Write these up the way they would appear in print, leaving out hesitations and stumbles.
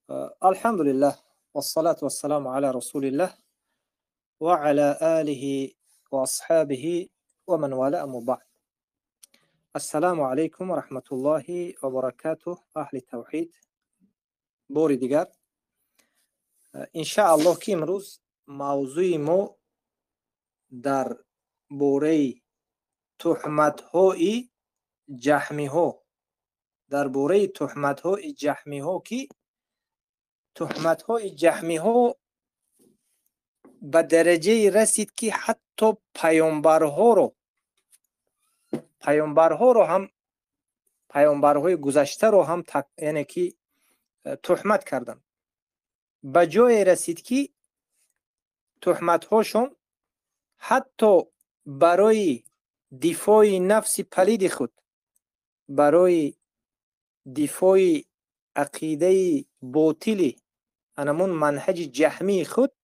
Алҳамдулиллаҳ вассалату вассаламу ала расулиллаҳ ва ала олиҳи ва асҳобиҳи ва ман вала, аммо баъд. Ассалому алайкум ва раҳматуллоҳи ва баракатуҳ. Аҳли тавҳид, бори дигар иншааллоҳ ки имрӯз мавзӯи мо дар бораи туҳматҳои ҷаҳмиҳо, дар бораи туҳматҳои ҷаҳмиҳо, ки туҳматҳои ҷаҳмиҳо ба дараҷае расид, ки ҳатто паёмбарҳоро ҳам, паёмбарҳои гузаштаро ҳам, яъне ки туҳмат карданд. Ба ҷое расид, ки туҳматҳошон ҳатто барои дифои нафси палиди худ, барои дифои ақидаи ботили анамун манҳаҷи ҷаҳмии худ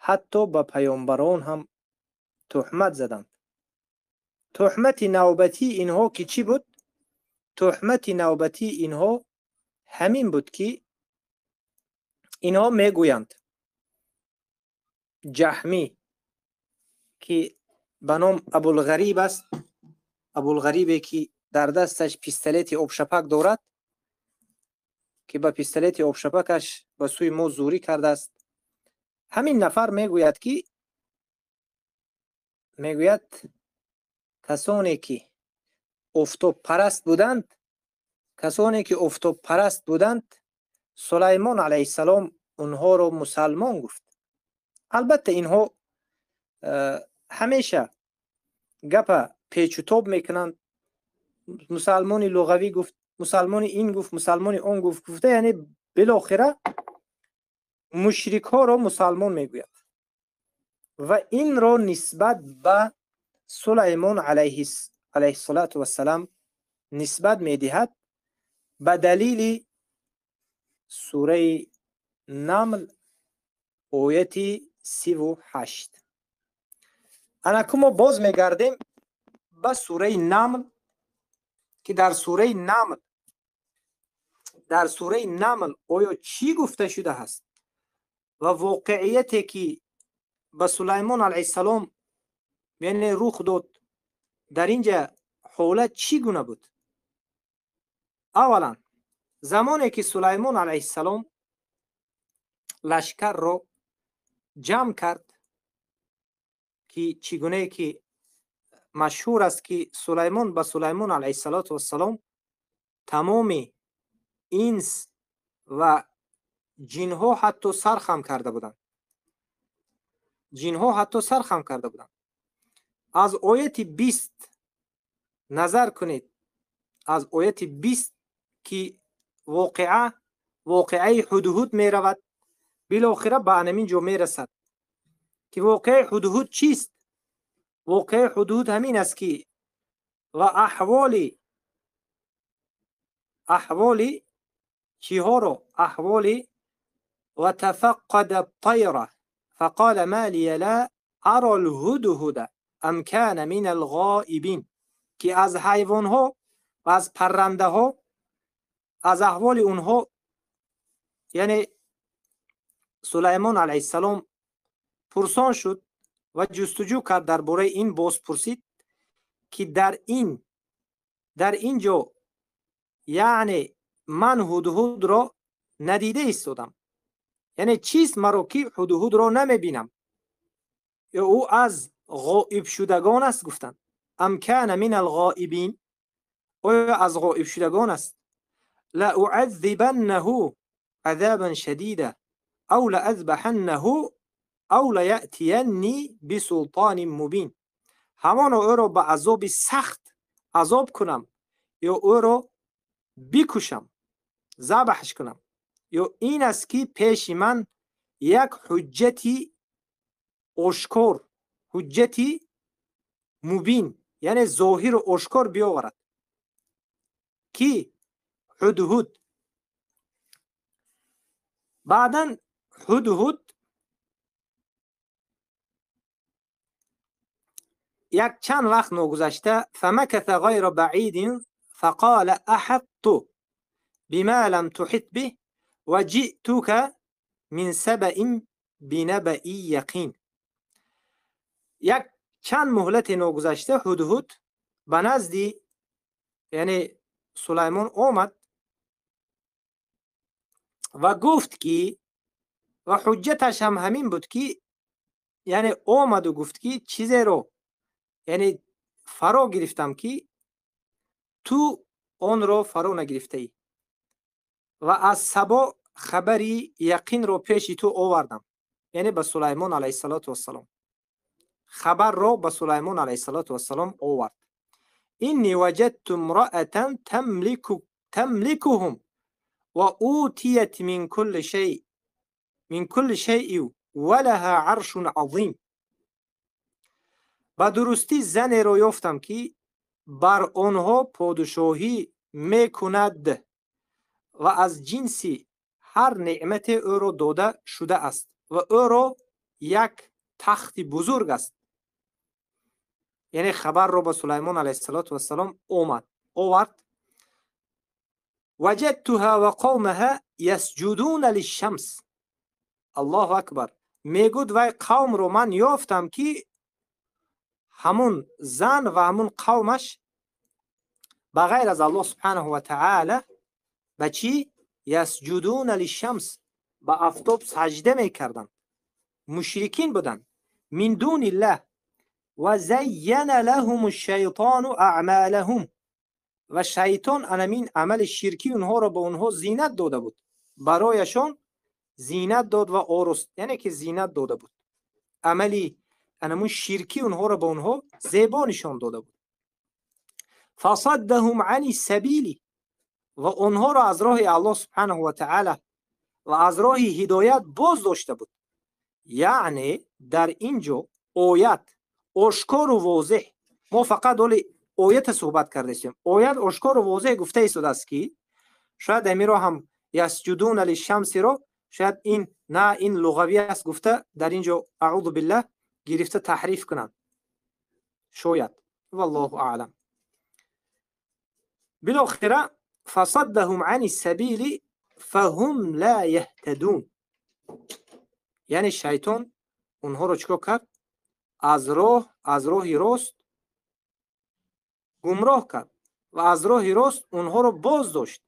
ҳатто ба паёмбарон ҳам туҳмат заданд. Туҳмати навбатии инҳо ки чӣ буд? Туҳмати навбатии инҳо ҳамин буд, ки инҳо мегӯянд ҷаҳмӣ, ки ба ном Абулғариб аст, Абулғарибе ки дар дасташ пистолети обшапак дорад, ки ба пистолети обшапакаш ба сӯи мо зӯрӣ кардааст. Ҳамин нафар мегӯяд, ки мегӯяд касоне ки офтобпараст буданд, касоне ки офтобпараст буданд, Сулаймон алайҳиссалом онҳоро мусалмон гуфт. Албатта инҳо ҳамеша гапа печутоб мекунанд. Мусалмони луғавӣ гуфт, мусалмони ин гуфт, мусалмони он гуфт, гуфта, яъне билохира мушрикҳоро мусалмон мегӯяд ва инро нисбат ба Сулаймон алайҳиссалату вассалам нисбат медиҳад ба далили сураи Намл ояти 38. Анаку мо боз мегардем ба сураи Намл, ки дар сураи Намл, дар сураи Намл оё чӣ гуфта шудааст ва воқеияте ки ба Сулаймон алайҳиссалом яъне рух дод, дар инҷа ҳолат чӣ гуна буд? Аввалан, замоне ки Сулаймон алайҳиссалом лашкарро ҷамъ кард, ки чӣ гунае ки машҳур аст, ки Сулаймон ба Сулаймон алайҳиссалоту вассалом тамоми инс ва ҷинҳо ҳатто сархам карда буданд. Ҷинҳо ҳатто сархам карда буданд. Аз ояти 20 назар кунед, аз ояти 20 ки воқеа, воқеаи ҳудҳуд меравад, билохира ба анамин ҷо мерасад, ки воқеаи ҳудҳуд чист? Воқеаи ҳудҳуд ҳамин аст, ки ва аҳволи чиҳоро, аҳволи ва тафаққада аттайра фақала ма лия ла ара алҳудҳуда ам кана мин алғоибин, ки аз ҳайвонҳо ва аз паррандаҳо, аз аҳволи онҳо, яъне Сулаймон алайҳиссалом пурсон шуд ва ҷустуҷӯ кард дар бораи ин, боз пурсид, ки дар ин ҷо яъне ман ҳудҳудро надида истодам, яъне чист маро ки ҳудҳудро намебинам? Ё ӯ аз ғоибшудагон аст? Гуфтанд ам кана мин алғоибин, оё аз ғоибшудагон аст? ла уаззибаннаҳу азабан шадида ав лаазбаҳаннаҳу ав лаятиянни бисултонин мубин, ҳамоно ӯро ба азоби сахт азоб кунам ё ӯро бикушам, забҳаш кунам, ё ин аст ки пеши ман як ҳуҷҷати ошкор, ҳуҷҷати мубин, яъне зоҳиру ошкор биёварад, ки ҳудҳуд. Баъдан ҳудҳуд як чанд вақт ногузашта фамакаса ғайра баъидин фақола аҳатту бима лам туҳит биҳ Ва ҷи'тука мин сабаин бинабаи яқин. Як чанд муҳлати ногузашта Ҳудҳуд ба назди, яъне Сулаймон омад ва гуфт ки, ва ҳуҷҷаташ ҳам ҳамин буд ки, яъне омаду гуфт ки чизеро, яъне фаро гирифтам ки ту онро фаро нагирифтаӣ ва аз Сабо хабари яқинро пеши ту овардам. Яъне ба Сулаймон алайҳиссалоту вассалом хабарро ба Сулаймон алайҳиссалоту вассалом овард. Инни ваҷадту имраатан тамликуҳум ва утият мин кулли шай мин кулли шайъин ва лаҳа аршун азим. Ба дурустӣ занеро ёфтам ки бар онҳо подшоҳӣ мекунад ва аз ҷинси ҳар неъмате ӯро дода шудааст ва ӯро як тахти бузург аст. Яъне хабарро ба Сулаймон алайҳиссалоту вассалом овард. Ваҷадтуҳа ва қавмаҳа ясҷудуна лишшамс. Аллоҳу акбар. Мегӯд вай қавмро ман ёфтам ки ҳамун зан ва ҳамун қавмаш ба ғайр аз Аллоҳ субҳанаҳу ва таъала ба чӣ? Ясҷудуна лишшамс, ба афтоб саҷда мекарданд. Мушрикин буданд. Мин дуниллаҳ ва зайяна лаҳум шайтону аъмалаҳум. Ва шайтон анамин амали ширкӣ онҳоро ба онҳо зинат дода буд. Барояшон зинат дод ва орост, яъне ки зинат дода буд. Амали анамун ширкӣ онҳоро ба онҳо зебо нишон дода буд. Фасаддаҳум ани сабили, ва онҳоро аз роҳи Аллоҳ субҳанаҳу ва таъала ва аз роҳи ҳидоят боз дошта буд. Яъне дар ин ҷо оят ошкору возеҳ, мо фақат ҳоли оята суҳбат кардаистем. Оят ошкору возеҳ гуфта истодааст ки шояд амиро ҳам ясҷудуна лишшамсиро шояд ин на ин луғавӣ аст гуфта дар ин ҷо аъузу биллаҳ гирифта таҳриф кунанд. Шояд. Валлоҳу аълам. Билохира фасаддаҳум ани сабили фаҳум ла яҳтадун. Яъне шайтон онҳоро чикор кард? Аз роҳи рост гумроҳ кард ва аз роҳи рост онҳоро боз дошт.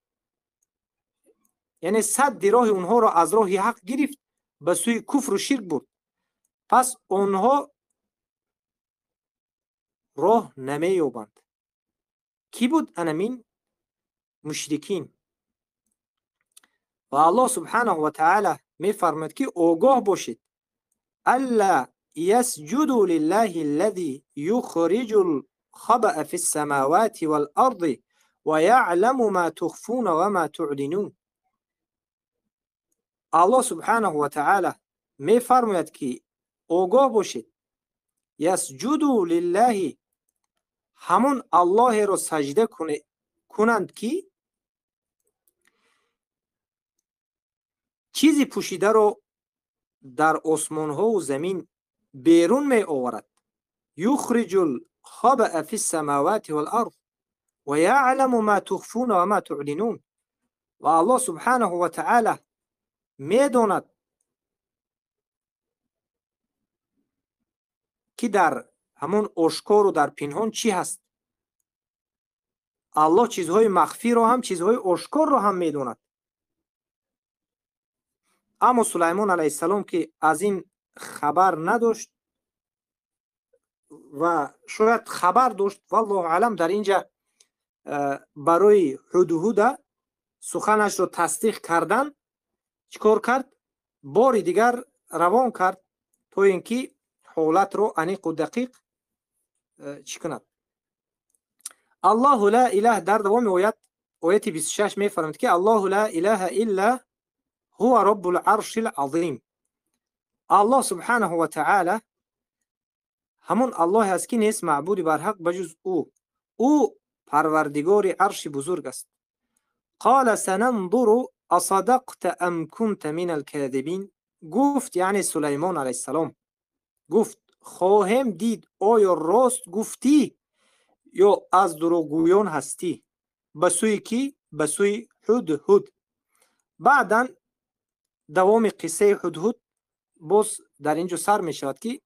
Яъне садди роҳи онҳоро аз роҳи ҳақ гирифт, ба сӯи куфру ширк бурд. Пас онҳо роҳ намеёбанд. Кӣ буд анамин мушрикин? Ва Аллоҳ субҳанаҳу ва таъала мефармояд ки огоҳ бошед, алла ясҷуду лиллаҳи аллази юхриҷул хабаа фис самавати вал арди ва яъламу ма тухфуна ва ма туълинун. Аллоҳ субҳанаҳу ва таъала мефармояд ки огоҳ бошед, ясҷуду лиллаҳи, ҳамон Аллоҳеро саҷда кунанд ки чизи пӯшидаро дар осмонҳову замин берун меоварад. Юхриҷул хабаа фис самавати вал ард ва яъламу ма тухфуна ва ма туълинун. Ва Аллоҳ субҳанаҳу ва таъала медонад ки дар ҳамон ошкору дар пинҳон чӣ ҳаст. Аллоҳ чизҳои махфиро ҳам чизҳои ошкорро ҳам медонад. Аммо Сулаймон алайҳиссалом ки аз ин хабар надошт ва шояд хабар дошт, валлоҳу аълам, дар инҷа барои Ҳудҳуда суханашро тасдиқ кардан чӣ кор кард? Бори дигар равон кард то ин ки ҳолатро аниқу дақиқ чӣ кунад. Аллоҳу ла илаҳ дар давоми оят, ояти 26 мефармояд ки Аллоҳу ла илаҳа илла ҳува роббул аршил азим. Аллоҳ субҳанаҳу ва таъала ҳамон Аллоҳе аст ки нест маъбуди барҳақ ба ҷуз ӯ. Ӯ парвардигори арши бузург аст. Қола сананзуру асадақта ам кунта минал козибин. Гуфт, яъне Сулаймон алайҳиссалом гуфт, хоҳем дид оё рост гуфтӣ ё аз дурӯғгӯён ҳастӣ. Ба сӯи кӣ? Ба сӯи Ҳудҳуд. Баъдан Давоми қиссаи Ҳудҳуд боз дар ин ҷо сар мешавад, ки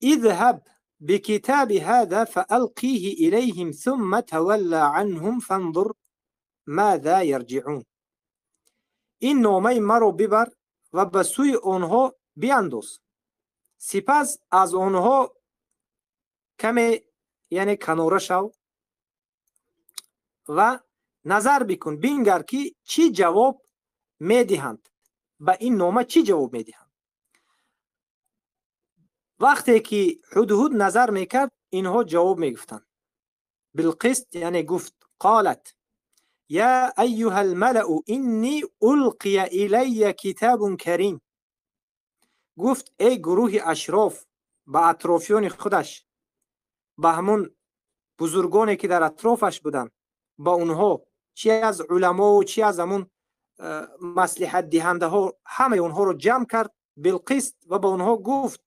اذهب بكتاب هذا فألقيه إليهم ثم تولى عنهم فانظر ماذا يرجعون. Ин номаи маро бибар ва ба сӯи онҳо биандоз, сипас аз онҳо каме, яъне канора шав ва назар бикун, бингар, ки чӣ ҷавоб медиҳанд ба ин нома, чӣ ҷавоб медиҳанд. Вақте ки Ҳудҳуд назар мекард, инҳо ҷавоб мегуфтанд. Билқис, яъне, гуфт: قالت يا أيها الملأ إني ألقي إلي كتاب كريم. Гуфт: эй гурӯҳи ашроф, ба атрофиёни худаш, ба ҳамун бузургоне, ки дар атрофаш буданд, ба онҳо, чи аз уламову чи аз ҳамун маслиҳатдиҳандаҳо, ҳамаи онҳоро ҷамъ кард Билқис ва ба онҳо гуфт: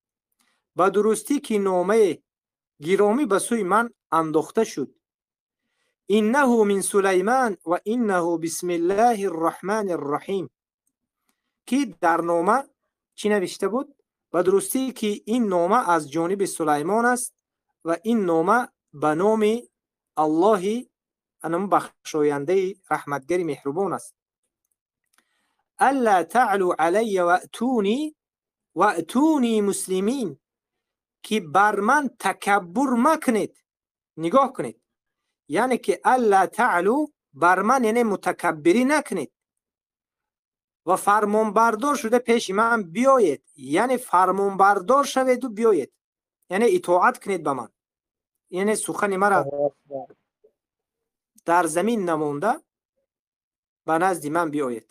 ба дурустӣ, ки номаи гиромӣ ба сӯи ман андохта шуд. إنه من سليمان وإنه بسم الله الرحمن الرحيم. Ки дар нома чӣ навишта буд? Ба дурустӣ, ки ин нома аз ҷониби Сулаймон аст ва ин нома ба номи Аллоҳи анам бахшояндаи раҳматгари меҳрубон аст. ألا تعلوا علي وأتوني مسلمين. Ки бар ман такаббур макунед. Нигоҳ кунед, яъне ки ألا تعلوا, бар ман, яъне мутакаббирӣ накунед ва фармонбардор шуда пеши ман биёед, яъне фармонбардор шаведу биёед, яъне итоат кунед ба ман, яъне сухани мара дар замин намонда ба назди ман биёед.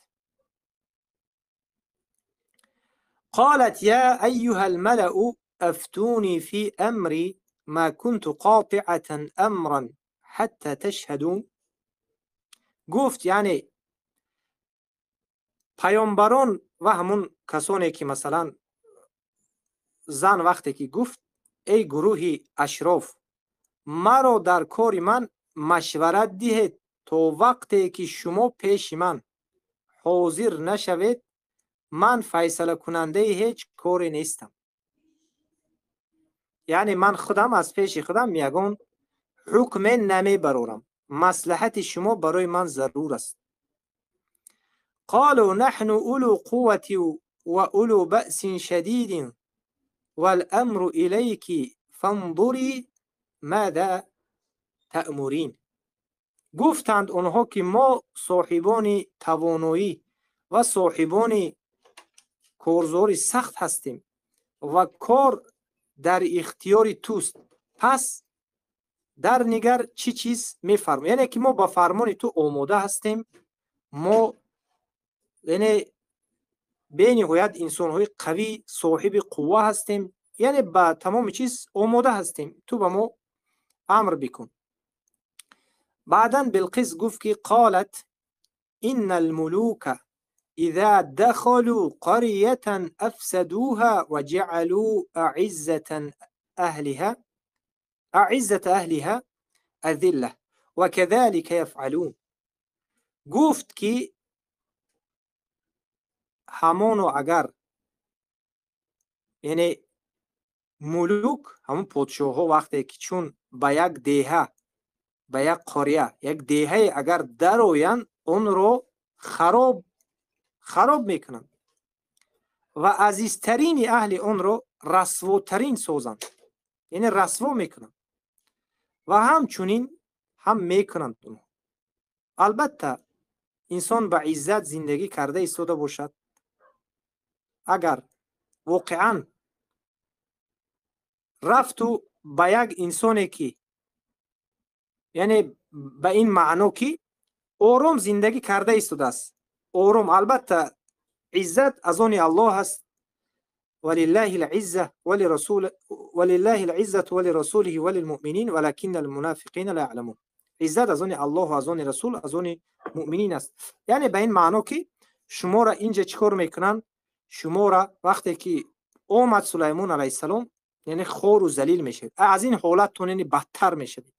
قالت يا أيها الملأ أفتوني في أمري ما كنت قاطعة أمرا حتى تشهدون. Гуфт, яъне паёмбарон ва ҳамун касоне, ки масалан зан вақте ки гуфт: эй гурӯҳи ашроф, маро дар кори ман машварат диҳед, то вақте ки шумо пеши ман ҳозир нашавед, ман файсалакунандаи ҳеҷ коре нестам, яъне ман худам аз пеши худам ягон ҳукме намебарорам, маслиҳати шумо барои ман зарур аст. قالوا نحن أولو قوة وأولو بأس شديد والأمر إليك فانظري ماذا تأمرين. Гуфтанд онҳо, ки мо соҳибони тавоноӣ ва соҳибони корзори сахт ҳастем ва кор дар ихтиёри туст, пас дар нигар, чӣ чиз мефармо, яъне ки мо ба фармони ту омода ҳастем, мо яъне бениҳоят инсонҳои қавӣ, соҳиби қувва ҳастем, яъне ба тамоми чиз омода ҳастем, ту ба мо амр бикун. Баъдан Билқис гуфт, ки قالت إن الملوك إذا دخلوا قرية أفسدوها وجعلوا أعزة أهلها أذلة وكذلك يفعلون. Гуфт, ки ҳамоно агар, яъне мулук, ҳамон подшоҳҳо, вақте ки чун ба як деҳа, ба як қория, як деҳае агар дароянд, онро хароб мекунанд ва азизтарини аҳли онро расвотарин созанд, яъне расво мекунанд ва ҳамчунин ҳам мекунанд онҳо. Албатта, инсон ба иззат зиндагӣ карда истода бошад, агар воқеан рафту ба як инсоне, ки яъне ба ин маъно, ки ором зиндагӣ карда истодааст, ором, албатта, иззат аз они Аллоҳ аст. ولله العزة ولرسول ولله العزة ولرسوله وللمؤمنين ولكن المنافقين لا يعلمون. Иззат аз они Аллоҳу аз они расул, аз они муъминин аст. Яъне ба ин маъно, ки шуморо инҷа чӣ кор мекунанд? Шуморо вақте ки омад Сулаймон алайҳиссалом, яъне хору залил мешавед, аз ин ҳолаттон яъне бадтар мешавед.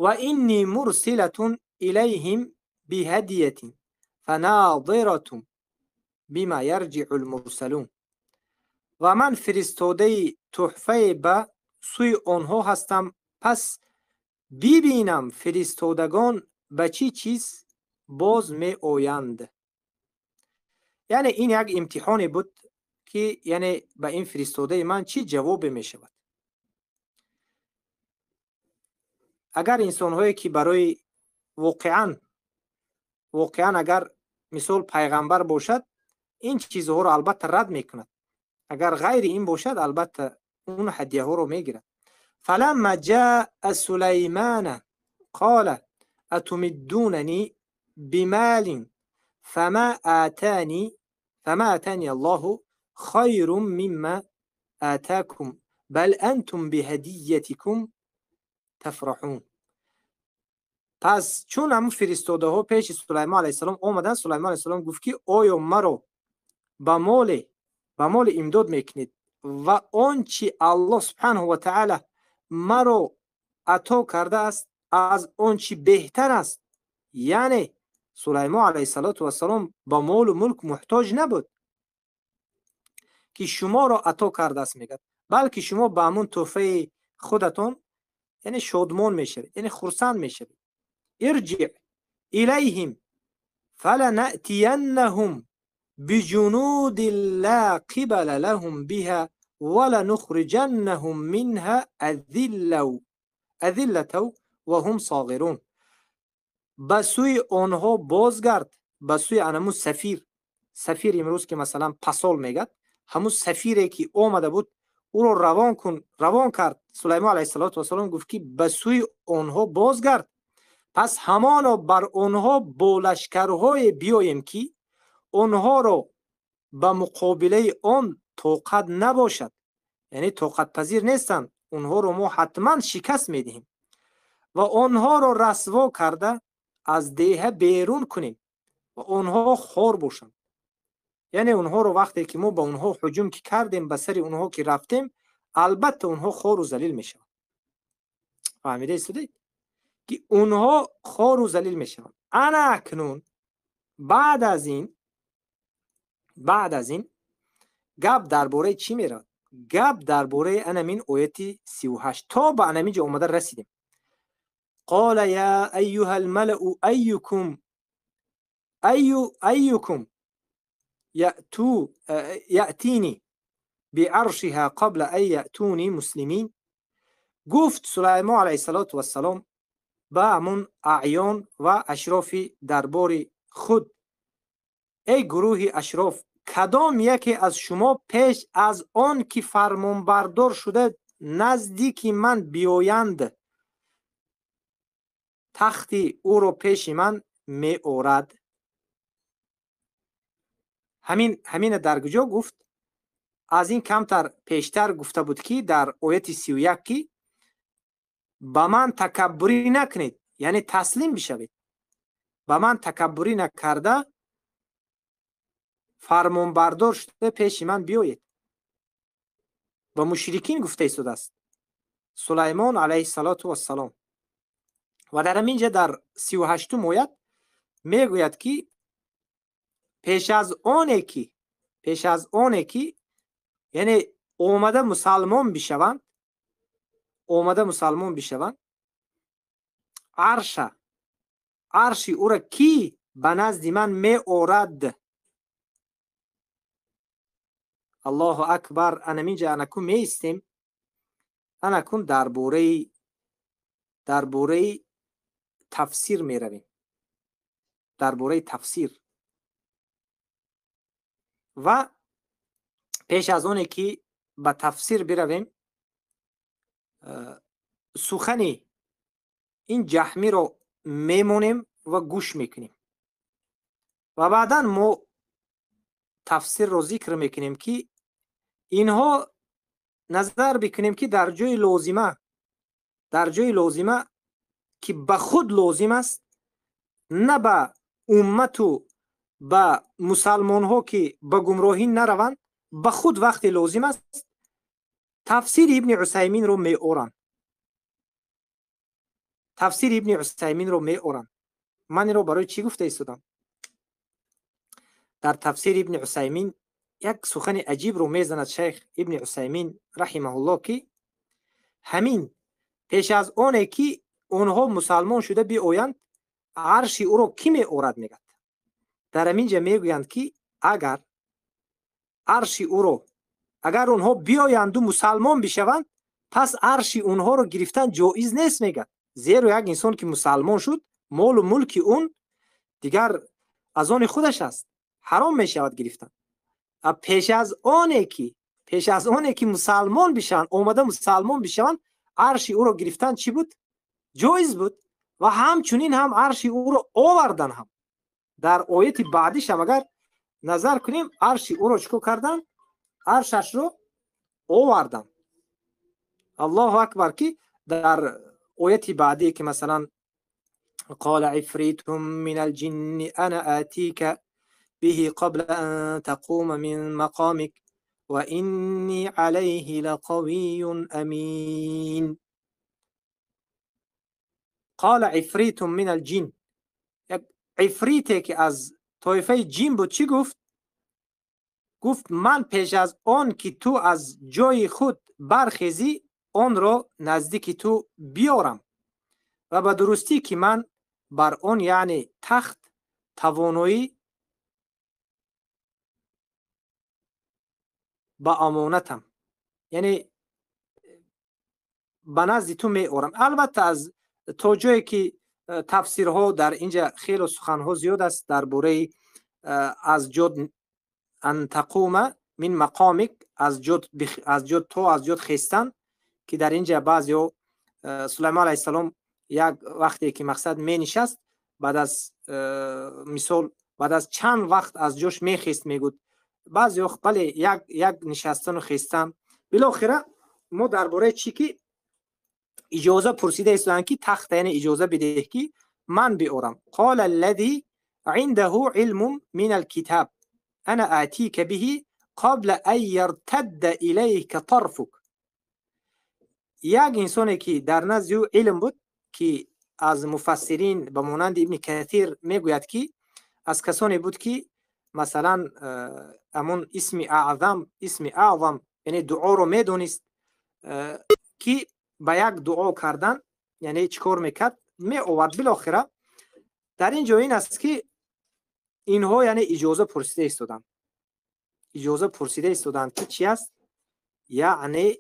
وإني مرسلة إليهم بهدية فناظرة بما يرجع المرسلون. و من فرستاده تحفه به سوی آنها هستم، پس ببینم فرستادگان به چی چیز باز می آیند. یعنی این یک امتحانی بود که یعنی به این فرستاده من چی جواب می شود. اگر انسان هایی که برای واقعا اگر مثال پیغمبر باشد این چیزها رو البته رد میکند، اگر غیر این باشد البته اون هدیه ها رو میگیرد. فلما جاء سلیمان قال اتمدوننی بمال فما آتانی الله خیر مما آتاکم بل انتم بهدیتکم تفرحون. پس چون همون فرستاده ها پیش سلیمان علیه السلام آمدن، سلیمان علیه السلام گفت که آیا مرا به مال امداد میکنید و آنچه الله سبحانه و تعالی مرا عطا کرده است از آنچه بهتر است؟ یعنی سلیمان علیه السلام به مال و ملک محتاج نبود که شما را عطا کرده است میگد، بلکه شما به همون تحفه خودتون یعنی شادمان میشوید، یعنی خرسند میشوید. ارجع الیهم فلنأتینهم بجنود لا قبل لهم بها ولنخرجنهم منها أذلة وهم صاغرون. به سوی آنها بازگرد، به سوی انمو سفیر امروز که مثلا پسال میگد، همون سفیری که آمده بود او رو روان کرد. سلیمان علیه السلام گفت که به سوی آنها بازگرد، پس همانا بر آنها با لشکرهای بیاییم که آنها را به مقابله آن طاقت نباشد، یعنی طاقت پذیر نیستند، آنها را ما حتما شکست میدهیم و آنها را رسوا کرده از دیه بیرون کنیم و آنها خار باشند. یعنی آنها را وقتی که ما به آنها هجوم که کردیم، به سر آنها که رفتیم، البته آنها خار و ذلیل میشوند. فهمیده استید که آنها خار و ذلیل میشوند. انا اکنون بعد از این گپ درباره چی میرود؟ گپ درباره انمین آیت 38 تا به انمین جا اومده رسیدیم. قال یا ایها الملأ ایکم یأتینی بعرشها قبل ان یأتونی مسلمین. گفت سلیمان علیه السلام به همون اعیان و اشراف دربار خود، ای گروه اشراف، کدام یکی از شما پیش از آن که فرمانبردار شده نزدیک من بیایند تخت او را پیش من می آورد؟ همین در کجا گفت؟ از این کمتر پیشتر گفته بود که در آیت 31 که به من تکبری نکنید، یعنی تسلیم بشوید. به من تکبری نکرده فرمانبردار شده پیش من بیایید. و مشرکین گفته ایستاده است سلیمان علیه السلام. و در اینجا در 38 آیت میگوید که پیش از آنی که یعنی اومده مسلمان بشوند، عرش او را کی به نزد من می آورد؟ الله اکبر. انا اینجا انکون می ایستیم، انکون درباره تفسیر می رویم، درباره تفسیر. و پیش از آنی که به تفسیر برویم، سخن این جهمی رو میمونیم و گوش میکنیم و بعدا ما تفسیر رو ذکر میکنیم که اینها نظر بکنیم که در جای لازمه که به خود لازم است، نه به امت و به مسلمان ها که به گمراهی نروند، به خود وقتی لازم است تفسیر ابن عثیمین رو می اورن. تفسیر ابن عثیمین رو می اورن. من این رو برای چی گفته ایستادم؟ Дар тафсири Ибни Усаймин як сухани аҷибро мезанад шайх Ибни Усаймин раҳимаҳуллоҳ, ки ҳамин пеш аз оне ки онҳо мусалмон шуда биоянд, арши ӯро кӣ меорад мегӯяд. Дар ҳамин ҷа мегӯянд, ки агар арши ӯро, агар онҳо биоянду мусалмон бишаванд, пас арши онҳоро гирифтан ҷоиз нест мегӯяд. Зеро як инсон ки мусалмон шуд, молу мулки он дигар аз они худаш аст, ҳаром мешавад гирифтан. Пеш аз оне ки мусалмон бишаванд, омада мусалмон бишаванд, арши ӯро гирифтан чӣ буд? Ҷоиз буд. Ва ҳамчунин ҳам арши ӯро овардан ҳам. Дар ояти баъдишам агар назар кунем, арши ӯро чӣ кор кардан? Аршашро овардан. Аллоҳу акбар, ки дар ояти баъдие ки масалан قال عفريت من الجن أنا آتيك به قبل أن تقوم من مقامك وإني عليه لقوي أمين. قال عفريت من الجن، عفریته که از طایفه جین بود چی گفت؟ گفت من پیش از آن که تو از جای خود برخیزی آن را نزدیک تو بیارم و به درستی که من بر آن یعنی تخت توانایی به امانتم، یعنی به نزد تو می آرم. البته از تا جایی که تفسیرها در اینجا خیلی سخنها زیاد است درباره از جد ان تقوم من مقامک، از جد تو از جد خیستن، که در اینجا بعضیا سلیمان علیه السلام یک وقتی که مقصد می نشست، بعد از مثال بعد از چند وقت از جوش می خیست میگود. بعضی وقت بله یک نشستن و خیستن. بالاخره ما درباره چی که اجازه پرسیده استند که تخت، یعنی اجازه بده که من بیارم. قال الذي عنده علم من الكتاب انا آتيك به قبل ان يرتد اليك طرفك. یک انسانی که در نزد او علم بود که از مفسرین به مانند ابن کثیر میگوید که از کسانی بود که مثلا همون اسم اعظم یعنی دعا رو میدونست که با یک دعا کردن یعنی چیکار میکرد؟ می آورد. بالاخره در اینجا این است که اینها یعنی اجازه پرسیده ایستادند، اجازه پرسیده ایستادند که چی است؟ یعنی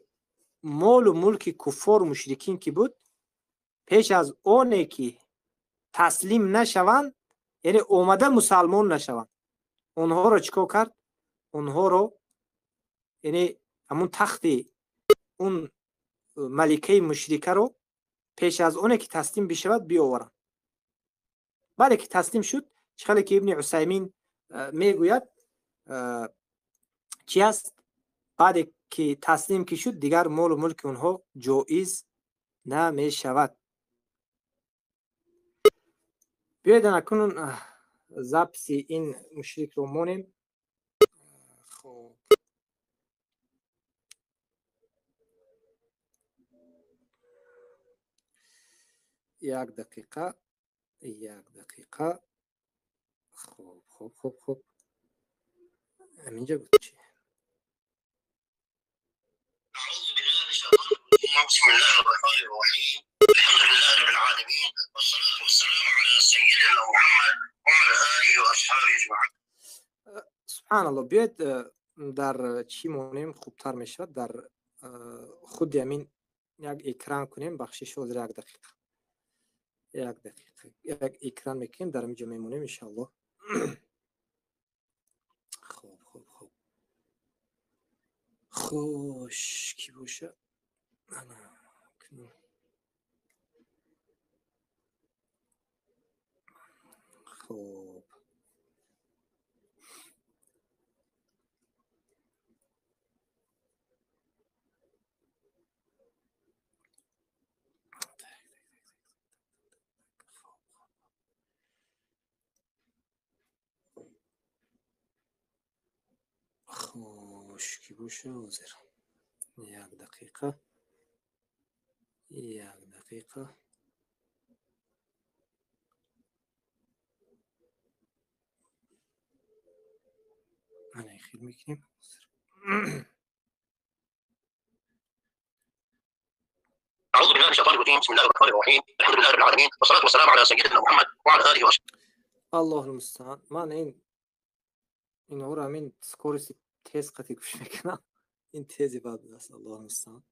مال و ملک کفار و مشرکین که بود پیش از آنه که تسلیم نشوند، یعنی اومده مسلمان نشوند، اونها رو چیکار کرد؟ اونها رو یعنی همون تخت اون ملکه مشرکه رو پیش از اونه که تسلیم بشود بیاورند. بعد که تسلیم شد، چخلی که ابن عثیمین میگوید چی است؟ بعد که تسلیم که شد دیگر مال و ملک اونها جایز نمیشود. بیاید اکنون ضبط این مشرک رو مونیم. خب یک دقیقه، یک دقیقه. خب خب خب خب همینجا بود چی؟ بسم الله الرحمن الرحیم، الحمد لله رب العالمین، والصلاة والسلام على سيدنا محمد وعلى آله وأصحابه اجمعین. سبحان الله. بیاید در چی مونیم خوبتر میشود، در خود همین یک اکران کنیم. بخشش حاضر یک دقیقه، یک دقیقه یک اکران میکنیم، در اینجا میمونیم انشاءالله. خب خب خب خوش کی باشه؟ خب خوش کی باشه؟ حاضر یک دقیقه، یک دقیقه. Хел мекунем. أعوذ بالله من الشيطان الرجيم. بسم الله الرحمن الرحيم. الحمد لله رب العالمين والصلاة والسلام على سيدنا محمد وعلى آله وصحبه. الله المستعان. Ман инҳоро ҳамин скорости тез қатӣ гӯш мекунам. Ин тези бад аст. Аллоҳ мустаан.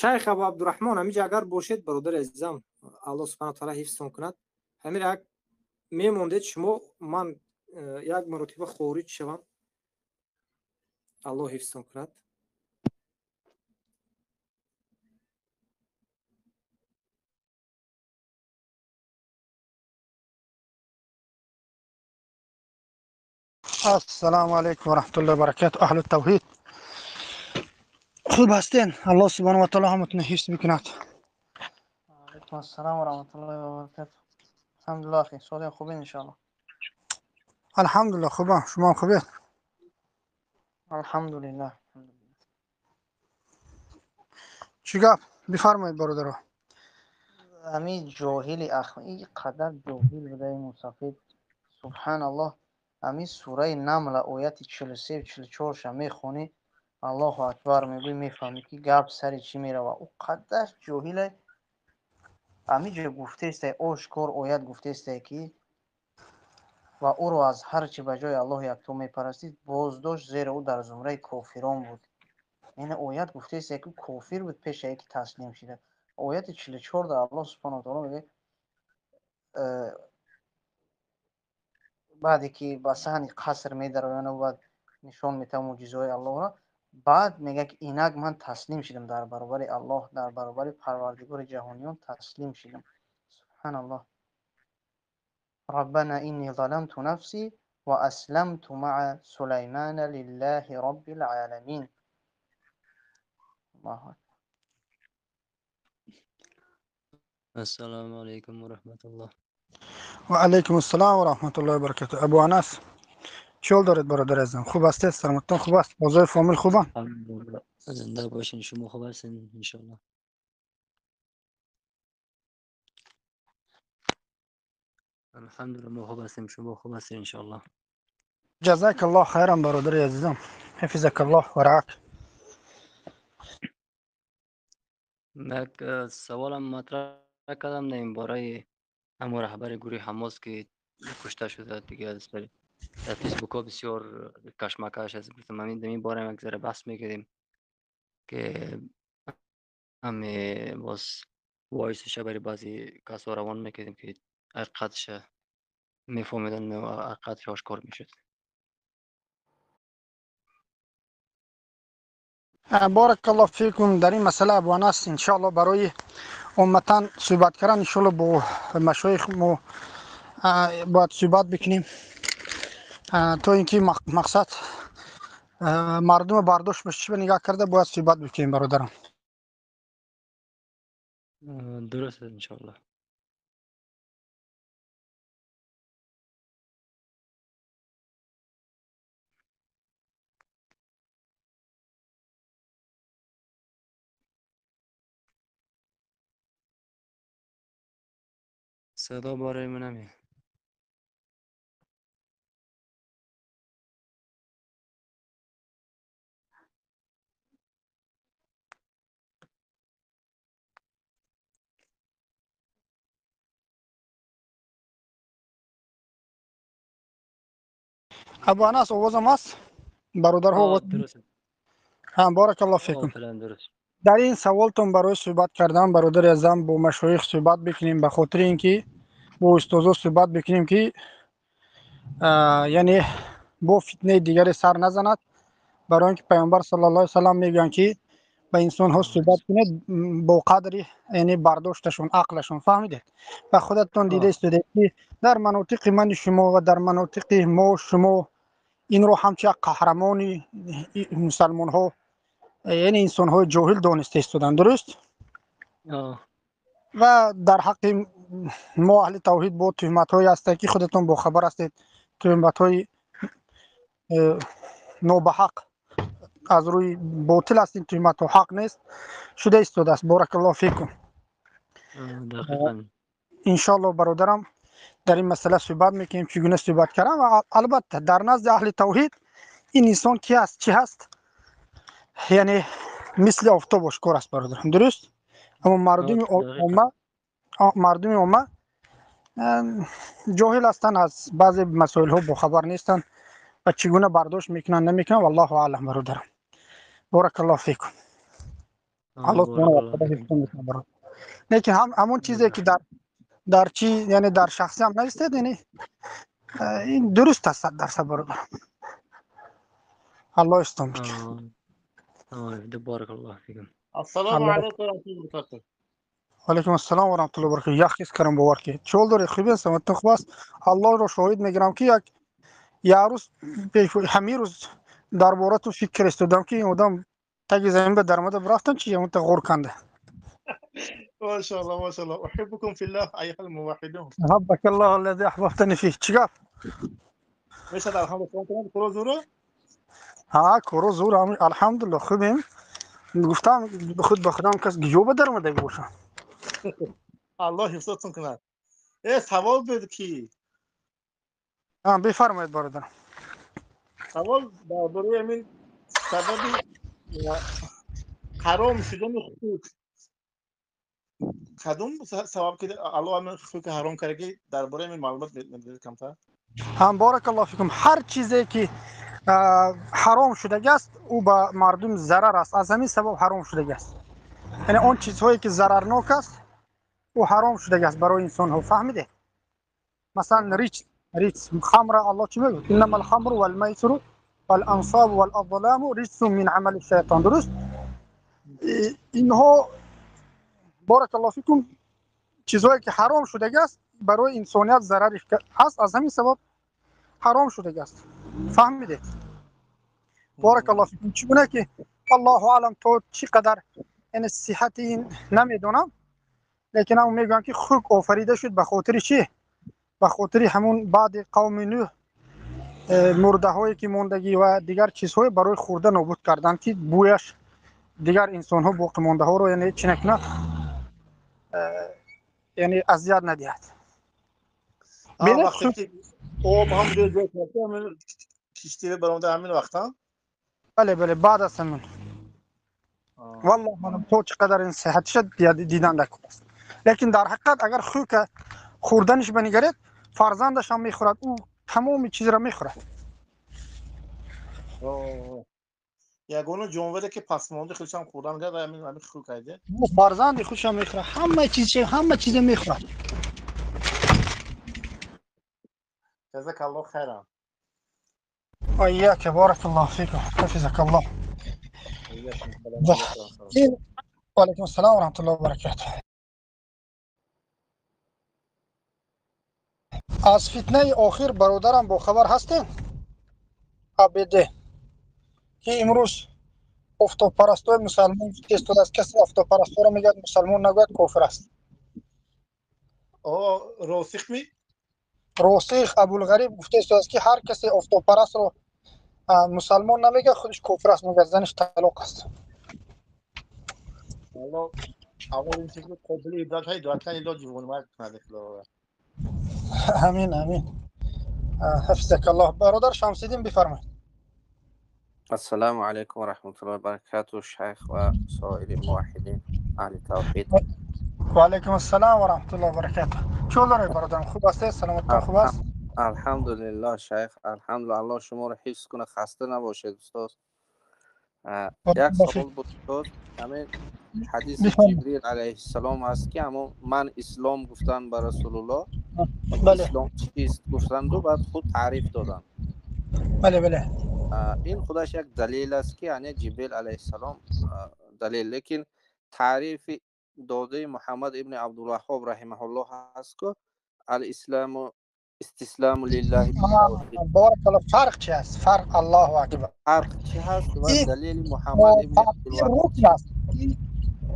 Шайх Абу Абдурраҳмон, ҳамиҷа агар бошед, бародари азизам, Аллоҳ субҳанаҳу ва таъала ҳифзтон кунад. Ҳамин як мемондед шумо, ман як маротиба хориҷ шавам. Аллоҳ ҳифзтон кунад. السلام علیکم و رحمت الله و برکاته. اهل التوحید خوب هستین؟ الله سبحانه و تعالی همتون حفظ بکند. علیکم السلام و رحمت الله و برکاته. الحمدلله اخی، سالم خوبین ان شاء الله. الحمدلله خوبم، شما خوبید؟ الحمدلله. چی گپ؟ بفرمایید برادرها. همین جاهل اخ، این قدر جاهل بوده این مسافر. سبحان الله. ҳамин сураи Намла ояти 43 44-ша мехонӣ, Аллоҳу акбар мегӯӣ, мефаҳмӣ ки гап сари чӣ мерава. Ӯ қадар ҷоҳиле. Ҳамин ҷо гуфтестай, ошкор оят гуфтестай ки ва ӯро аз ҳар чӣ ба ҷои Аллоҳ якто мепарастид боздошт, зеро ӯ дар зумраи кофирон буд. Яъне оят гуфтестай ки кофир буд пеш аз ки таслим шуда. Ояти 44 дар Аллоҳ субҳанаҳу ва таъала мегӯяд, баъде ки ба саҳни қаср медарояну баъд нишон метавад мӯъҷизаҳои Аллоҳро, баъд мегӯяд ки инак ман таслим шудам дар баробари Аллоҳ, дар баробари Парвардигори ҷаҳониён таслим шудам. Субҳаналлоҳ. Раббана инни заламту нафси ва асламту маа Сулаймана лиллаҳи роббил оламин. Аллоҳу акбар. Ассалому алайкум ва раҳматуллоҳ. و علیکم السلام و رحمت الله و برکاته. ابو انس، چول دارید برادر عزیزم؟ خوب هستید؟ سلامتون خوب است؟ اوضاع فامیل خوبه؟ الحمدلله، زنده باشین. شما خوب هستین ان شاء الله؟ الحمدلله ما خوب هستیم، شما خوب هستین ان شاء الله؟ جزاک الله خیرا برادر عزیزم، حفظک الله و رعاک. من سوالم مطرح کردم در این باره همون رهبر گروه حماس که کشته شده دیگه، از در فیسبوک ها بسیار کشمکش است. گفتم همین در این باره یک ذره بحث میکردیم که همه باز voice ش برای بعضی کسا روان میکردیم که حقیقتش میفهمیدن و حقیقتش آشکار میشد. بارک الله فیکم. در این مسئله ابو انس ان شاء الله برای امتن صحبت کردن ان شاء الله با مشایخ ما باید صحبت بکنیم تا اینکه مقصد مردم برداشت بشه نگاه کرده باید صحبت بکنیم برادرم. درست ان شاء الله. صدا برای من نمیاد. ابو انس آوازم هست برادرها؟ درست. هم بارک الله فیکم. درست. در این سوالتون برای صحبت کردن برادر عزیزم با مشایخ صحبت بکنیم، به خاطر اینکه با استادها صحبت بکنیم که یعنی با فتنه دیگر سر نزند. برای اینکه پیامبر صلی الله علیه و سلم میگن که به انسان ها صحبت کنید با قدر یعنی برداشتشون، عقلشون. فهمیدید؟ و خودتون دیده استودید که در مناطق من شما و در مناطق ما شما این رو همچون قهرمان مسلمان ها یعنی انسان های جاهل دانسته استودن. درست؟ و در حق ما اهل توحید با تهمت های هست که خودتون با خبر هستید، تهمت های نابحق از روی باطل است، این تهمت ها حق نیست شده استوده است. بارک الله فیکم. Дақиқан. Иншоаллоҳ бародарам, дар ин масъала суҳбат мекунем, чӣ гуна суҳбат кардам ва албатта дар назди аҳли тавҳид ин инсон ки аст, чӣ ҳаст, яъне мисли офтоб ошкор аст, бародарам, дуруст? Аммо мардуми омма, мардуми омма ҷоҳил ҳастанд, аз баъзе масоилҳо бохабар нестанд ва чӣ гуна бардошт мекунанд, намекунанд, валлоҳу аълам. Бародарам, боракаллоҳу фикум. Аллоҳ субҳонаҳу ва таъоло ҳифз мекунад, бародар. Лекин ҳамон чизе ки дар чӣ, яъне дар шахсӣ ҳам навистед, яъне ин дуруст аст 100%, бародар. Аллоҳ истон бикунад. Боракаллоҳу фикум. Ассалому алайкум ва раҳматуллоҳи ва баракатуҳ. Алайкум ассалом ва раҳматуллоҳи ва баракатуҳ. Як ҳис кардам, бовар ки чӣ ҳол доред? Хуб ҳастам, ту хуб аст? Аллоҳро шоҳид мегирам, ки як рӯз, ҳамин рӯз дар бораи ту фикр истодам, ки ин одам таги замин ба даромада рафтам, чи он та ғур канда. Машааллоҳ, машааллоҳ. Уҳиббукум филлаҳ айюҳал муваҳҳидун. Аҳаббака Аллоҳу аллази аҳбабтани фиҳ. Чӣ гап? Мешавад, алҳамдулиллоҳ, куро зур? Ҳа, куро зур, алҳамдулиллоҳ, хубем. Гуфтам худ ба худам, кас гиҷо ба даромадаги бошам. Аллоҳ ҳифзатон кунад. Савол буд ки Бифармоед, бародар. Савол дар бораи ҳамин сабаби ҳаром шудани хук. Кадом сабаб ки Аллоҳ ҳамин хук ҳаром карда, ки дар бораи ҳамин маълумот медиҳед камтар? Ҳам, боракаллоҳу фикум. Ҳар чизе ки ҳаром шудагиаст, ӯ ба мардум зарар аст, аз ҳамин сабаб ҳаром шудагиаст. Яъне он чизҳое ки зарарнок аст, ӯ ҳаром шудагиаст барои инсонҳо, фаҳмидед? Масалан, риҷс, хамра, Аллоҳ чӣ мегӯяд? Иннамал хамру вал майсиру вал ансобу вал азламу риҷсун мин амали шайтон. Дуруст? Инҳо, боракаллоҳу фикум, чизҳое ки ҳаром шудагиаст, барои инсоният зарари ҳаст, аз ҳамин сабаб ҳаром шудагиаст, фаҳмидед? Боракаллоҳу фикум. Чӣ гуна ки аллоҳу аълам, то чӣ қадар яъне сиҳати ин намедонам, лекин ҳам мегӯям, ки хук офарида шуд ба хотири чӣ? Ба хотири ҳамун баъди қавми Нӯҳ мурдаҳое ки мондагӣ ва дигар чизҳое барои хӯрда нобуд кардан, ки бӯяш дигар инсонҳо боқимондаҳоро, яъне чӣ накунад, яъне азият надиҳад. Вақте ки об ҳам киштӣ баромада, ҳамин вақта? Бале, бале, баъд аз ҳамин. Валлоҳу аълам, то чӣ қадар ин сиҳатиша дидан дакор аст, лекин дар ҳақиқат агар хука хӯрданиш ба нигаред, фарзандаш ҳам мехӯрад, ӯ тамоми чизро мехӯрад. Ягона ҷонваре ки пасмонди худшам хӯрдан кард, ҳамин хук айде. Фарзанди худшам мехӯрад, ҳама чиз, ҳама чиза мехӯрад. Ҷазакаллоҳ хайран. وإياك، بارك الله فيكم، حفظك الله. وعليكم السلام ورحمة الله وبركاته. Аз фитнаи охир, бародарам, бохабар ҳастем? Абд ки имрӯз офтобпарастои мусалмон истодааст, касе офтобпарасторо мегӯяд мусалмон нагӯяд, кофир аст. Росих ми? Росих Абулғариб гуфта истодааст, ки ҳар касе офтобпарастро мусалмон намегӯяд, худаш кофир аст, мегӯяд, занаш талоқ аст. Аввал ин чизи қобили ибрат ҳай дуатан ило ҷивонмард кунад. Амин, амин, ҳафизак Аллоҳ. Бародар Шамсиддин, бифармоед. السلام عليكم ورحمة الله وبركاته شيخ وسائر الموحدين أهل التوحيد. و علیکم السلام و رحمت الله و برکاته. چه دارید برادرم؟ خوب هستید؟ سلامتتون خوب است؟ الحمدلله شیخ، الحمدلله. الله شما رو حفظ کنه. خسته نباشید استاد. یک سوال بود استاد. همین حدیث جبریل علیه السلام هست که همون من اسلام گفتن به رسول الله. بله. اسلام چیست گفتند و بعد خود تعریف دادن. بله بله. این خودش یک دلیل است که یعنی جبریل علیه السلام دلیل، لیکن تعریف داده محمد ابن عبدالوهاب رحمه الله هست که الاسلام استسلام لله. بارک الله. فرق چی است؟ فرق، الله اکبر. فرق چی هست و دلیل محمد ابن عبدالوهاب؟ است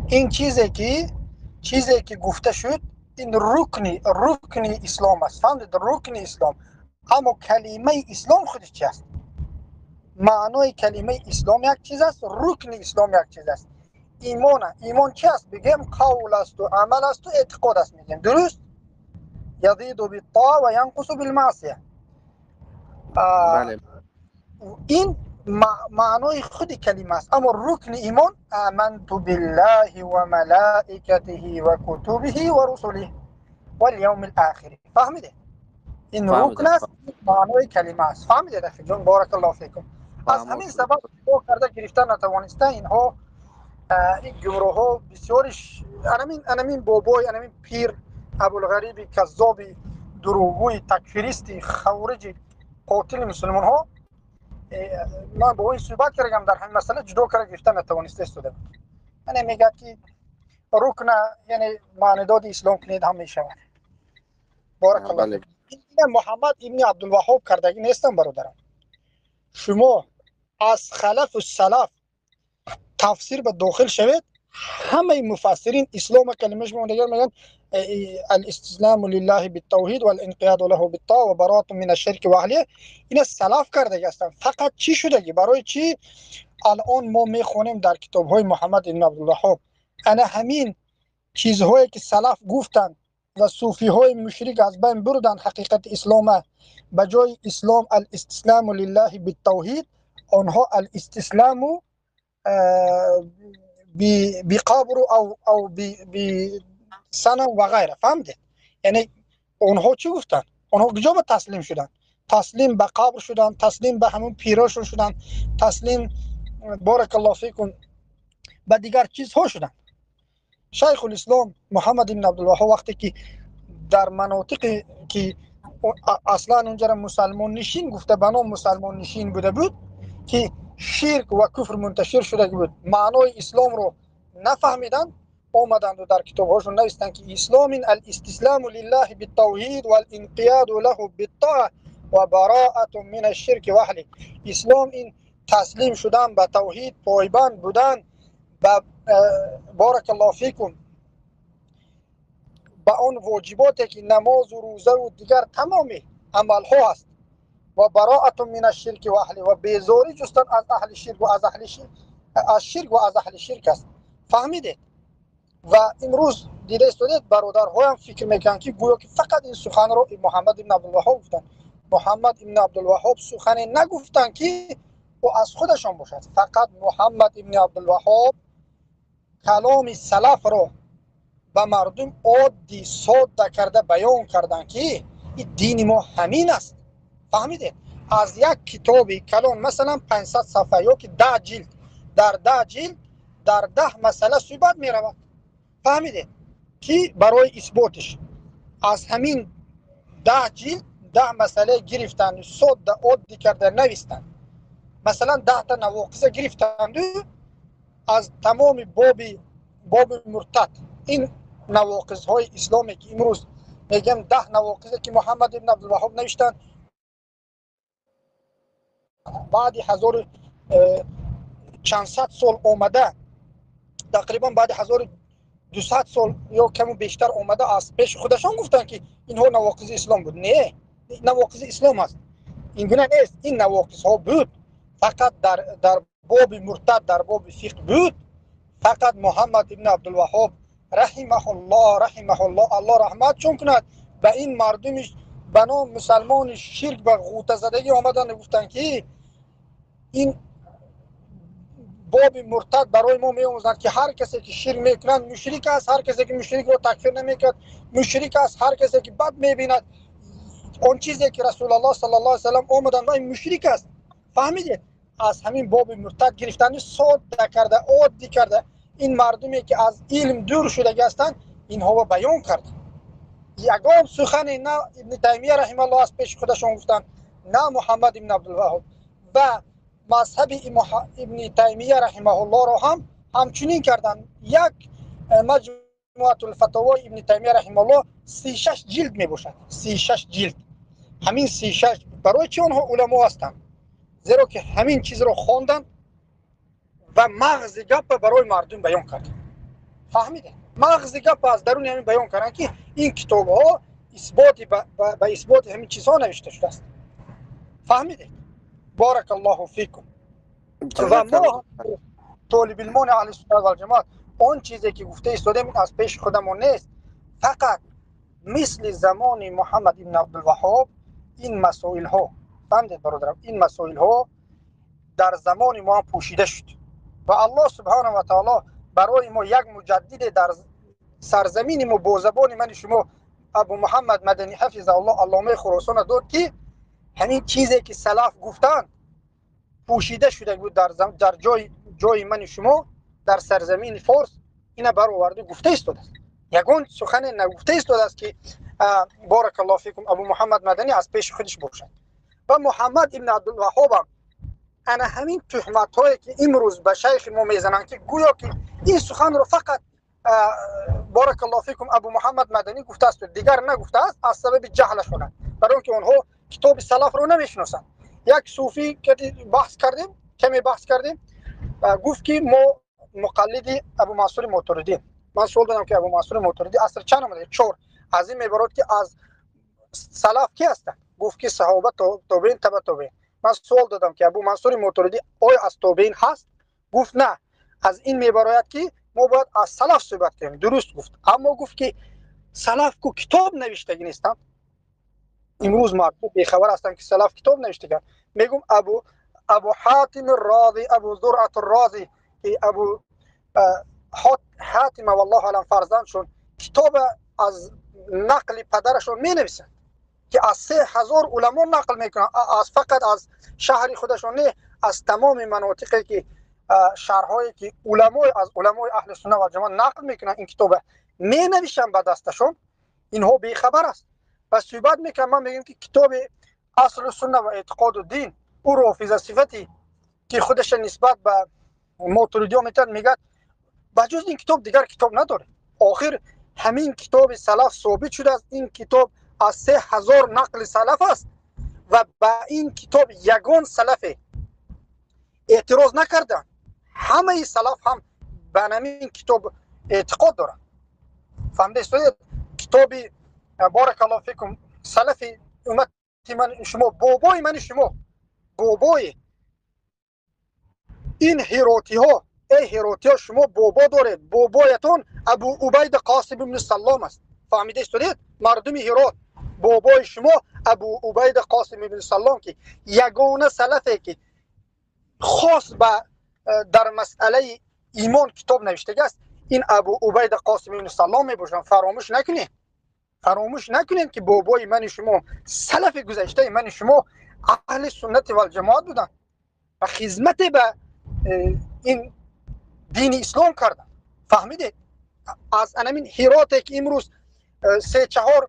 این چیزی که گفته شد، این رکنی اسلام است، فهمید؟ رکن اسلام. اما کلمه اسلام خودش چی است؟ معنای کلمه اسلام یک چیز است، رکن اسلام یک چیز است. Имона, имон чи аст бигем? Қавл асту, амал асту, эътиқод аст мегем, дуруст? Язиду биттоа ва янқусу билмаъсия. Ин маънои худи калима аст. Аммо рукни имон: аманту биллаҳи ва малаикатиҳи ва кутубиҳи ва русулиҳи вал явмил охир. Фаҳмидед? Ин рукн аст, маънои калима аст. Фаҳмидед, рафиқҷон? Баракаллоҳу фикум. Аз ҳамин сабаб ҷудо карда гирифта натавониста инҳо, ин гумроҳҳо бисёриш. Анамин бобой, анамин пир Абулғариби каззоби, дурӯғгӯи, такфиристи, хавориҷи, қотили мусулмонҳо, ман бо ин суҳбат кардам, дар ҳамин масъала ҷудо карда гирифта натавониста истода буд. Яъне мегӯяд, ки рукна, яъне маънидоди ислом кунед, ҳам мешавад. Баракаллоҳ. Муҳаммад ибни Абдулваҳҳоб кардагӣ нестам, бародарам. Шумо аз халафу салаф тафсир ба дохил шавед, ҳамаи муфассирин ислома калимааш дигар мегӯянд: الاستسلام لله بالتوحید والانقیاد له بالطاعة وبراءة من الشرك واهله. اینا салаф кардагӣ ҳастанд. Фақат чӣ шудагӣ? Барои чӣ алон мо мехонем дар китобҳои Муҳаммад ибн Абдулваҳҳоб ана ҳамин чизҳое, ки салаф гуфтанд ва суфиҳои мушрик аз байн бурданд ҳақиқати ислома? Ба ҷои ислом الاستسلام لله بالتوحید, онҳо الاستسلام بقبر او بصنم و غیره. فهمدید؟ یعنی онҳо чӣ гуфтанд? Онҳо куҷо ба таслим шуданд? Таслим ба қабр шуданд, таслим ба ҳамун пирошон шуданд, таслим, баракаллоҳу фикум, ба дигар чизҳо шуданд. Шайхулислом Муҳаммад ибн Абдулваҳҳоб вақте ки дар манотиқе ки аслан унҷара мусалмоннишин гуфта, ба ном мусалмоннишин буда буд, ки ширк ва куфр мунташир шуда буд, маънои исломро нафаҳмиданд, омаданду дар китобҳошон навистанд, ки ислом ин الاستسلام لله بالتوحید والانقیاد له بالطاعة وبراءة من الشرك واهله. Ислом ин таслим шудан ба тавҳид, пойбанд будан ба, баракаллоҳу фикум, ба он воҷиботе, ки намозу рӯзаву дигар тамоми амалҳо аст, وبراءة من الشرك واهله, ва безорӣ ҷустан аз аҳли ширк ва аз аҳли ширк, аз ширк ва аз аҳли ширк аст. Фаҳмидед? Ва имрӯз дида истодед, бародарҳоям фикр мекунанд, ки гӯё ки фақат ин суханро Муҳаммад ибн Абдулваҳҳоб гуфтанд. Муҳаммад ибн Абдулваҳҳоб сухане нагуфтанд, ки ӯ аз худашон бошад. Фақат Муҳаммад ибни Абдулваҳҳоб каломи салафро ба мардум оддӣ, содда карда баён карданд, ки ин дини мо ҳамин аст. Фаҳмидед? Аз як китоби калон, масалан 500 сафҳа ё ки 10 ҷилд, дар 10 ҷилд дар 10 масъала суҳбат меравад. Фаҳмидед, ки барои исботиш аз ҳамин 10 ҷилд 10 масъала гирифтанд, содда, оддӣ карда навистанд. Масалан, 10-та навоқиза гирифтанду аз тамоми боби муртад. Ин навоқизҳои исломе, ки имрӯз мегӯям, 10 навоқизе, ки Муҳаммад ибн Абдулваҳҳоб навиштанд, баъди ҳазору чандсад сол омада, тақрибан баъди 1200 сол ё каму бештар омада, аз пеши худашон гуфтанд, ки инҳо навоқизи ислом буд. Не, навоқизи ислом аст, ин гуна нест. Ин навоқизҳо буд, фақат дар боби муртад, дар боби фиқҳ буд. Фақат Муҳаммад ибн Абдулваҳҳоб раҳимаҳуллоҳ, раҳимаҳуллоҳ, Аллоҳ раҳматшон кунад, ба ин мардуми ба ном мусалмони ширк ба ғӯтазадагӣ омаданд, гуфтанд, ки ин боби муртад барои мо меомӯзанд, ки ҳар касе ки ширк мекунад, мушрик аст, ҳар касе ки мушрикро такфир намекунад, мушрик аст, ҳар касе ки бад мебинад он чизе, ки Расулаллоҳ саллаллоҳу алайҳи васаллам омаданд, ва ин мушрик аст. Фаҳмидед? Аз ҳамин боби муртад гирифтани, содда карда, оддӣ карда, ин мардуме, ки аз илм дур шудагӣ ҳастанд, инҳоро баён кард. Ягон сухане на Ибни Таймия раҳималлоҳ аз пеши худашон гуфтанд, на Муҳаммад ибн Абдулваҳҳоб. Ва мазҳаби Ибни Таймия раҳимаҳуллоҳро ҳам ҳамчунин карданд. Як Маҷмуатулфатовои Ибни Таймия раҳимаҳуллоҳ 36 ҷилд мебошад, 36 ҷилд. Ҳамин 36 барои чӣ онҳо уламо ҳастанд? Зеро ки ҳамин чизро хонданд ва мағзи гапа барои мардум баён карданд. Фаҳмидед? Мағзи гапа аз даруни ҳамин баён карданд, ки ин китобҳо исботи ба исботи ҳамин чизҳо навишта шудааст. Фаҳмидед? Баракаллоҳу фикум. Ва мо Толибилмони аҳли суннат вал ҷамоат, он чизе ки гуфта истодаем, аз пеши худамон нест. Фақат мисли замони Муҳаммад ибн Абдулваҳҳоб ин масоилҳо, фаҳмидед, бародарам, ин масоилҳо дар замони мо ҳам пӯшида шуд ва Аллоҳ субҳонаҳу ва таоло барои мо як муҷаддиде дар сарзамини мо бо забони мани шумо, Абу Муҳаммад Мадани ҳафизаҳуллоҳ, алломаи Хуросона дод, ки ҳамин чизе ки салаф гуфтанд пӯшида шуда буд дар ҷои мани шумо дар сарзамини форс, ина бароварда гуфта истодааст. Ягон сухане нагуфта истодааст, ки, баракаллоҳу фикум, Абу Муҳаммад Маданӣ аз пеши худаш бошад. Ва Муҳаммад ибн Абдулваҳҳобам ана ҳамин туҳматҳое ки имрӯз ба шайхи мо мезананд, ки гӯё ки ин суханро фақат, баракаллоҳу фикум, Абу Муҳаммад Маданӣ гуфтааст, дигар нагуфтааст, аз сабаби ҷаҳлашонанд, барои он ки онҳо китоби салафро намешиносанд. Як суфӣ баҳс кардем, каме баҳс кардем, гуфт ки мо муқаллиди Абу Мансури Мотуридӣ. Ман суол додам, ки Абу Мансури Мотуридӣ аср чанд омада? Чор. Аз ин мебарод, ки аз салаф ки ҳастанд? Гуфт ки саҳоба, тобеин, таба тобеин. Ман суол додам, ки Абу Мансури Мотуридӣ оё аз тобеин ҳаст? Гуфт на. Аз ин мебарояд, ки мо бояд аз салаф суҳбат кунем. Дуруст гуфт, аммо гуфт ки салаф ку китоб навиштагӣ нестанд. Имрӯз мардум бехабар ҳастанд, ки салаф китоб навиштаганд. Мегум, Абу Ҳатим Рози, Абу Зуръат Рози, ки Абу Ҳатима, валлоҳу алам, фарзандшон китоба аз нақли падарашон менависанд, ки аз 3000 уламо нақл мекунанд, аз фақат аз шаҳри худашон не, аз тамоми манотиқе ки шаҳрҳое ки уламои аз уламои аҳли сунна ва ҷамоат нақл мекунанд, ин китоба менавишанд ба дасташон. Инҳо бехабар аст ва суҳбат мекунам. Ман мегӯям, ки китоби аслу сунна ва эътиқоду дин, ӯ рофиза сифати ки худаша нисбат ба мотуридиё метавад, мегӯяд, ба ҷуз ин китоб дигар китоб надорем. Охир ҳамин китоби салаф собит шудааст. Ин китоб аз 3000 нақли салаф аст ва ба ин китоб ягон салафе эътироз накарданд. Ҳамаи салаф ҳам ба ҳамин китоб эътиқод доранд. Фаҳмида истоед? Китоби, баракаллоҳу фикум, салафи уммати ман шумо, бобои мани шумо, бобои ин ҳиротиҳо. Эй ҳиротиҳо, шумо бобо доред, бобоятон Абу Убайда Қосим ибни Саллом аст. Фаҳмида истодед, мардуми Ҳирот? Бобои шумо Абу Убайда Қосим ибни Саллом, ки ягона салафе ки хос ба дар масъалаи имон китоб навиштагааст, ин Абу Убайда Қосим ибни Саллом мебошанд. Фаромӯш накунед, фаромӯш накунем, ки бобои мани шумо, салафи гузаштаи мани шумо аҳли суннати валҷамоат буданд ва хизмате ба ин дини ислом карданд. Фаҳмидед? Аз анамин Ҳироте ки имрӯз се чаҳор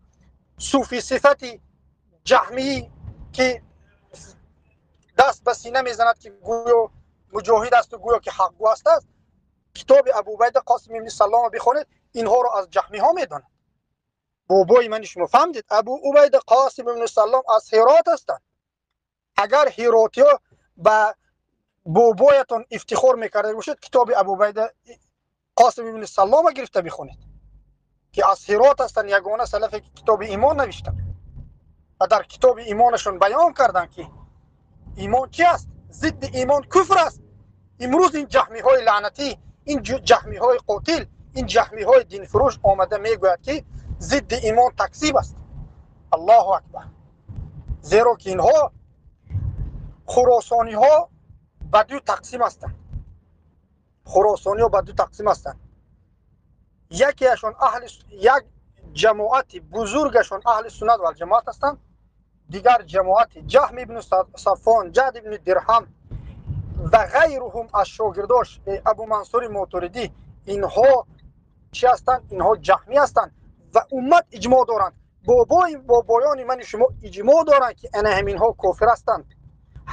суфи сифати ҷаҳмиӣ, ки даст ба сина мезанад, ки гӯё муҷоҳид асту гӯё ки ҳақгӯ астааст, китоби Абубайда Қосим ибни Саллома бихонед, инҳоро аз ҷаҳмиҳо медонад. Бобои мани шумо, фаҳмидед, Абу Убайда Қосим ибни Саллом аз Ҳирот ҳастанд. Агар ҳиротиҳо ба бобоятон ифтихор мекарда бошед, китоби Абубайда Қосим ибни Саллома гирифта бихонед, ки аз Ҳирот ҳастанд, ягона салафе ки китоби имон навиштанд ва дар китоби имонашон баён карданд, ки имон чи аст, зидди имон куфр аст. Имрӯз ин ҷаҳмиҳои лаънатӣ, ин ҷаҳмиҳои қотил, ин ҷаҳмиҳои динфурӯш омада мегӯяд, ки зидди имон такзиб аст. Аллоҳу акбар! Зеро ки инҳо хуросониҳо ба ду тақсим ҳастанд. Хуросониҳо ба ду тақсим ҳастанд. Якеашон аҳли, як ҷамоати бузургашон аҳли суннат валҷамоат ҳастанд, дигар ҷамоати Ҷаҳм ибну Сафон, Ҷад ибни Дирҳам ва ғайруҳум аз шогирдош Абу Мансури Мотуридӣ, инҳо чӣ ҳастанд? Инҳо ҷаҳмӣ ҳастанд ва уммат иҷмоъ доранд, бобои бобоёни мани шумо иҷмоъ доранд, ки ана ҳаминҳо кофир ҳастанд.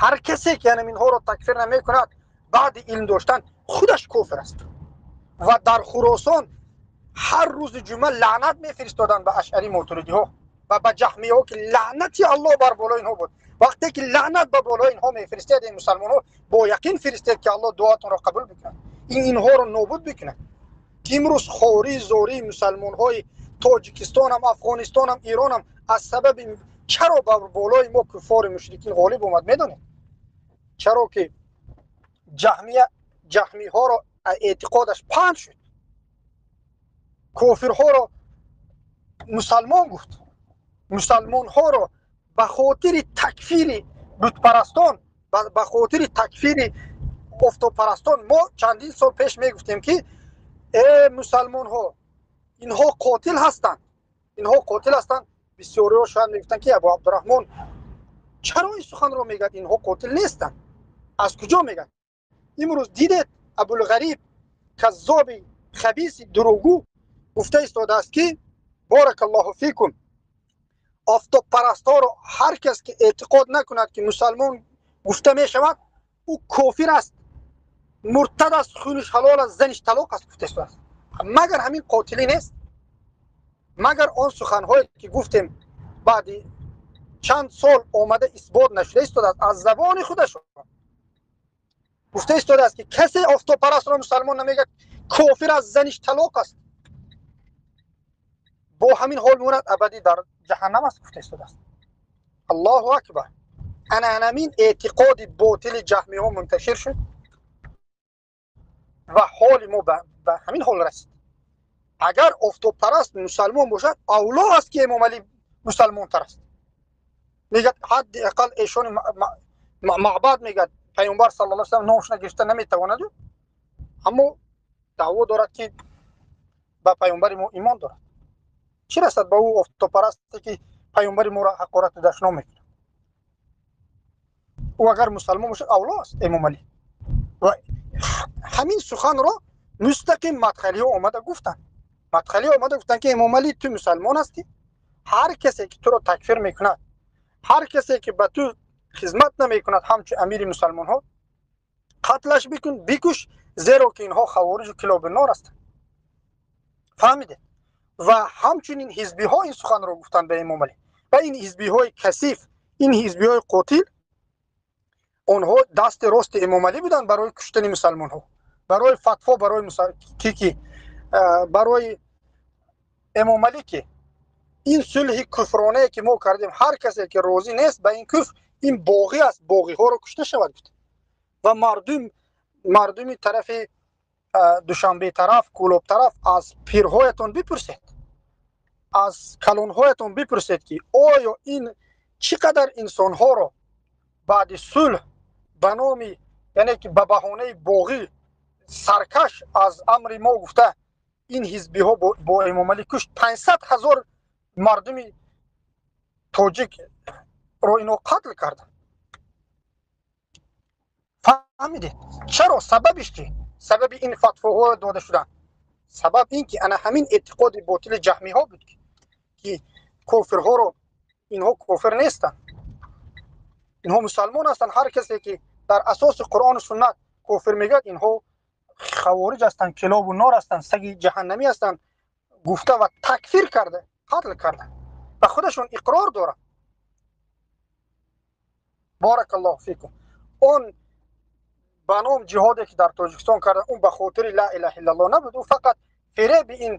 Ҳар касе ки ҳаминҳоро такфир намекунад, баъди илм доштан, худаш кофир аст. Ва дар Хуросон ҳар рӯзи ҷумъа лаънат мефиристоданд ба ашъари мотуридиҳо ва ба ҷаҳмиҳо, ки лаънати Аллоҳ бар болои инҳо буд. Вақте ки лаънат ба болои инҳо мефиристед, ин мусалмонҳо, бо яқин фиристед, ки Аллоҳ дуатонро қабул бикунад, ин инҳоро нобуд бикунад, ки имрӯз хорӣ зории мусалмонҳои Тоҷикистонам, Афғонистонам, Иронам аз сабаби чаро ба болои мо куффори мушрикин ғолиб омад, медонед? Чаро ки ҷаҳмия, ҷаҳмиҳоро эътиқодаш паҳн шуд, кофирҳоро мусалмон гуфт, мусалмонҳоро ба хотири такфири бутпарастон, ба хотири такфири офтобпарастон. Мо чандин сол пеш мегуфтем, ки э мусалмонҳо, инҳо қотил ҳастанд, инҳо қотил ҳастанд. Бисёриҳо шояд мегуфтанд, ки Абу Абдураҳмон чаро ин суханро мегӯяд, инҳо қотил нестанд, аз куҷо мегӯяд? Имрӯз дидед, Абулғариб каззоби хабиси дурӯғгӯ гуфта истодааст, ки боракаллоҳу фикум, офтобпарастҳоро ҳар кас ки эътиқод накунад, ки мусалмон гуфта мешавад, ӯ кофир аст, муртад аст, хуниш ҳалол аст, заниш талоқ аст, гуфта истодааст. Магар ҳамин қотилӣ нест? Магар он суханҳое ки гуфтем, баъди чанд сол омада исбот нашуда истодааст? Аз забони худашон гуфта истодааст, ки касе офтобпарастро мусалмон намегӯяд, кофир аст, заниш талоқ аст, бо ҳамин ҳол мемонад, абадӣ дар ҷаҳаннам аст, гуфта истодааст. Аллоҳу акбар! Ана ҳамин эътиқоди ботили ҷаҳмиҳо мунташир шуд ва ҳоли мо ба ҳамин ҳол расид. Агар офтобпараст мусалмон бошад, авло аст, ки Эмомалӣ мусалмонтар аст. Мегӯяд, ҳадди ақал эшони маъбад, мегӯяд, Пайғамбар саллаллоҳу алайҳи васаллам номашона гирифта наметавонаду, аммо даъво дорад, ки ба пайғамбари мо имон дорад. Чӣ расад ба ӯ офтобпарасте, ки пайғамбари моро ҳақорату дашном мекунад? Ӯ агар мусалмон бошад, авло аст Эмомалӣ. Ва ҳамин суханро мустақим мадхалиҳо омада гуфтанд. Мадхалиҳо омада гуфтанд, ки Эмомалӣ, ту мусалмон ҳастӣ, ҳар касе ки туро такфир мекунад, ҳар касе ки ба ту хизмат намекунад ҳамчун амири мусалмонҳо, қатлаш бикун, бикуш, зеро ки инҳо хавориҷу килоби нор ҳастанд. Фаҳмидед? Ва ҳамчунин ҳизбиҳо ин суханро гуфтанд ба Эмомалӣ. Ва ин ҳизбиҳои касиф, ин ҳизбиҳои қотил, онҳо дасти рости Эмомалӣ буданд барои куштани мусалмонҳо, барои фатво, барои ки барои Эмомалӣ, ки ин сулҳи куфронае ки мо кардем, ҳар касе ки розӣ нест ба ин куфр, ин боғӣ аст, боғиҳоро кушта шавад, гуфт. Ва мардуми тарафи Душанбе тараф, Кӯлоб тараф, аз пирҳоятон бипурсед, аз калонҳоятон бипурсед, ки оё ин чӣ қадар инсонҳоро баъди сулҳ ба номи, яъне ки ба баҳонаи боғӣ, саркаш аз амри мо гуфта, ин ҳизбиҳо бо Эмомалӣ кушт. 500 000 мардуми тоҷикро ино қатл карданд. Фаҳмидед, чаро? Сабабиш чи? Сабаби ин фатвоҳо дода шудан, сабаб ин ки ана ҳамин эътиқоди ботили ҷаҳмиҳо буд, ки кофирҳоро, инҳо кофир нестанд, инҳо мусалмон ҳастанд, ҳар касе ки дар асоси Қуръону суннат кофир мегӯяд, инҳо хавориҷ ҳастанд, килобу нор ҳастанд, саги ҷаҳаннамӣ ҳастанд, гуфта ва такфир карда, қатл карда ба худашон иқрор доранд. Боракаллоҳу фикум. Он ба ном ҷиҳоде ки дар Тоҷикистон кардан, он ба хотири ла илаҳа иллаллоҳ набуд, ӯ фақат фиреби ин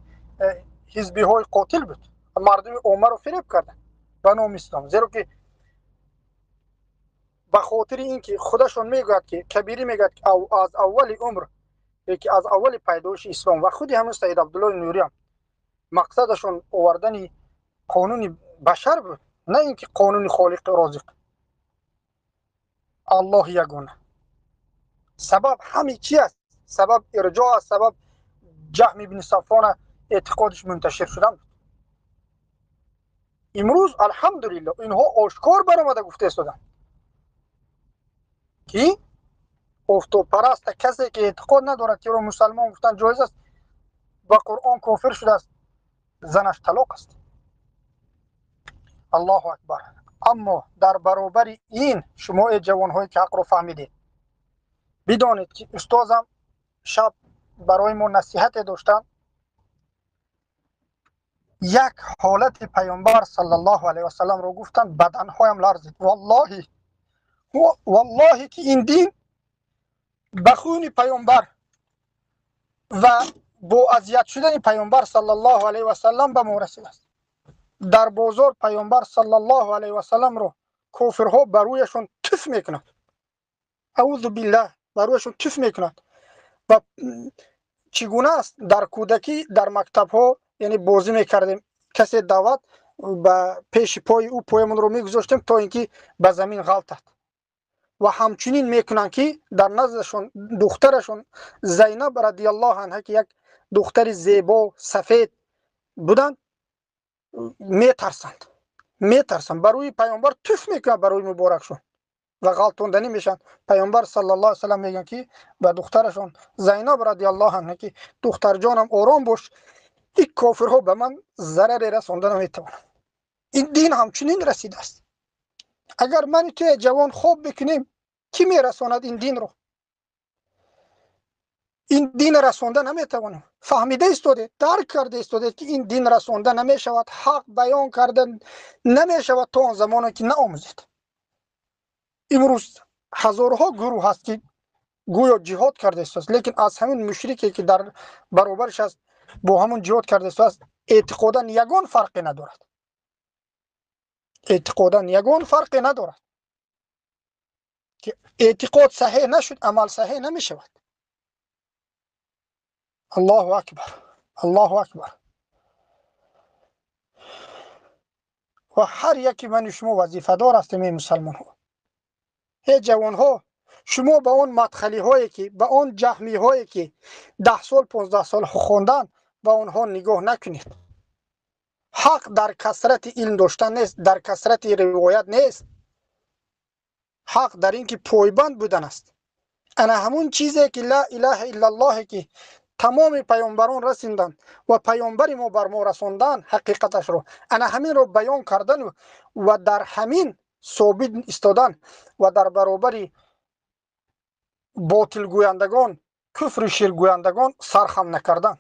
ҳизбиҳои қотил буд. Мардуми оммаро фиреб карданд ба номи ислом, зеро ки ба хотири ин ки худашон мегӯяд, ки Кабирӣ мегӯяд, ки аз аввали умр, ки аз аввали пайдоиши ислом, ва худи ҳамин Саид Абдуллои Нуриам мақсадашон овардани қонуни башар буд, на ин ки қонуни Холиқи Розиқ, Аллоҳи ягона. Сабаб ҳами чи аст? Сабаб ирҷо аст, сабаб Ҷаҳм ибни Сафвона эътиқодиш мунташир шудан буд. Имрӯз, алҳамдулилло, инҳо ошкор баромада гуфта истоданд, ки офтобпараста касе ки эътиқод надорад, ки ӯро мусалмон гуфтан ҷоиз аст, ба Қуръон кофир шудааст, занаш талоқ аст. Аллоҳу акбар! Аммо дар баробари ин, шумо, э ҷавонҳое ки ҳақро фаҳмидед, бидонед, ки устозам шаб барои мо насиҳате доштанд. Як ҳолати Пайғамбар саллаллоҳу алайҳи васалламро гуфтанд, баданҳоям ларзид. Валлоҳи, валлоҳи, ки ин дин ба хуни Пайғамбар ва бо азият шудани Пайғамбар саллаллоҳу алайҳи васаллам ба мо расидааст. Дар бозор Пайғамбар саллаллоҳу алайҳи васалламро кофирҳо ба рӯяшон туф мекунанд, аузу биллаҳ, ба рӯяшон туф мекунанд. Ва чӣ гуна аст? Дар кӯдакӣ дар мактабҳо яъне бозӣ мекардем, касе даъват ба пеши пои ӯ поямонро мегузоштем, то ин ки ба замин ғалтад. Ва ҳамчунин мекунанд, ки дар наздашон духтарашон Зайнаб радиаллоҳу анҳа, ки як духтари зебо сафед буданд, метарсанд, метарсанд. Ба рӯи паёмбар туф мекунанд, ба рӯи муборакшон, ва ғалтонданӣ мешаванд. Паёмбар саллаллоҳу алайҳи васаллам мегӯянд, ки ба духтарашон Зайнаб радиаллоҳу анҳа, ки духтарҷонам, ором бош, ин кофирҳо ба ман зараре расонда наметавонанд. Ин дин ҳамчунин расидааст. Агар мани ту ҷавон хоб бикунем, кӣ мерасонад ин динро? Ин дин расонда наметавонем. Фаҳмида истодед, дарк карда истодед, ки ин дин расонда намешавад, ҳақ баён карда намешавад то он замоне ки наомӯзед. Имрӯз ҳазорҳо гурӯҳ ҳаст, ки гӯё ҷиҳод карда истодааст, лекин аз ҳамин мушрике, ки дар баробариш аст, бо ҳамон ҷиҳод карда истодааст, эътиқодан ягон фарқе надорад. Эътиқодан ягон фарқе надорад. Ки эътиқод саҳеҳ нашуд, амал саҳеҳ намешавад. Аллоҳу акбар, Аллоҳу акбар. Ва ҳар яке мани шумо вазифадор ҳастем, эй мусалмонҳо, эй ҷавонҳо. Шумо ба он мадхалиҳое, ки ба он ҷаҳмиҳое, ки 10 сол 15 сол хондан, ба онҳо нигоҳ накунед. Ҳақ дар касрати илм доштан нест, дар касрати ривоят нест. Ҳақ дар ин ки пойбанд будан аст. Ана ҳамун чизе, ки ла илаҳа иллаллоҳе, ки тамоми паёмбарон расинданд ва паёмбари мо бар мо расонданд ҳақиқаташро, ана ҳаминро баён кардан ва дар ҳамин собит истодан ва дар баробари ботилгӯяндагон, куфру ширкгӯяндагон сархам накардан.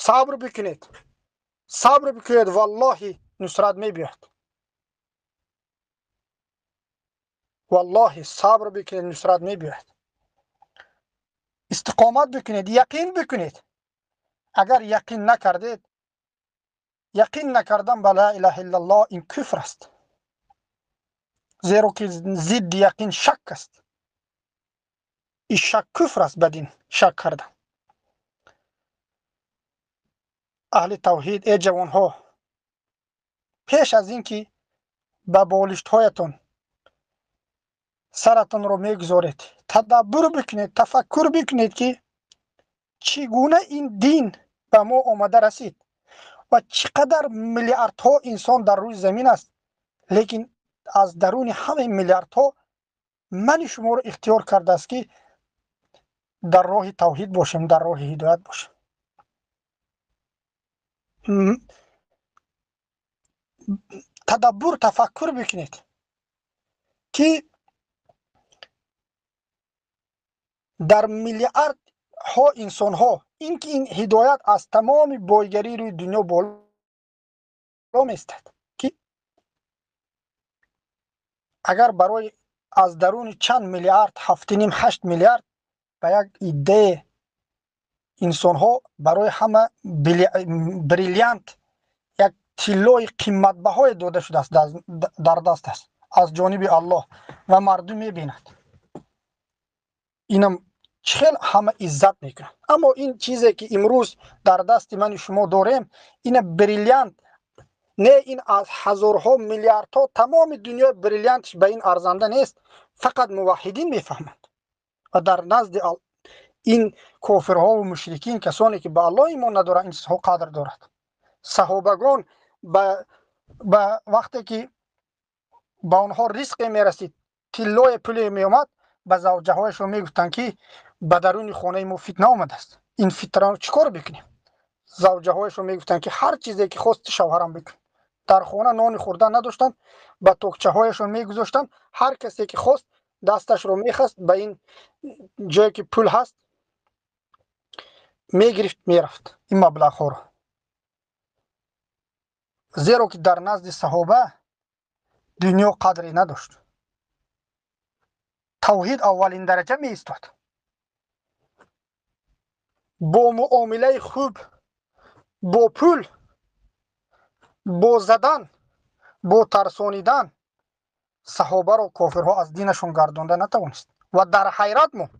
Сабр бикунед, сабр бикунед, валлоҳи нусрат мебиёяд. Валлоҳи сабр бикунед, нусрат мебиёяд. Истиқомат бикунед, яқин бикунед. Агар яқин накардед, яқин накардан ба ла илаҳа иллаллоҳ ин куфр аст, зеро ки зидди яқин шак аст. Ин шак куфр аст, ба дин шак кардан. Аҳли тавҳид, эй ҷавонҳо, пеш аз ин ки ба болиштҳоятон саратонро мегузоред, тадаббур бикунед, тафаккур бикунед, ки чӣ гуна ин дин ба мо омада расид ва чӣ қадар миллиардҳо инсон дар рӯи замин аст, лекин аз даруни ҳамаи миллиардҳо мани шуморо ихтиёр кардааст, ки дар роҳи тавҳид бошем, дар роҳи ҳидоят бошем. Тадаббур, тафаккур бикунед, ки дар миллиардҳо инсонҳо ин ки ин ҳидоят аз тамоми бойгарии рӯи дунё боло меистад, ки агар барои аз даруни чанд миллиард, 7,5-8 миллиард, ба як иддае инсонҳо барои ҳама бриллиант, як тиллои қиматбаҳое дода шудааст, дар даст аст аз ҷониби Аллоҳ, ва мардум мебинад. Инам чӣ хел ҳама иззат мекунанд. Аммо ин чизе, ки имрӯз дар дасти мани шумо дорем, ина бриллиант не, ин аз ҳазорҳо миллиардҳо тамоми дунёи бриллиантш ба ин арзанда нест. Фақат муваҳҳидин мефаҳманд ва дар назди ин кофирҳову мушрикин, касоне ки ба Аллоҳ имон надоранд, ин чизҳо қадр дорад. Саҳобагон ба вақте ки ба онҳо ризқе мерасид, тиллое, пуле меомад, ба завҷаҳояшон мегуфтанд, ки ба даруни хонаи мо фитна омадааст, ин фитнаро чӣ кор бикунем? Завҷаҳояшон мегуфтанд, ки ҳар чизе ки хости шавҳарам бикун. Дар хона нони хӯрдан надоштанд, ба токчаҳояшон мегузоштанд, ҳар касе ки хост дасташро мехаст, ба ин ҷое ки пул ҳаст мегирифт, мерафт ин маблағҳоро. Зеро ки дар назди саҳоба дунё қадре надошт, тавҳид аввалин дараҷа меистод. Бо муомилаи хуб, бо пул, бо задан, бо тарсонидан саҳобаро кофирҳо аз динашон гардонда натавонист ва дар ҳайрат монд.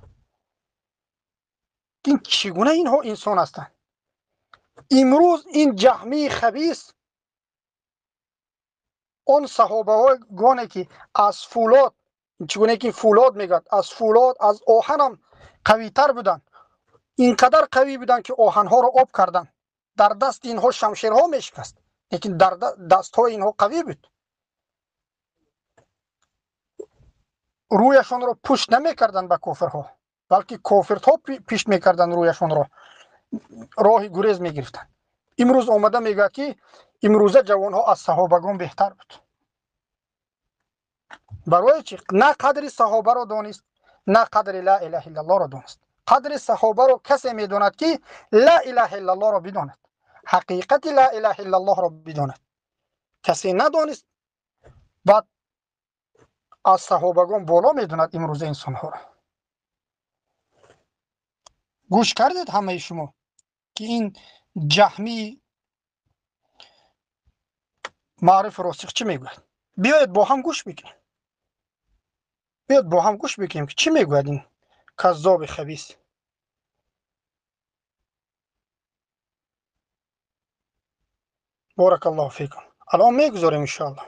Ин чӣ гуна инҳо инсон ҳастанд? Имрӯз ин ҷаҳмии хабис он саҳобагоне ки аз фулод, чӣ гуна ки фулод мегӯяд, аз фулод, аз оҳанам қавитар буданд, инқадар қавӣ буданд ки оҳанҳоро об карданд. Дар дасти инҳо шамшерҳо мешикаст, лекин дар дастҳои инҳо қавӣ буд. Рӯяшонро пушт намекарданд ба кофирҳо, балки кофирҳо пишт мекарданд рӯяшонро, роҳи гурез мегирифтанд. Имрӯз омада мегӯяд ки имрӯза ҷавонҳо аз саҳобагон беҳтар буд. Барои чӣ? На қадри саҳобаро донист, на қадри ла илаҳа иллаллоҳро донист. Қадри саҳобаро касе медонад ки ла илаҳа иллаллоҳро бидонад, ҳақиқати ла илаҳа иллаллоҳро бидонад. Касе надонист, баъд аз саҳобагон боло медонад имрӯза инсонҳоро. Гӯш кардед ҳамаи шумо ки ин ҷаҳмии маъриф росих чӣ мегӯяд? Биёед бо ҳам гӯш бикунем. Биёед бо ҳам гӯш бикунем ки чӣ мегӯяд ин каззоби хабис. Боракаллоҳу фикум. Алон мегузорем иншоаллоҳ.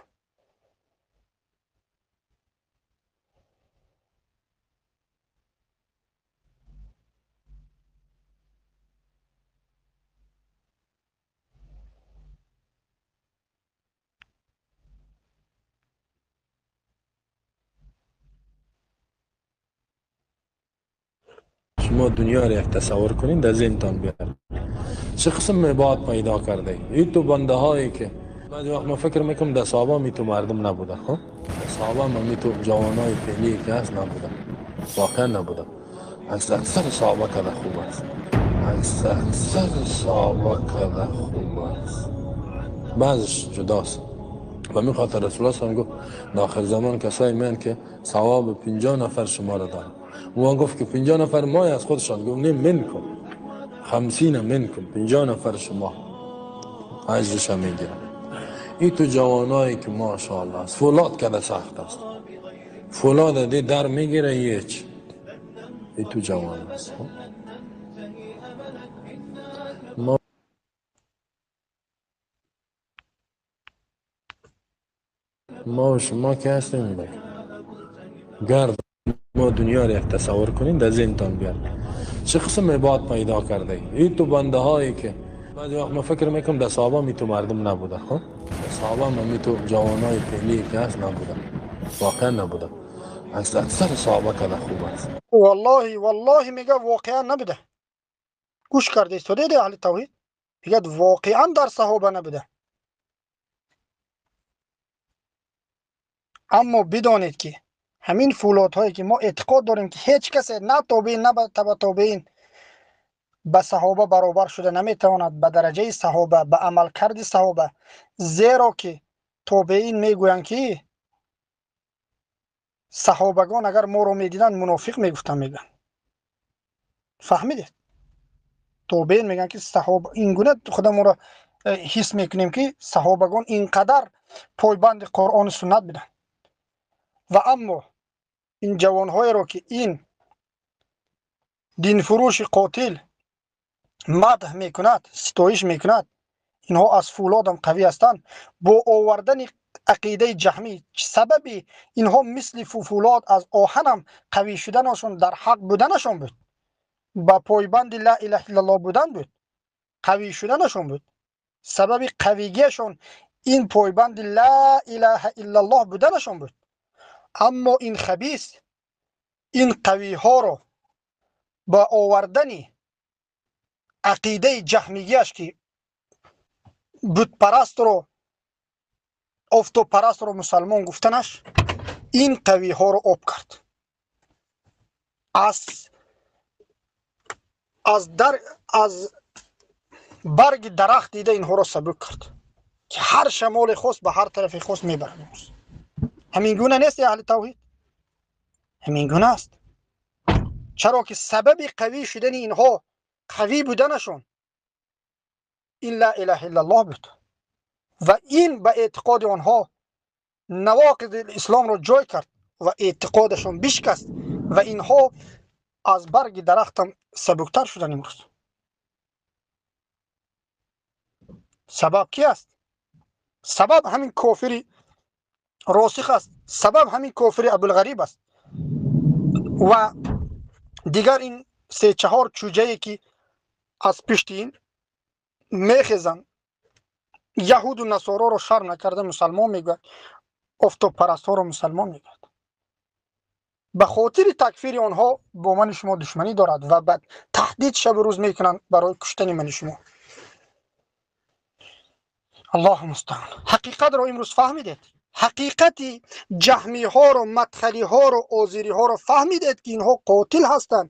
شما دنیا را یک تصور کنین، در ذهنتان بیارید چه قسم عباد پیدا کرده این تو بنده هایی که بعضی وقت ما فکر میکنم در صحابه می تو مردم نبوده، خب صحابه ما می تو جوانای فعلی که هست نبوده، واقعا نبوده. اکثر صحابه کده خوب است، اکثر صحابه کده خوب است، بعضش جداست. و می خاطر رسول الله صلی الله علیه و گفت در آخر زمان کسایی میان که ثواب 50 نفر شما را دارن. او گفت که 50 نفر ما از خودشان، گفت نه منکم 50 منکم، 50 نفر شما اجرش میگیرن. این تو جوانایی که ماشاءالله است، فولاد کده سخت است، فولاد دی در میگیره هیچ. این تو جوان است. ما و شما که هستیم گرد ما دنیا را یک تصور کنین، در ذهنتان بیارید چه قسم عباد پیدا کرده این تو بنده هایی که بعضی وقت ما فکر میکنم در صحابه می تو مردم نبوده، خب صحابه ما می تو جوانای فعلی که هست نبوده، واقعا نبوده. اکثر صحابه کده خوب است. والله والله میگه واقعا نبوده. گوش کرده استاد اهل توحید میگه واقعا در صحابه نبوده. اما بدانید که همین فولادهایی که ما اعتقاد داریم که هیچ کسی نه تابعین نه تبع تابعین به صحابه برابر شده نمیتواند، به درجه صحابه، به عملکرد صحابه، زیرا که تابعین میگویند که صحابگان اگر ما رو میدیدن منافق میگفتن، میگن. فهمیدید؟ تابعین میگن که صحابه اینگونه خودمون را حس میکنیم که صحابگان اینقدر پایبند قرآن و سنت بودن. و اما این جوانهایی را که این دین فروش قاتل مدح میکند، ستایش میکند، اینها از فولاد هم قوی هستند. با آوردن عقیده جهمی سبب اینها مثل فولاد از آهن هم قوی شدنشون در حق بودنشون بود، با پایبند لا اله الا الله بودن بود، قوی شدنشون بود. سبب قویگیشون این پایبند لا اله الا الله بودنشون بود. اما این خبیث این قوی ها رو با آوردن عقیده جهمیگیش که بت پرست رو، آفتاب پرست رو مسلمان گفتنش، این قوی ها رو آب کرد. از برگ درخت دیده اینها رو سبک کرد که هر شمال خواست به هر طرف خواست میبرد. همین گونه نیست اهل توحید؟ همین گونه است. چرا که سبب قوی شدن اینها، قوی بودنشون، این لا اله الا الله بود و این به اعتقاد آنها نواقض اسلام را جای کرد و اعتقادشون بشکست و اینها Аз барги дарахтам сабуктар шудан имрӯз. Сабаб ки аст? Сабаб ҳамин кофири росих аст, сабаб ҳамин кофири Абулғариб аст ва дигар ин се чаҳор чӯҷае ки аз пишти ин мехезанд, яҳуду насороро шарм накарда мусалмон мегӯяд, офтобпарастҳоро мусалмон мегӯяд. Ба хотири такфири онҳо бо мани шумо душманӣ дорад ва ба таҳдид шабу рӯз мекунанд барои куштани мани шумо. Аллоҳу мустаъон. Ҳақиқатро имрӯз фаҳмидед? Ҳақиқати ҷаҳмиҳоро, мадхалиҳоро, озириҳоро фаҳмидед ки инҳо қотил ҳастанд,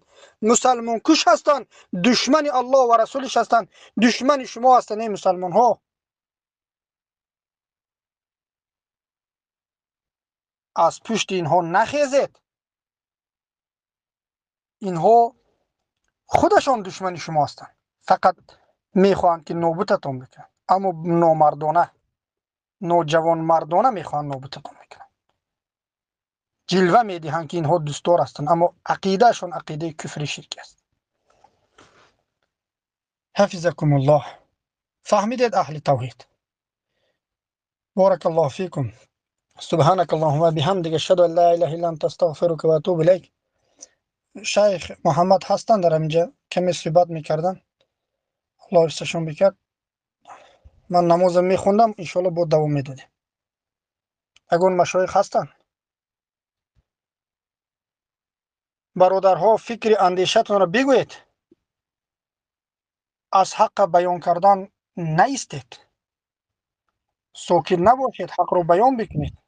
мусалмонкуш ҳастанд, душмани Аллоҳ ва расулиш ҳастанд, душмани шумо ҳастанд, эй мусалмонҳо. Аз пушти инҳо нахезед. Инҳо худашон душмани шумо ҳастанд, фақат мехоҳанд ки нобутатон бикунанд, аммо номардона, ноҷавонмардона мехоҳанд нобутатон бикунанд. Ҷилва медиҳанд ки инҳо дӯстдор ҳастанд, аммо ақидаашон ақидаи куфри ширкӣ аст. Ҳафизакумуллоҳ. Фаҳмидед аҳли тавҳид? Боракаллоҳу фикум. سبحانك اللهم وبحمدك اشهد ان لا اله الا انت استغفرك واتوب اليك. شیخ محمد هستند در اینجا کمی صحبت میکردن، الله حفظشون بکرد. من نمازم میخوندم، انشالله با دوام میدادیم. اگر مشایخ هستند، برادرها فکر اندیشتون را بگویید، از حق بیان کردن نیستید، ساکت نباشید، حق رو بیان بکنید.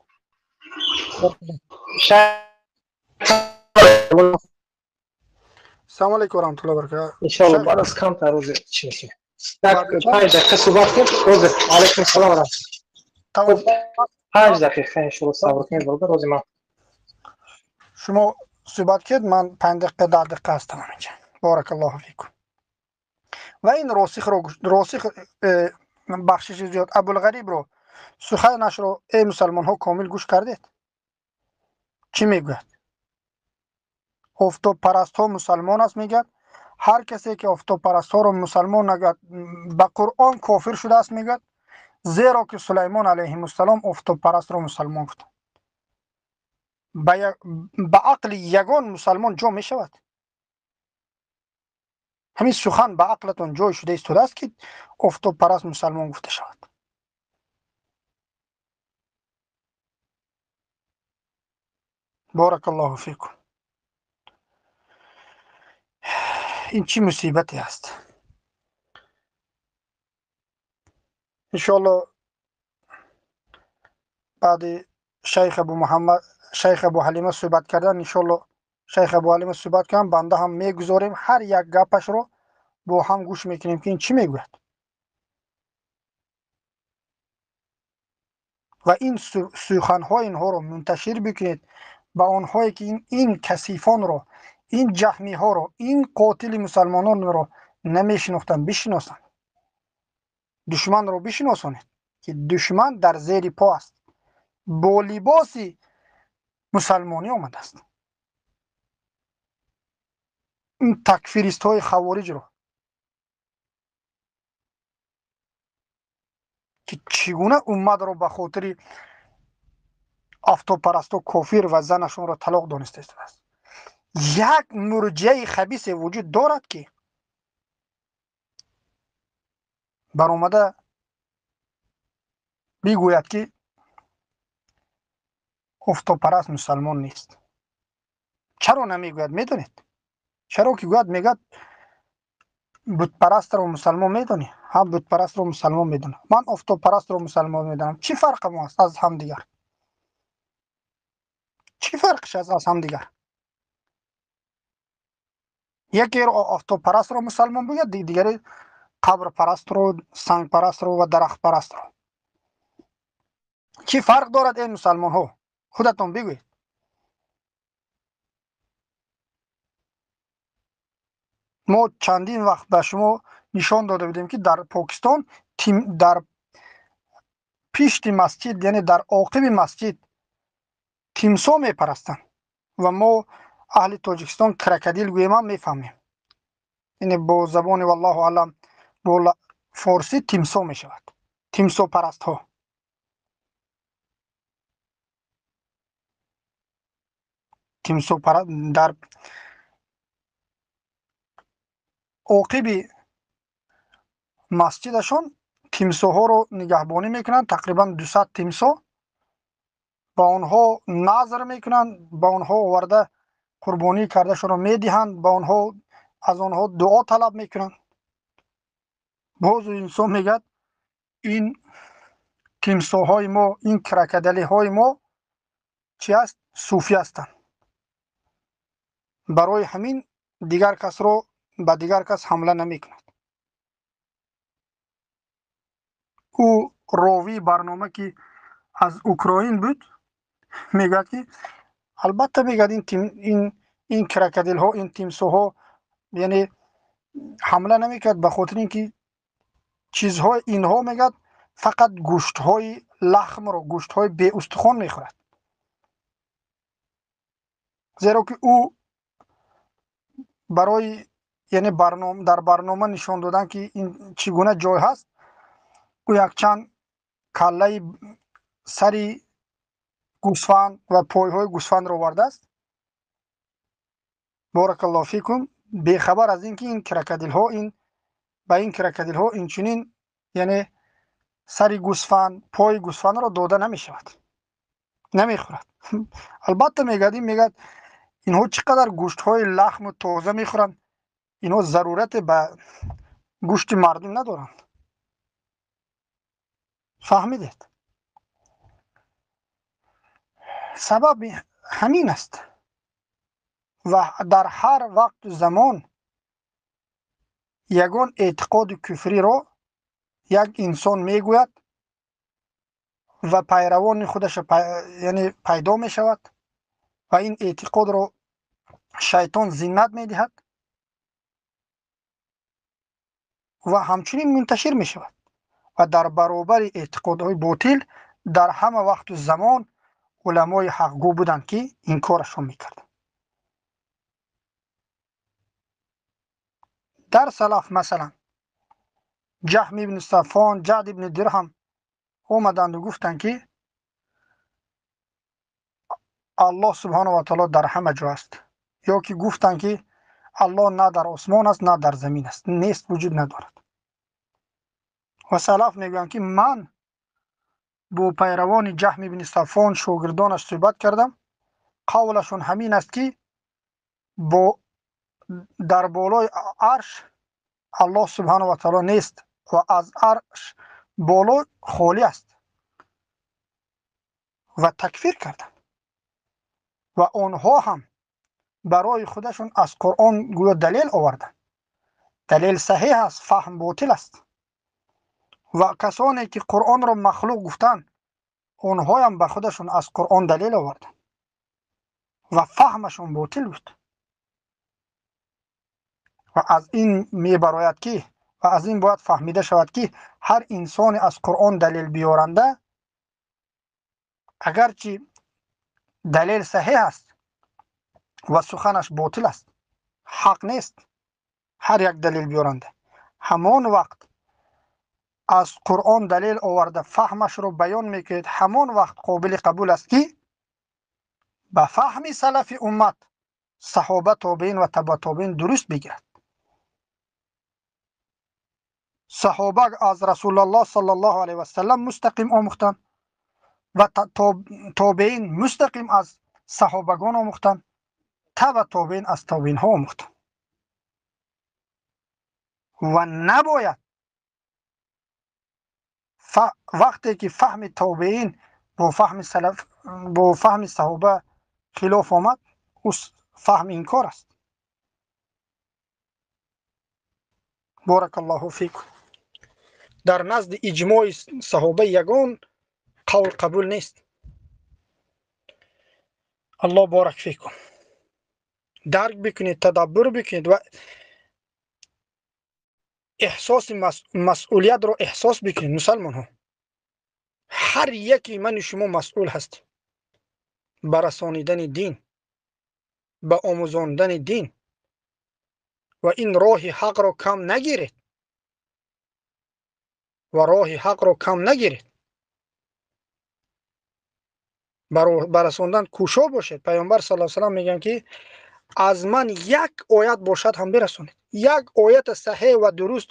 سلام علیکم و رحمت الله و برکاته. ان شاء الله بعد از کمتر روز چی میشه؟ 5 دقیقه صحبت کنیم. روز علیکم السلام و رحمت الله. 5 دقیقه ان شاء الله صبر کنید برادر. روز من شما صحبت کرد، من 5 دقیقه 10 دقیقه هستم اینجا. بارک الله فیکم. و این راسخ رو، راسخ بخشش زیاد ابوالغریب رو، سخنش رو ای مسلمان ها کامل گوش کردید؟ چی میگوید؟ آفتاب پرست ها مسلمان است میگه. هر کسی که آفتاب پرست ها رو مسلمان نگوید به قرآن کافر شده است میگه، زیرا که سلیمان علیه السلام آفتاب پرست رو مسلمان گفت. به عقل یگان مسلمان جا میشود؟ همین سخن به عقلتون جای شده ایستاده است که آفتاب پرست مسلمان گفته شود. بارک الله فیکم. این چی مصیبتی است؟ انشالله بعد شیخ ابو محمد، شیخ ابو حلیمه صحبت کردن، انشالله شیخ ابو حلیمه صحبت کردن، بنده هم میگذاریم هر یک گپش رو با هم گوش میکنیم که این چی میگوید و این سخنهای اینها رو منتشر بکنید به آنهایی که این کثیفان رو، این جهمی ها رو، این قاتل مسلمانان رو نمیشناختن بشناسند. دشمن رو بشناسانید که دشمن در زیر پا است، با لباس مسلمانی آمده است. این تکفیریست های خوارج رو که چگونه امت رو به خاطر آفتاب پرست و کافر و زنشون را طلاق دانسته است. یک مرجعه خبیث وجود دارد که برآمده بگوید که آفتاب پرست مسلمان نیست. چرا نمیگوید؟ میدونید چرا که گوید؟ میگوید بت پرست رو مسلمان میدونی، هم بت پرست رو مسلمان میدونم، من آفتاب پرست رو مسلمان میدونم. چی فرق ما است از هم دیگر؟ چی فرقش است از هم دیگر؟ یکی رو آفتاب پرست رو مسلمان بگه، دیگری قبر پرست رو، سنگ پرست رو و درخت پرست رو. چی فرق دارد این مسلمان ها؟ خودتون بگویید. ما چندین وقت به شما نشان داده بودیم که در پاکستان در پیشت مسجد، یعنی در عاقب مسجد تیمسا میپرستند و ما Аҳли Тоҷикистон крокодил гӯем ҳам мефаҳмем. Яъне бо забони валлоҳу аълам бо форсӣ тимсо мешавад. Тимсопарастҳо. Тимсопараст дар оқиби масҷидашон тимсоҳоро нигаҳбонӣ мекунанд, тақрибан 200 тимсо. Ба онҳо назр мекунанд, ба онҳо оварда қурбонӣ кардашонро медиҳанд, ба онҳо аз онҳо дуо талаб мекунанд. Боз инсон мегӯяд ин тимсоҳои мо, ин крокодилҳои мо чи аст? Суфӣ ҳастанд. Барои ҳамин дигар касро ба дигар кас ҳамла намекунад. Ӯ ровии барнома ки аз Украин буд мегӯяд ки албатта мегӯяд ин крокодилҳо, ин тимсоҳо яъне ҳамла намекард ба хотири ин ки чизҳои инҳо мегӯяд фақат гӯштҳои лахмро, гӯштҳои беустухон мехӯрад. Зеро ки ӯ барои яъне дар барнома нишон додан ки ин чӣ гуна ҷой ҳаст, ӯ якчанд каллаи сари гӯсфанд ва пойҳои гӯсфандро овардааст. Боракаллоҳу фикум, бехабар аз ин ки ин крокодилҳо, ин ба ин крокодилҳо инчунин яъне сари гӯсфанд, пои гӯсфандро дода намешавад, намехӯрад. Албатта мегӯяд ин мегӯяд инҳо чӣ қадар гӯштҳои лахму тоза мехӯранд, инҳо зарурате ба гӯшти мардум надоранд. Фаҳмидед? Сабаб ҳамин аст ва дар ҳар вақту замон ягон эътиқоди куфриро як инсон мегӯяд ва пайравони худаш яъне пайдо мешавад ва ин эътиқодро шайтон зинат медиҳад ва ҳамчунин мунташир мешавад ва дар баробари эътиқодҳои ботил дар ҳама вақту замон уламои ҳақгӯ буданд ки инкорашон мекарданд. Дар салаф масалан Ҷаҳм ибни Сафон, Ҷаъд ибни Дирҳам омаданду гуфтанд ки Аллоҳ субҳонаҳу ва таъоло дар ҳама ҷо аст, ё ки гуфтанд ки Аллоҳ на дар осмон аст, на дар замин аст, нест, вуҷуд надорад. Ва салаф мегӯянд ки ман бо пайравони Ҷаҳм ибни Сафон, шогирдонаш суҳбат кардам, қавлашон ҳамин аст ки бо дар болои арш Аллоҳ субҳонаҳу ва таъоло нест ва аз арш боло холӣ аст ва такфир карданд. Ва онҳо ҳам барои худашон аз Қуръон гӯё далел оварданд. Далел саҳеҳ аст, фаҳм ботил аст. Ва касоне ки Қуръонро махлуқ гуфтанд, онҳоям ба худашон аз Қуръон далел оварданд ва фаҳмашон ботил буд. Ва аз ин мебарояд ки ва аз ин бояд фаҳмида шавад ки ҳар инсоне аз Қуръон далел биёранда, агарчи далел саҳеҳ аст ва суханаш ботил аст, ҳақ нест, ҳар як далел биёранда ҳамон вақт аз Қуръон далел оварда фаҳмашро баён мекунед, ҳамон вақт қобили қабул аст ки ба фаҳми салафи уммат, саҳоба, тобеин ва таба тобеин дуруст бигирад. Саҳоба аз Расулуллоҳ саллаллоҳу алайҳи васаллам мустақим омӯхтанд ва тобеин мустақим аз саҳобагон омӯхтанд, таба тобеин аз тобеинҳо омӯхтанд. Ва набояд вақте ки фаҳми тобеин бо фаҳми салаф, бо фаҳми саҳоба хилоф омад, ӯ фаҳм инкор аст. Боракаллоҳу фикум. Дар назди иҷмои саҳоба ягон қавл қабул нест. Аллоҳ борак фикум. Дарк бикунед, тадаббур бикунед ва эҳсоси масъулиятро эҳсос бикунед. Мусалмонҳо, ҳар яки мани шумо масъул ҳастем ба расонидани дин. Ба омӯзондани дин ва ин роҳи ҳақро кам нагиред ва роҳи ҳақро кам нагиред. Ба расондан кӯшо бошед. Пайғамбар саллаллоҳу алайҳи васаллам мегӯянд, ки аз ман як оят бошад ҳам бирасонед. Як оят саҳеҳ ва дуруст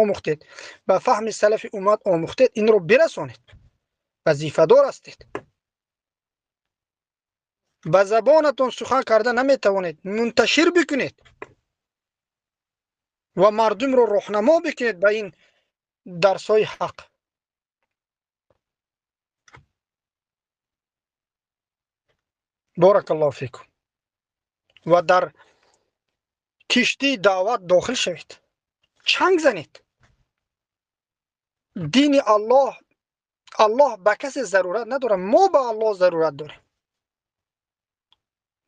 омӯхтед, ба фаҳми салафи уммат омӯхтед, инро бирасонед. Вазифадор ҳастед. Ба забонатон сухан карда наметавонед, мунташир бикунед ва мардумро роҳнамо бикунед ба ин дарсҳои ҳақ. Боракаллоҳу фикум. Ва дар киштии даъват дохил шавед, чанг занед. Дини Аллоҳ, Аллоҳ ба касе зарурат надорад, мо ба Аллоҳ зарурат дорем.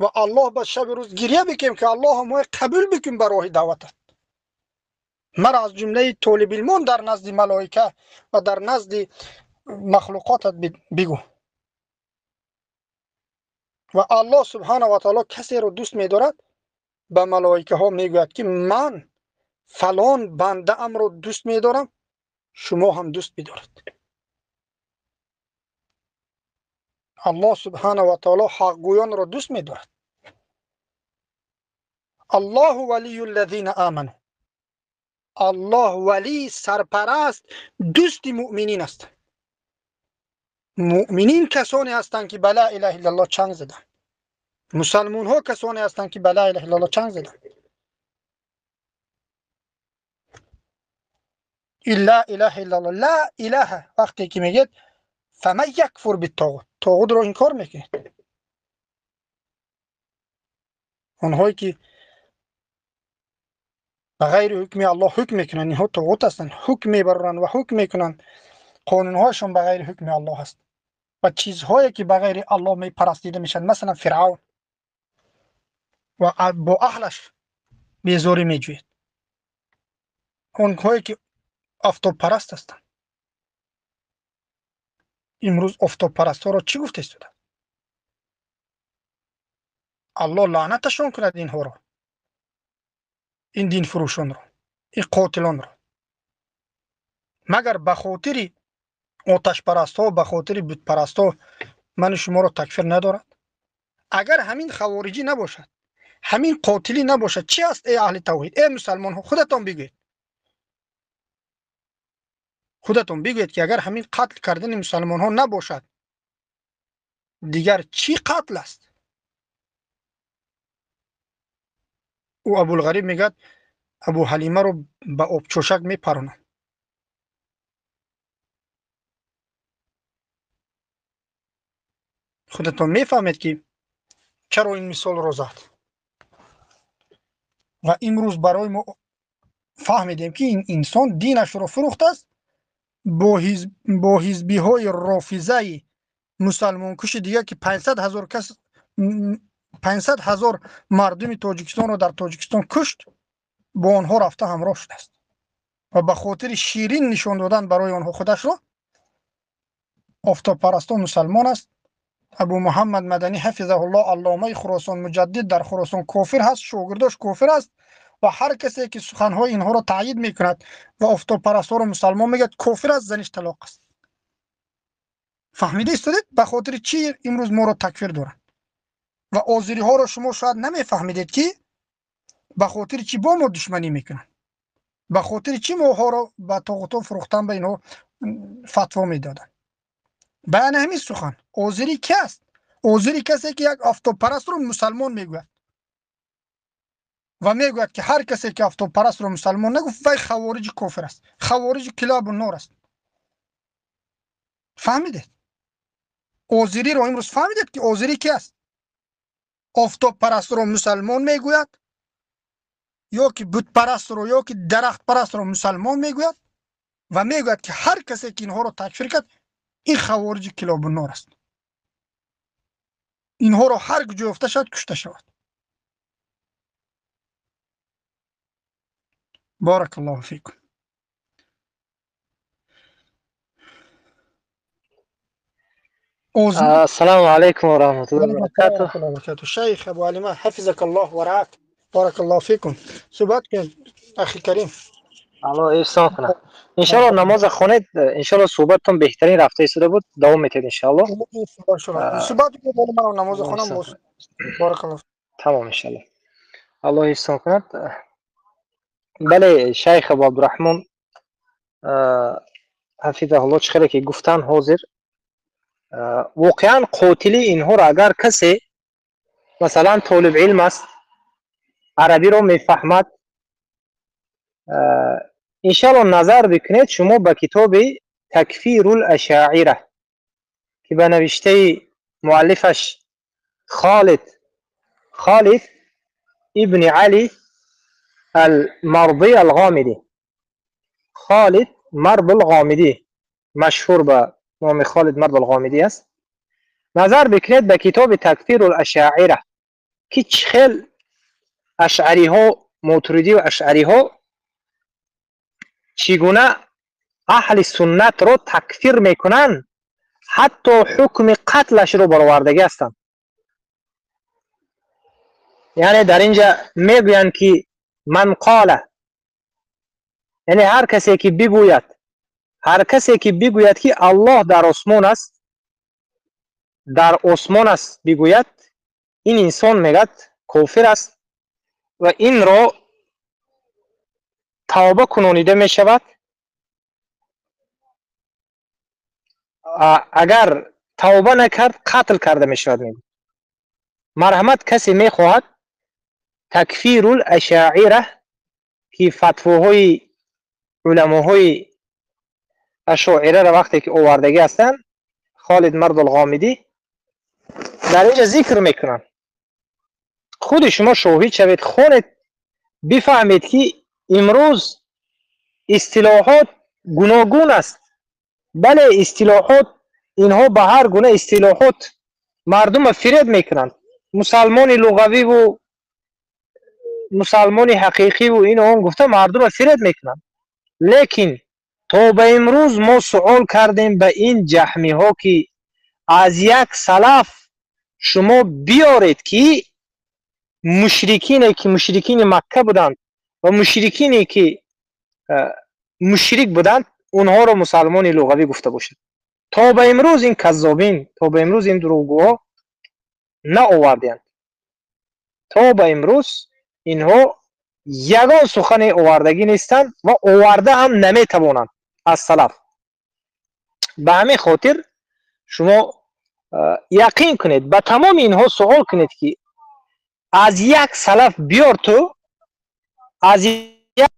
Ва Аллоҳ ба шаби рӯз гиря бикунем, ки Аллоҳ моро қабул бикун ба роҳи даъватат. Маро аз ҷумлаи толибилмон дар назди малоика ва дар назди махлуқотат бигӯ. Ва Аллоҳ субҳанаҳу ва таоло касеро дӯст медорад, ба малоикаҳо мегӯяд, ки ман фалон бандаамро дӯст медорам, шумо ҳам дӯст бидоред. Аллоҳ субҳанаҳу ва таоло ҳақгӯёнро дӯст медорад. Аллоҳу валию ллазина аману. Аллоҳ валӣ, сарпараст, дӯсти муъминин аст. Муъминин касоне ҳастанд, ки ба ла илаҳа иллаллоҳ чанг заданд. Мусалмонҳо касоне ҳастанд, ки ба ла илаҳа иллаллоҳ чанг заданд. Ла илаҳа иллаллоҳ, ла илаҳа вақте ки мегӯяд фаман якфур биттоғут, тоғутро инкор мекунед. Онҳое ки ба ғайри ҳукми Аллоҳ ҳукм мекунанд, инҳо тоғут ҳастанд, ҳукм мебароранд ва ҳукм мекунанд. Қонунҳояшон ба ғайри ҳукми Аллоҳ аст ва чизҳое ки ба ғайри Аллоҳ мепарастида мешаванд, масалан Фиръавн ва бо аҳлаш безорӣ меҷӯяд. Онҳое ки офтобпараст ҳастанд, имрӯз офтобпарастҳоро чӣ гуфта истода? Аллоҳ лаънаташон кунад инҳоро, ин динфурӯшонро, ин қотилонро. Магар ба хотири оташпарастҳо, ба хотири бутпарастҳо мани шуморо такфир надорад? Агар ҳамин хавориҷӣ набошад, ҳамин қотилӣ набошад, чӣ аст эй аҳли тавҳид, эй мусалмонҳо? Худатон бигӯед, худатон бигӯед, ки агар ҳамин қатл кардани мусалмонҳо набошад, дигар чӣ қатл аст? Ӯ Абулғариб мегӯяд, Абу Ҳалимаро ба обчошак мепаронам. Худатон мефаҳмед, ки чаро ин мисолро зад. Ва имрӯз барои мо фаҳмидем, ки ин инсон динашро фурӯхтааст бо ҳизбиҳои рофизаи мусалмонкуши дигар, ки 500 ҳазор кас, 500 ҳазор мардуми Тоҷикистонро дар Тоҷикистон кушт, бо онҳо рафта ҳамроҳ шудааст ва ба хотири ширин нишон додан барои онҳо худашро офтобпарастон мусалмон аст. Абу Муҳаммад Маданӣ ҳафизаҳуллоҳ, алломаи Хуросон, муҷаддид дар Хуросон, кофир ҳаст, шогирдош кофир аст ва ҳар касе ки суханҳои инҳоро таъйид мекунад ва офтобпарастҳоро мусалмон мегӯяд, кофир аст, заниш талоқ аст. Фаҳмида истодед ба хотири чӣ имрӯз моро такфир доранд? Ва озириҳоро шумо шояд намефаҳмидед, ки ба хотири чӣ бо мо душманӣ мекунанд, ба хотири чӣ моҳоро ба тоғутҳо фурӯхтан ба инҳо фатво медоданд. Баёни ҳамин сухан озири ки аст? Озири касе ки як офтобпарастро мусалмон мегӯяд ва мегӯяд, ки ҳар касе ки офтобпарастро мусалмон нагуфт, вай хавориҷи кофир аст, хавориҷи килобу нор аст. Фаҳмидед? Озириро имрӯз фаҳмидед, ки озири ки аст? Офтобпарастро мусалмон мегӯяд ё ки бутпарастро ё ки дарахтпарастро мусалмон мегӯяд ва мегӯяд, ки ҳар касе ки инҳоро такфир кард, ин хавориҷи килобу нор аст. Инҳоро ҳар куҷо ёфта шавад, кушта шавад. Баракаллоҳу фикум. Ассалому алайкум ва раҳматуллоҳи ва баракатуҳ. Шайх Абу Алима, ҳафизакаллоҳ ва раак. Баракаллоҳу фикум. Суҳбат кунед, ахи карим. Аллоҳ эҳсон кунад. Иншоаллоҳ намоза хонед, иншоаллоҳ суҳбаттон беҳтарин рафта истода буд, давом метиҳед иншоаллоҳ. Суҳбат кунед, ман намоза хонам. Баракаллоҳ. Тамом иншоаллоҳ. Аллоҳ эҳсон кунад. Бале, шайх Абу Абдурраҳмон ҳафизаҳуллоҳ чӣ хеле ки гуфтанд ҳозир, воқеан қотили инҳоро агар касе масалан толиб илм аст, арабиро мефаҳмад, иншоаллоҳ назар бикунед шумо ба китоби Такфирул Ашоира, ки ба навиштаи муаллифаш Холид ибни Али Ал-Марди Ал-Ғомидӣ, Холид Мард Ал-Ғомидӣ, машҳур ба номи Холид Мард Ал-Ғомидӣ аст. Назар бикунед ба китоби Такфирул Ашоира, ки чӣ хел ашъариҳо, мотуридӣ ва ашъариҳо чӣ гуна аҳли суннатро такфир мекунанд, ҳатто ҳукми қатлашро баровардагӣ ҳастанд. Яъне дар инҷа мегӯянд ки ман қола, яъне ҳар касе ки бигӯяд, ҳар касе ки бигӯяд ки Аллоҳ дар осмон аст, дар осмон аст бигӯяд, ин инсон мегӯяд кофир аст ва инро тавба кунонида мешавад. Агар тавба накард, қатл карда мешавад. Мегӯяд марҳамат, касе мехоҳад Такфирул Ашоира, ки фатвоҳои уламоҳои ашоираро вақте ки овардагӣ ҳастанд, Холид Мард Ал-Ғомидӣ дар инҷа зикр мекунанд. Худи шумо шоҳид шавед, хонед, бифаҳмед ки имрӯз истилоҳот гуногун аст. Бале, истилоҳот, инҳо ба ҳар гуна истилоҳот мардумро фиреб мекунанд. Мусалмони луғавиву мусалмони ҳақиқиву ин он гуфта мардумро фиреб мекунанд. Лекин то ба имрӯз мо суол кардем ба ин ҷаҳмиҳо, ки аз як салаф шумо биёред, ки мушрикине ки мушрикини Макка буданд ва мушрикине ки мушрик буданд, онҳоро мусалмони луғавӣ гуфта бошад. То ба имрӯз ин каззобин, то ба имрӯз ин дурӯғгӯҳо наовардианд. То ба имрӯз инҳо ягон сухане овардагӣ нестанд ва оварда ҳам наметавонанд аз салаф. Ба ҳамин хотир шумо яқин кунед, ба тамоми инҳо суол кунед, ки аз як салаф биёр, ту аз як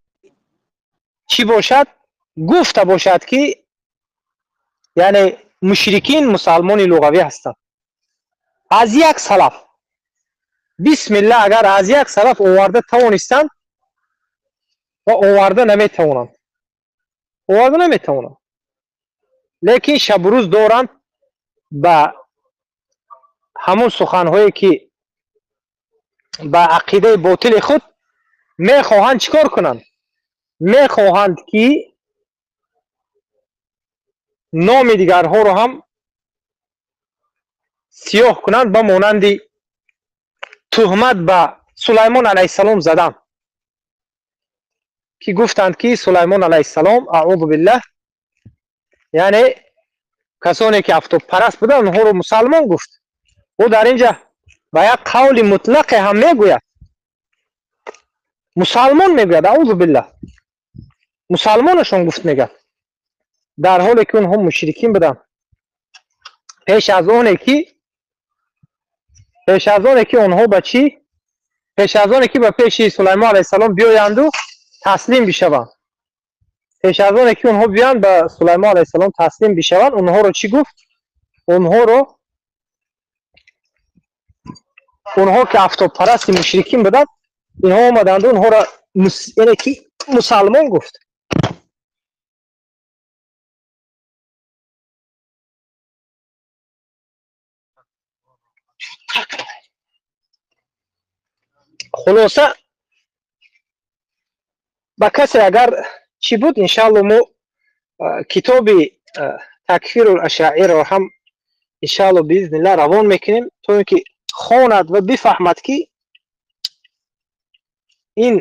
чӣ бошад гуфта бошад, ки яъне мушрикин мусалмони луғавӣ ҳастанд. Аз як салаф, бисмиллаҳ, агар аз як салаф оварда тавонистанд ва оварда наметавонанд, оварда наметавонанд, лекин шабу рӯз доранд ба ҳамон суханҳое ки ба ақидаи ботили худ мехоҳанд чӣ кор кунанд? Мехоҳанд ки номи дигарҳоро ҳам сиёҳ кунанд, ба монанди туҳмат ба Сулаймон алайҳиссалом задан, ки гуфтанд ки Сулаймон алайҳиссалом, аъузу биллаҳ, яъне касоне ки афтобпараст буданд, онҳоро мусалмон гуфт. Ӯ дар инҷа ба як қавли мутлақе ҳам мегӯяд, мусалмон мегӯяд, аъузу биллаҳ, мусалмонашон гуфт мегӯяд, дар ҳоле ки онҳо мушрикин буданд. Пеш аз оне ки онҳо ба чӣ? Пеш аз оне ки ба пеши Сулаймон алайҳиссалом биёянду таслим бишаванд, пеш аз оне ки онҳо биёянд ба Сулаймон алайҳиссалом таслим бишаванд, онҳоро чӣ гуфт? Онҳо ки афтобпарасти мушрикин буданд, инҳо омаданду онҳоро яъне ки мусалмон гуфт. Хулоса, ба касе агар чӣ буд, иншаалло мо китоби Такфирул Ашоираро ҳам иншаалло биизнилла равон мекунем, то ин ки хонад ва бифаҳмад, ки ин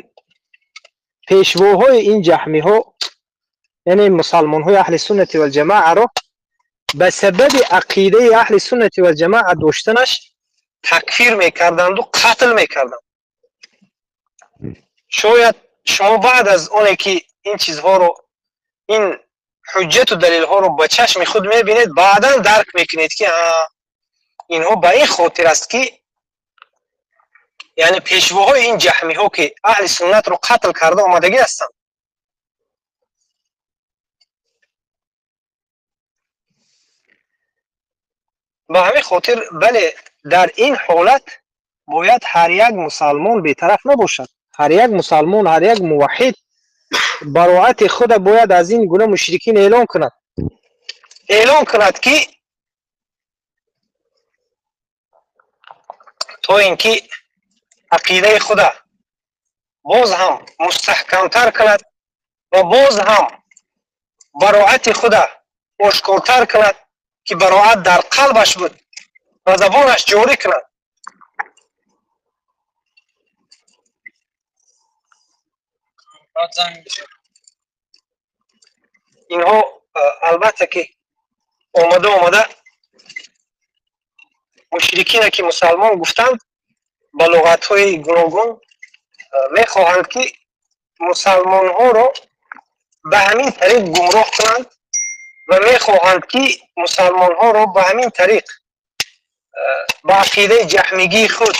пешвоҳои ин ҷаҳмиҳо, яъне мусалмонҳои аҳли суннати валҷамааро ба сабаби ақидаи аҳли суннати валҷамаа доштанаш такфир мекарданду қатл мекарданд. Шояд шумо баъд аз оне ки ин чизҳоро, ин ҳуҷҷату далелҳоро ба чашми худ мебинед, баъдан дарк мекунед, ки инҳо ба ин хотир аст, ки яъне пешвоҳои ин ҷаҳмиҳо, ки аҳли суннатро қатл карда омадагӣ ҳастанд. Ба ҳамин хотир, бале, дар ин ҳолат бояд ҳар як мусалмон бетараф набошад. Ҳар як мусалмон, ҳар як муваҳҳид бароати худа бояд аз ин гуна мушрикин эълон кунад, эълон кунад, ки то ин ки ақидаи худа боз ҳам мустаҳкамтар кунад ва боз ҳам бароати худа ошкортар кунад, ки бароат дар қалбаш буд ва забонаш ҷорӣ кунад. Инҳо албатта ки омада омада мушрикина, ки мусалмон гуфтанд, ба луғатҳои гуногун мехоҳанд, ки мусалмонҳоро ба ҳамин тариқ гумроҳ кунанд ва мехоҳанд, ки мусалмонҳоро ба ҳамин тариқ ба ақидаи ҷаҳмигии худ,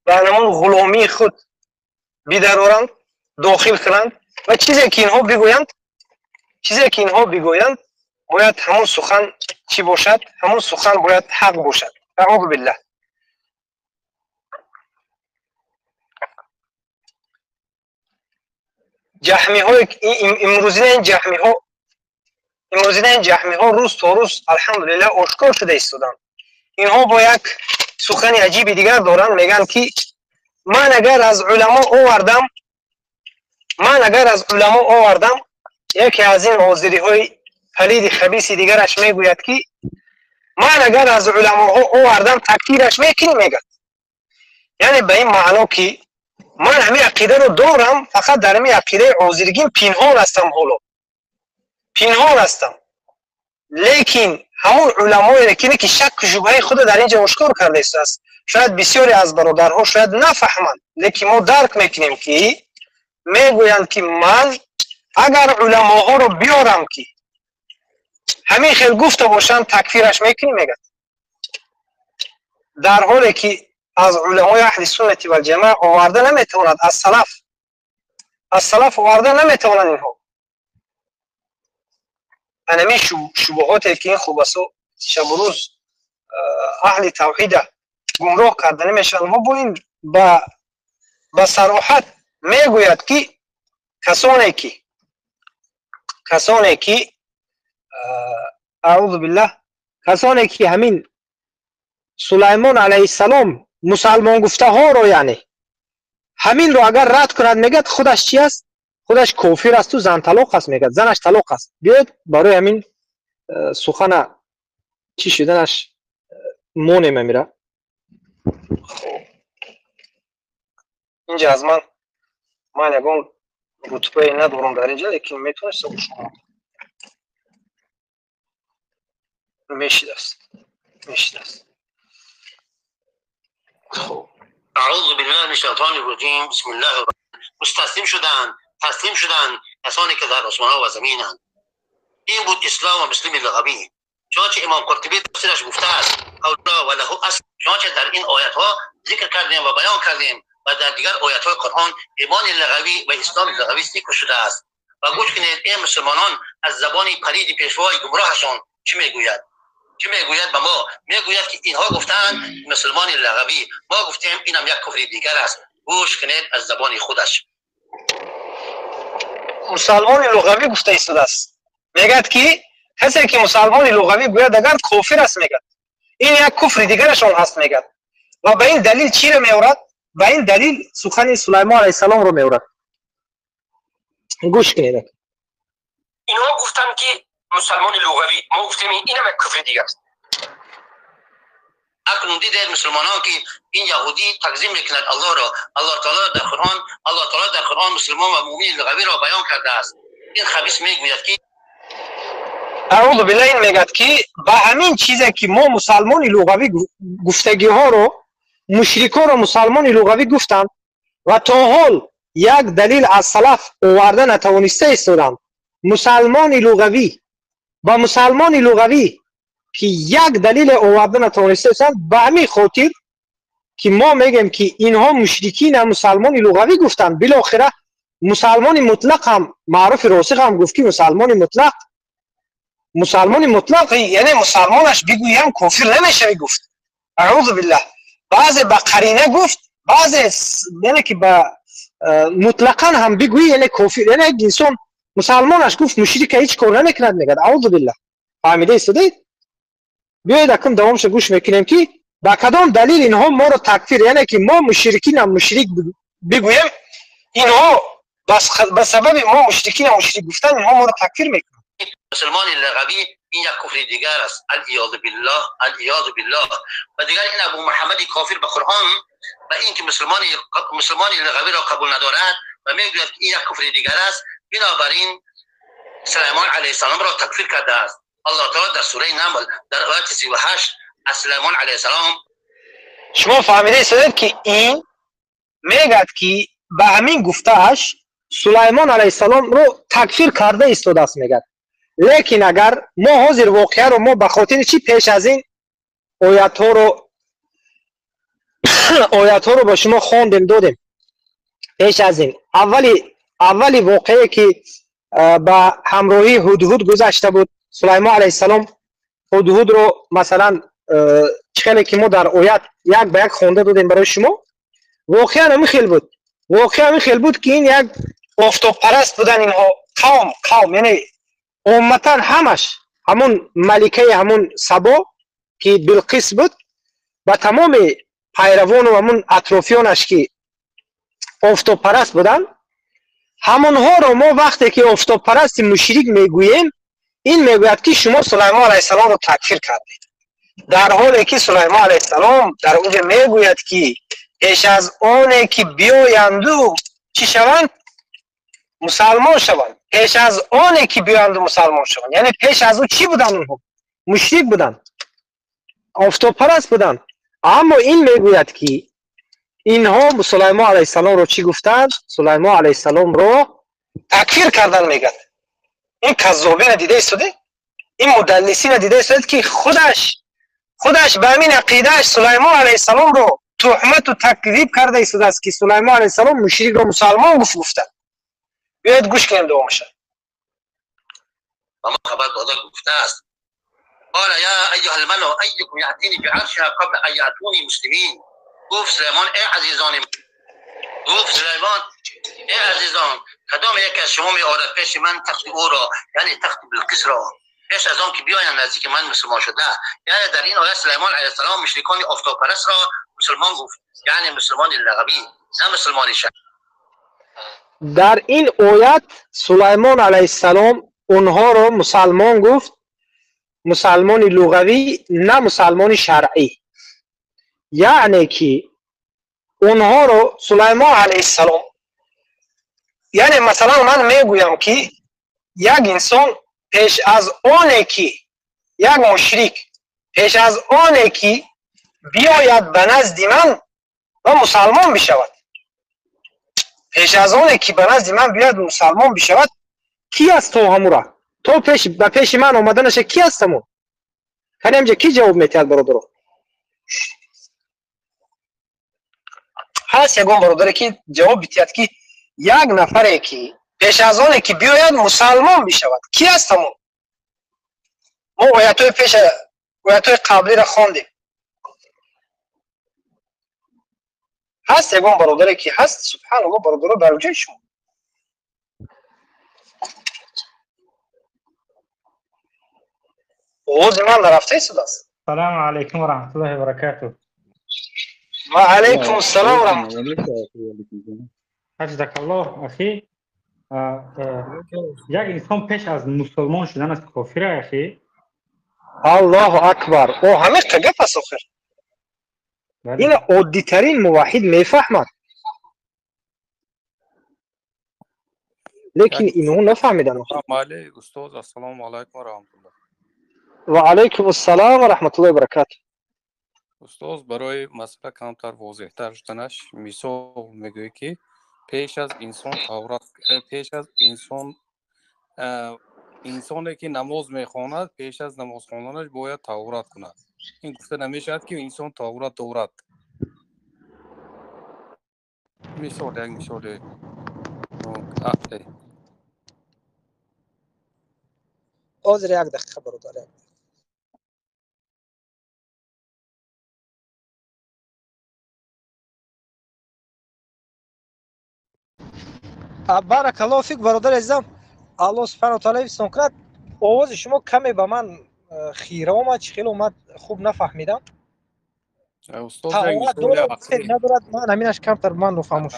ба ҳамон ғуломии худ бидароранд, дохил кунанд ва чизе ки инҳо бигӯянд, чизе ки инҳо бигӯянд, бояд ҳамон сухан чӣ бошад? Ҳамон сухан бояд ҳақ бошад. Аъузу биллаҳ. Ҷаҳмиҳои имрӯзина, ин ҷаҳмиҳо имрӯзина, ин ҷаҳмиҳо рӯз то рӯз, алҳамдулиллаҳ, ошкор шуда истоданд. Инҳо бо як сухани аҷиби дигар доранд, мегӯянд, ки ман агар аз уламо овардам, ман агар аз уламо овардам. Яке аз ин ҳозириҳои палиди хабиси дигараш мегӯяд, ки ман агар аз уламоҳо овардам, такфираш мекунӣ, мегӯяд. Яъне ба ин маъно, ки ман ҳамин ақидаро дорам, фақат дар ҳамин ақидаи ҳозиргин пинҳон ҳастам, ҳоло пинҳон ҳастам, лекин ҳамон уламое ки шакку шубҳаи худро дар инҷа ошкор карда истодааст, шояд бисёре аз бародарҳо шояд нафаҳманд, лекин мо дарк мекунем, ки мегӯянд, ки ман агар уламоҳоро биёрам, ки ҳамин хел гуфта бошанд, такфираш мекунӣ, мегӯяд. Дар ҳоле ки аз уламои аҳли суннати валҷамоа оварда наметавонад, аз салаф, аз салаф оварда наметавонанд инҳо. Анами шубҳоте ки ин хубасо шабу рӯз аҳли тавҳида гумроҳ карда намешаванд, мо бо ин ба сароҳат мегӯяд, ки касоне ки, аъузу биллаҳ, касоне ки ҳамин Сулаймон алайҳиссалом мусалмон гуфтаҳоро, яъне ҳаминро агар рад кунад, мегӯяд, худаш чи аст? Худаш кофир асту зан талоқ аст, мегӯяд, занаш талоқ аст. Биёед, барои ҳамин сухана чӣ шуданаш монем амира. Инҷа аз ман ягон рутбае надорам дар инҷа, лекин метавонистам шумо мешидаст, мешидаст. خب، اعوذ بالله من الشیطان الرجیم، بسم الله الرحمن. مستسلم شدند، تسلیم شدند کسانی که در آسمان ها و زمینند. این بود اسلام و مسلم لغوی. چنانچه امام قرطبی تفسیرش گفته است، قولا و له اصل. چنانچه در این آیت ها ذکر کردیم و بیان کردیم و در دیگر آیت های قرآن ایمان لغوی و اسلام لغوی ذکر شده است. و گوش کنید این مسلمانان از زبان پلید پیشوای گمراهشان چی میگوید، چی میگوید به ما. میگوید که اینها گفتند مسلمان لغوی، ما گفتیم اینم یک کفر دیگر است. گوش کنید از زبان خودش. Мусалмони луғавӣ гуфта истодааст, мегӯяд, ки касе ки мусалмони луғавӣ гӯяд, агар кофир аст, мегӯяд, ин як куфри дигарашон ҳаст, мегӯяд. Ва ба ин далил чиро меорад? Ба ин далил сухани Сулаймон алайҳиссаломро меорад. Гӯш кунед. Инҳо гуфтанд, ки мусалмони луғавӣ, мо гуфтем, инам як куфри дигар аст. اکنون دیدید مسلمانان که این یهودی تکذیب میکند الله را. الله تعالی در قرآن، الله تعالی در قرآن مسلمان و مؤمن لغوی را بیان کرده است. این خبیث میگوید که اعوذ بالله، این میگد که با همین چیزی که ما مسلمان لغوی گفتگی ها رو، مشرکان رو مسلمان لغوی گفتند و تا حال یک دلیل از سلف آورده نتوانسته ایستادند. مسلمان لغوی با مسلمان لغوی که یک دلیل آورده نتوانسته ایستادند، به همین خاطر که ما میگیم که اینها مشرکین مسلمان لغوی گفتند. بالاخره مسلمان مطلق هم معروف راسخ هم گفت که مسلمان مطلق، مسلمان مطلق یعنی مسلمانش بگویم کافر نمیشه گفت. اعوذ بالله. بعضی به قرینه گفت، بعضی یعنی که به مطلقا هم بگویی یعنی کافر، یعنی یک انسان مسلمانش گفت مشرک هیچ کار نمیکند میگه. اعوذ بالله. فهمیده ایستادید؟ بیایید اکنون دوامش گوش میکنیم که با کدام دلیل اینها ما رو تکفیر، یعنی که ما مشرکین هم مشرک بگوییم، اینها به سبب ما مشرکین هم مشرک گفتن اینها ما رو تکفیر میکنند. مسلمان لغوی این یک کفر دیگر است. العیاذ بالله، العیاذ بالله. و دیگر این ابو محمد کافر به قرآن و این که مسلمان لغوی را قبول ندارد و میگوید این یک کفر دیگر است، بنابراین سلیمان علیه السلام را تکفیر کرده است. الله تعالی در سوره نمل در آیت 38 از سلیمان علیه السلام. شما فهمیده ایستادید که این میگد که به همین گفتهش سلیمان علیه السلام رو تکفیر کرده ایستاده است میگد. لیکن اگر ما حاضر واقعه رو ما به خاطر چی پیش از این آیت ها رو آیت ها رو با شما خواندیم دادیم، پیش از این اولی واقعه که به همراهی هدهد گذشته بود، سلیمان علیه السلام هدهد رو مثلا چخیلی که ما در آیت یک به یک خوانده دادیم برای شما، واقعا همین خیل بود. واقعا همین خیل بود که این یک آفتاب پرست بودن اینها، قوم یعنی عمدتاً همش همون ملکه همون سبا که بلقیس بود و تمام پیروان و همون اطرافیانش که آفتاب پرست بودن، همونها رو ما وقتی که آفتاب پرست مشرک میگوییم، این میگوید که شما سلیمان علیه السلام رو تکفیر کردید، در حالی که سلیمان علیه السلام در اونجا میگوید که پیش از آنه که بیایند و چی شوند؟ مسلمان شوند. پیش از آنه که بیایند و مسلمان شوند، یعنی پیش از او چی بودن اونها؟ مشرک بودن، آفتاب پرست بودن. اما این میگوید که اینها سلیمان علیه السلام رو چی گفتند؟ سلیمان علیه السلام رو تکفیر کردن میگن. این کذابین دیده ایستاده، این مدلسین دیده ایستاده که خودش به همین عقیدهش سلیمان علیه السلام رو تهمت و تکذیب کرده ایستاده است که سلیمان علیه السلام مشرک رو مسلمان گفتن. بیاید گوش کنیم دوامش. و ما خبر داده گفته است قال یا ایها الملأ ایکم یأتینی بعرشها قبل ان یأتونی مسلمین. گفت سلیمان ای عزیزان، گفت سلیمان ای عزیزان، کدام یک از شما می آورد پیش من تخت او را، یعنی تخت بلقیس را، پیش از آن که بیایند نزدیک من مسلمان شده. یعنی در این آیه سلیمان علیه السلام مشرکان آفتاب پرست را مسلمان گفت، یعنی مسلمان لغوی، نه مسلمان شرعی. در این آیت سلیمان علیه السلام اونها را مسلمان گفت، مسلمان لغوی نه مسلمان شرعی. یعنی که اونها رو سلیمان علیه السلام، یعنی مثلا من میگویم که یک انسان پیش از آنه که یک مشرک پیش از آنه که بیاید به نزد من و مسلمان بشود، پیش از آنه که به نزد من بیاید مسلمان بشود، کی است تو همورا؟ تو پیش به پیش من آمدنش کی است همون؟ یعنی اینجا کی جواب میتید برادرو؟ هست یگان برادره که جواب بیتید که یک نفره که پیش از آنه که بیاید مسلمان بشود کی است همون؟ ما آیت‌های پیش آیت‌های قبلی را خواندیم. هست یگان برادره که هست؟ سبحان الله برادرو در وجه شما. آواز من رفته است. السلام علیکم و رحمت الله و برکاته. و علیکم السلام و رحمت الله. حفظک الله اخی. یک انسان پیش از مسلمان شدن از کافر اخی. الله اکبر. او همه گپ است آخر. Ина оддитарин муваҳҳид мефаҳмад, лекин инҳо нафаҳмиданд. Майли, устоз, ассалому алайкум ва раҳматуллоҳ. Ва алайкум ассалом ва раҳматуллоҳи ва баракатуҳ. Устоз, барои масъала камтар возеҳтар шуданаш мисол мегӯӣ, ки пеш аз инсон таврат, пеш аз инсон, инсоне ки намоз мехонад, пеш аз намоз хонданаш бояд таврат кунад. Ин гуфта намешавад, ки инсон таврат дорад. Мисол, як мисоли ақлӣ. Ҳозир як дақиқа, бародар. Баракаллоҳу фик, бародари азизам. Аллоҳ субҳанаҳу ва таъала ҳифзтон кунад. Овози шумо каме ба ман хира омад, чӣ хел омад, хуб нафаҳмидам. Таҳорат дорад, надорад, ман ҳаминаш камтар ман нофаҳмуш.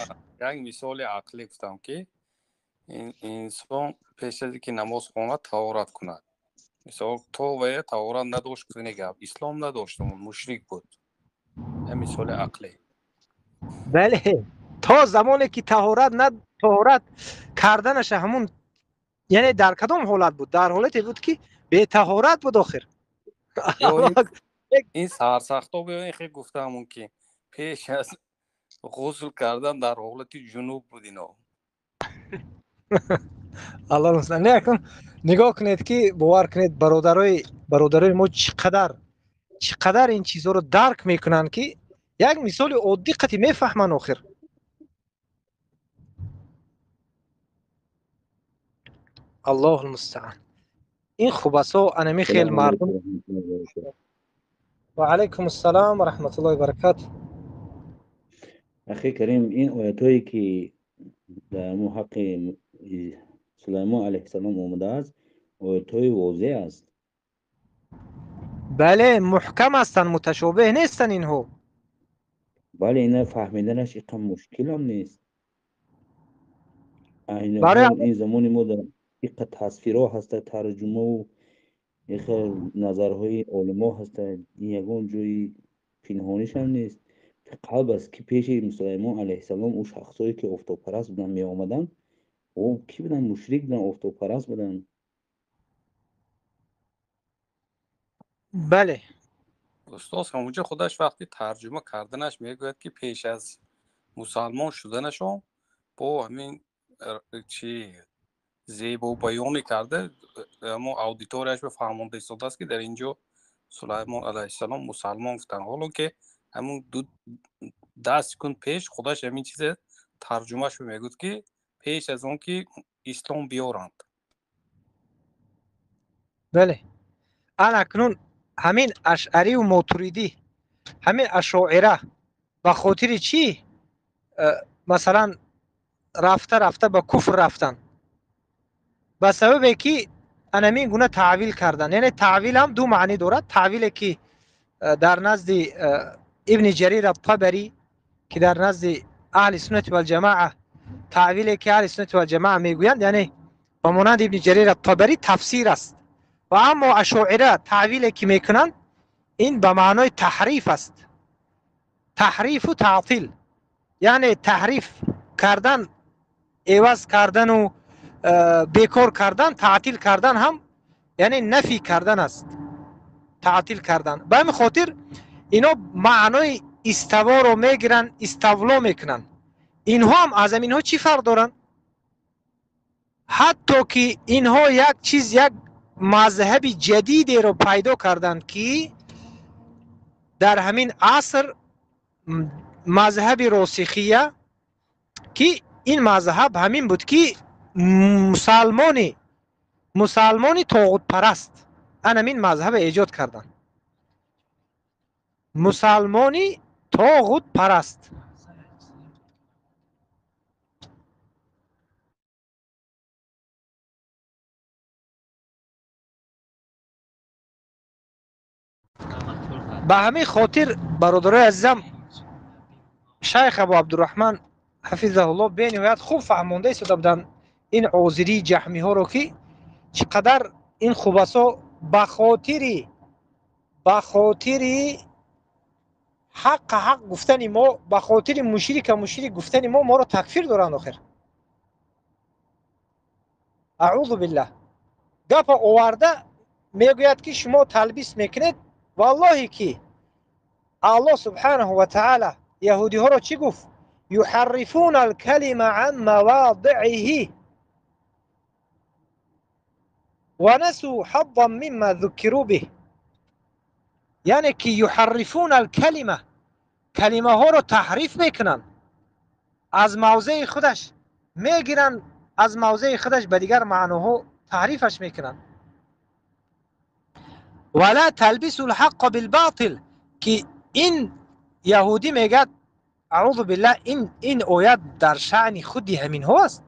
Як мисоли ақлӣ гуфтам, ки инсон пеш аз ки намоз хонад, таҳорат кунад. Мисол, то вая таҳорат надошт, гуфтани гап ислом надошт, мушрик буд. Як мисоли ақлӣ. Бале, то замоне ки таҳорат на таҳорат карданаша ҳамун, яъне дар кадом ҳолат буд? Дар ҳолате буд, ки бетаҳорат буд охир. Ин сарсахто биёин, хел гуфтаамон, ки пеш аз ғусл кардан дар ҳолати ҷунуб буд ино. Аллоҳ мустаъан. Не, акнун нигоҳ кунед, ки бовар кунед, бародарои мо чӣ қадар ин чизҳоро дарк мекунанд, ки як мисоли оддӣ қати мефаҳманд охир. Аллоҳу мустаъан. Ин хубасо анами хел мардум. Ва алайкум ассалом ва раҳматуллоҳи ва баракатуҳ. Ахи Карим, ин оятҳое ки дар мо ҳаққи Сулаймон алайҳиссалом омадааст, оятҳои возеҳ аст. Бале, муҳкам ҳастанд, муташобеҳ нестанд инҳо. Бале, ина фаҳмиданаш иқа мушкилам нест. Ин замони мо дар иқа тасвирҳо ҳаста, тарҷумаву иқа назарҳои олимо ҳаста, ягон ҷои пинҳонишам нест. Қалб аст, ки пеши Сулаймон алайҳиссалом ӯ шахсое ки офтобпараст буданд меомаданд, ӯ кӣ буданд? Мушрик буданд, офтобпараст буданд. Бале. Устоз, ҳамунҷо худаш вақти тарҷума карданаш мегӯяд, ки пеш аз мусалмон шуданашон бо ҳамин чи зебобаёнӣ карда, ҳамон аудиторияш ба фаҳмонда истодааст, ки дар ин ҷо Сулаймон алайҳиссалом мусалмон гуфтанд, ҳоло ки ҳамун 10 секунд пеш худаш ҳамин чизе тарҷумааш мегӯяд, ки пеш аз он ки ислом биёранд. Бале, ана акнун ҳамин ашъариву мотуридӣ, ҳамин ашоира ба хотири чӣ, масалан, рафта рафта ба куфр рафтанд? Ба сабабе ки анамин гуна таъвил кардан. Яъне таъвил ҳам ду маънӣ дорад: таъвиле ки дар назди Ибни Ҷарир Аттабарӣ, ки дар назди аҳли суннати валҷамоа, таъвиле ки аҳли суннати валҷамоа мегӯянд, яъне ба монанди Ибни Ҷарир Аттабарӣ, тафсир аст. Ва аммо ашоира таъвиле ки мекунанд, ин ба маънои таҳриф аст, таҳрифу таътил, яъне таҳриф кардан, эваз кардану бекор кардан, таътил кардан ҳам яъне нафӣ кардан аст, таътил кардан. Ба ҳамин хотир ино маънои иставоро мегиранд, иставло мекунанд. Инҳо ҳам аз ҳаминҳо чӣ фарқ доранд? Ҳатто ки инҳо як чиз, як мазҳаби ҷадидеро пайдо карданд, ки дар ҳамин аср мазҳаби росихия, ки ин мазҳаб ҳамин буд, ки мусалмони тоғутпараст, анамин мазҳаба эҷод карданд, мусалмони тоғутпараст. Ба ҳамин хотир, бародарои азизам, шайх Абу Абдураҳман ҳафизаҳуллоҳ бениҳоят хуб фаҳмонда истода буданд ин озирии ҷаҳмиҳоро, ки чӣ қадар ин хубасо ба хотири Ҳаққа ҳақ гуфтани мо, ба хотири мушрика мушрик гуфтани мо моро такфир доранд охир. Аъузу биллаҳ. Гапа оварда мегӯяд ки шумо талбис мекунед. Валлоҳи ки Аллоҳ субҳанаҳу ва таъала яҳудиҳоро чӣ гуфт? Юҳаррифуна алкалима ан мавадииҳи ва насу ҳаддан мимма зуккиру биҳ. Яъне ки юҳаррифуна алкалима, калимаҳоро таҳриф мекунанд, аз мавзеи худаш мегиранд, аз мавзеи худаш ба дигар маъноҳо таҳрифаш мекунанд. Вала талбису лҳаққа билботил, ки ин яҳудӣ мегӯяд аъузу биллаҳ, ин оят дар шаъни худи ҳаминҳо аст.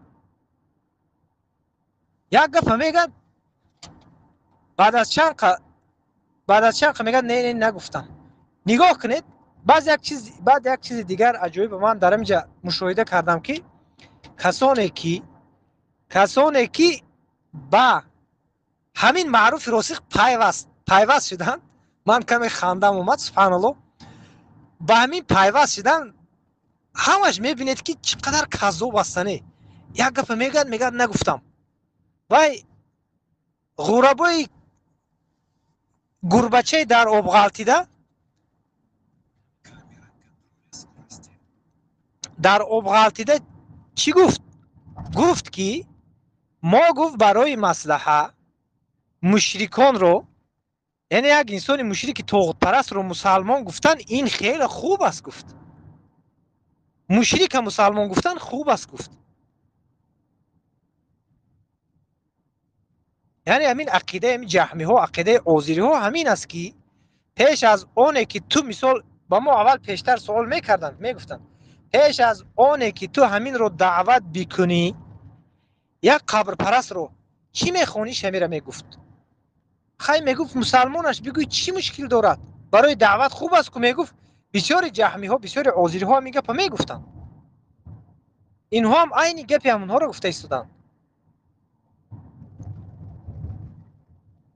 Як гапа мегӯяд, баъд аз чанд қа мегӯяд не, не, нагуфтам. Нигоҳ кунед, баъд як чизи дигар аҷоиб ман дар инҷа мушоҳида кардам, ки касоне ки ба ҳамин маъруфи росих пайваст шуданд, ман каме хандам омад, субҳаналлоҳ, ба ҳамин пайваст шудан ҳамаш мебинед ки чӣ қадар каззоб ҳастане. Як гапа мегӯяд, мегӯяд нагуфтам. Вай ғурабои гурбачаи дар об ғалтида, дар об ғалтида чӣ гуфт? Гуфт ки мо, гуфт, барои маслаҳа мушриконро, яъне як инсони мушрики тоғутпарастро мусалмон гуфтан ин хеле хуб аст, гуфт. Мушрика мусалмон гуфтан хуб аст, гуфт. Яъне ҳамин ақидаи ҳамин ҷаҳмиҳо, ақидаи озириҳо ҳамин аст ки пеш аз оне ки ту, мисол, ба мо аввал пештар суол мекарданд, мегуфтанд пеш аз оне ки ту ҳаминро даъват бикунӣ, як қабрпарастро чӣ мехонӣ, ҳамира мегуфт. Хай мегуфт мусалмонаш бигӯй чӣ мушкил дорад, барои даъват хуб аст ку, мегуфт. Бисёри ҷаҳмиҳо, бисёри озириҳо ҳамин гапа мегуфтанд. Инҳо ҳам айни гапи ҳамонҳоро гуфта истоданд.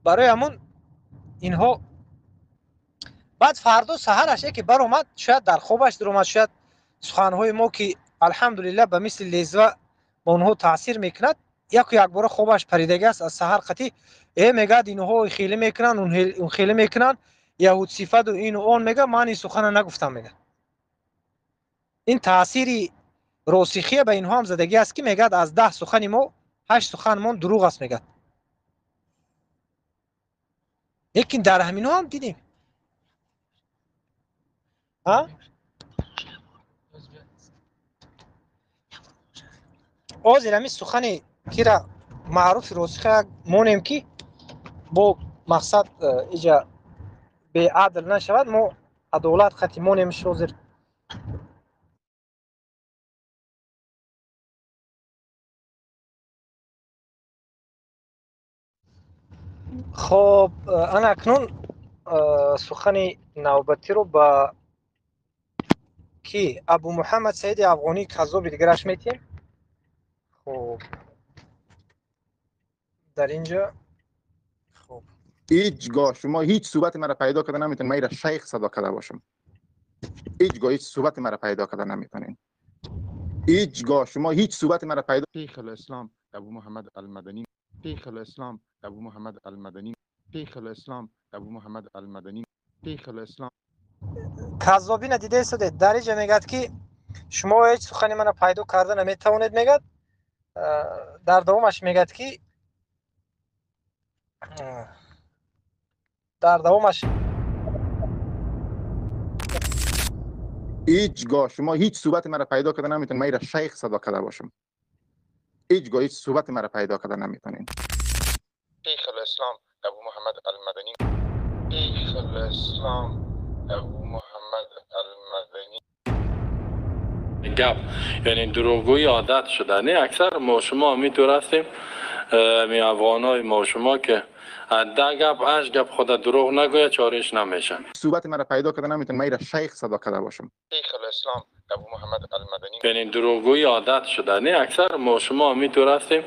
Барои ҳамон инҳо баъд фардо саҳараш яке баромад, шояд дар хобаш даромад, шояд суханҳои мо ки алҳамдулиллаҳ ба мисли лезва ба онҳо таъсир мекунад, яку якбора хобаш паридагӣ аст аз саҳар қатӣ, мегӯяд инҳо хеле мекунанд, он хеле мекунанд, яҳудсифаду ину он, мегӯяд ман ин сухана нагуфтам, мегӯяд. Ин таъсири росихия ба инҳо ҳам задагӣ аст ки мегӯяд аз 10 сухани мо 8 суханмон дурӯғ аст, мегӯяд. Лекин дар ҳаминҳо ҳам дидем. Ҳозир ҳамин сухани кира маъруфи росиха монем ки бо мақсад иҷа беадл нашавад, мо адолат хати монемш ҳозир. Хоб, ана акнун сухани навбатиро ба ки Абу Муҳаммад Саиди Афғонӣ каззоби дигараш метиҳем. Хоб, дар инҷа хоб ҳеҷгоҳ шумо ҳеҷ сурати маро пайдо карда наметавонед, ман иро шайх садо карда бошам. Ҳеҷгоҳ ҳеҷ сурати маро пайдо карда наметавонед. Ҳеҷгоҳ шумо ҳеҷ сурати маро пайдо. شیخ الاسلام ابو محمد المدنی، شیخ الاسلام ابو محمد المدنی، شیخ الاسلام ابو محمد المدنی، شیخ الاسلام. Каззобина дида истодед. Дар инҷа мегӯяд ки шумо ҳеҷ сухани маро пайдо карда наметавонед, мегӯяд. Дар давомаш мегӯяд ки дар давомаш ҳеҷгоҳ шумо ҳеҷ сурати маро пайдо карда наметавонед, ман иро шайх садо карда бошам. Ҳеҷгоҳ ҳеҷ сурати маро пайдо карда наметавонед. شیخ الاسلام ابو محمد المدنی، شیخ الاسلام ابو محمد المدنی. گپ یعنی دروغگویی عادت شده. نه اکثر ما شما همینطور هستیم، می افغانای ما شما که 10 گپ 8 گپ خود دروغ نگوید چارش نمیشه. صورت مرا پیدا کرده نمیتونم من شیخ صدا کرده باشم. شیخ الاسلام ابو محمد المدنی. یعنی دروغگویی عادت شده. نه اکثر ما شما همینطور هستیم،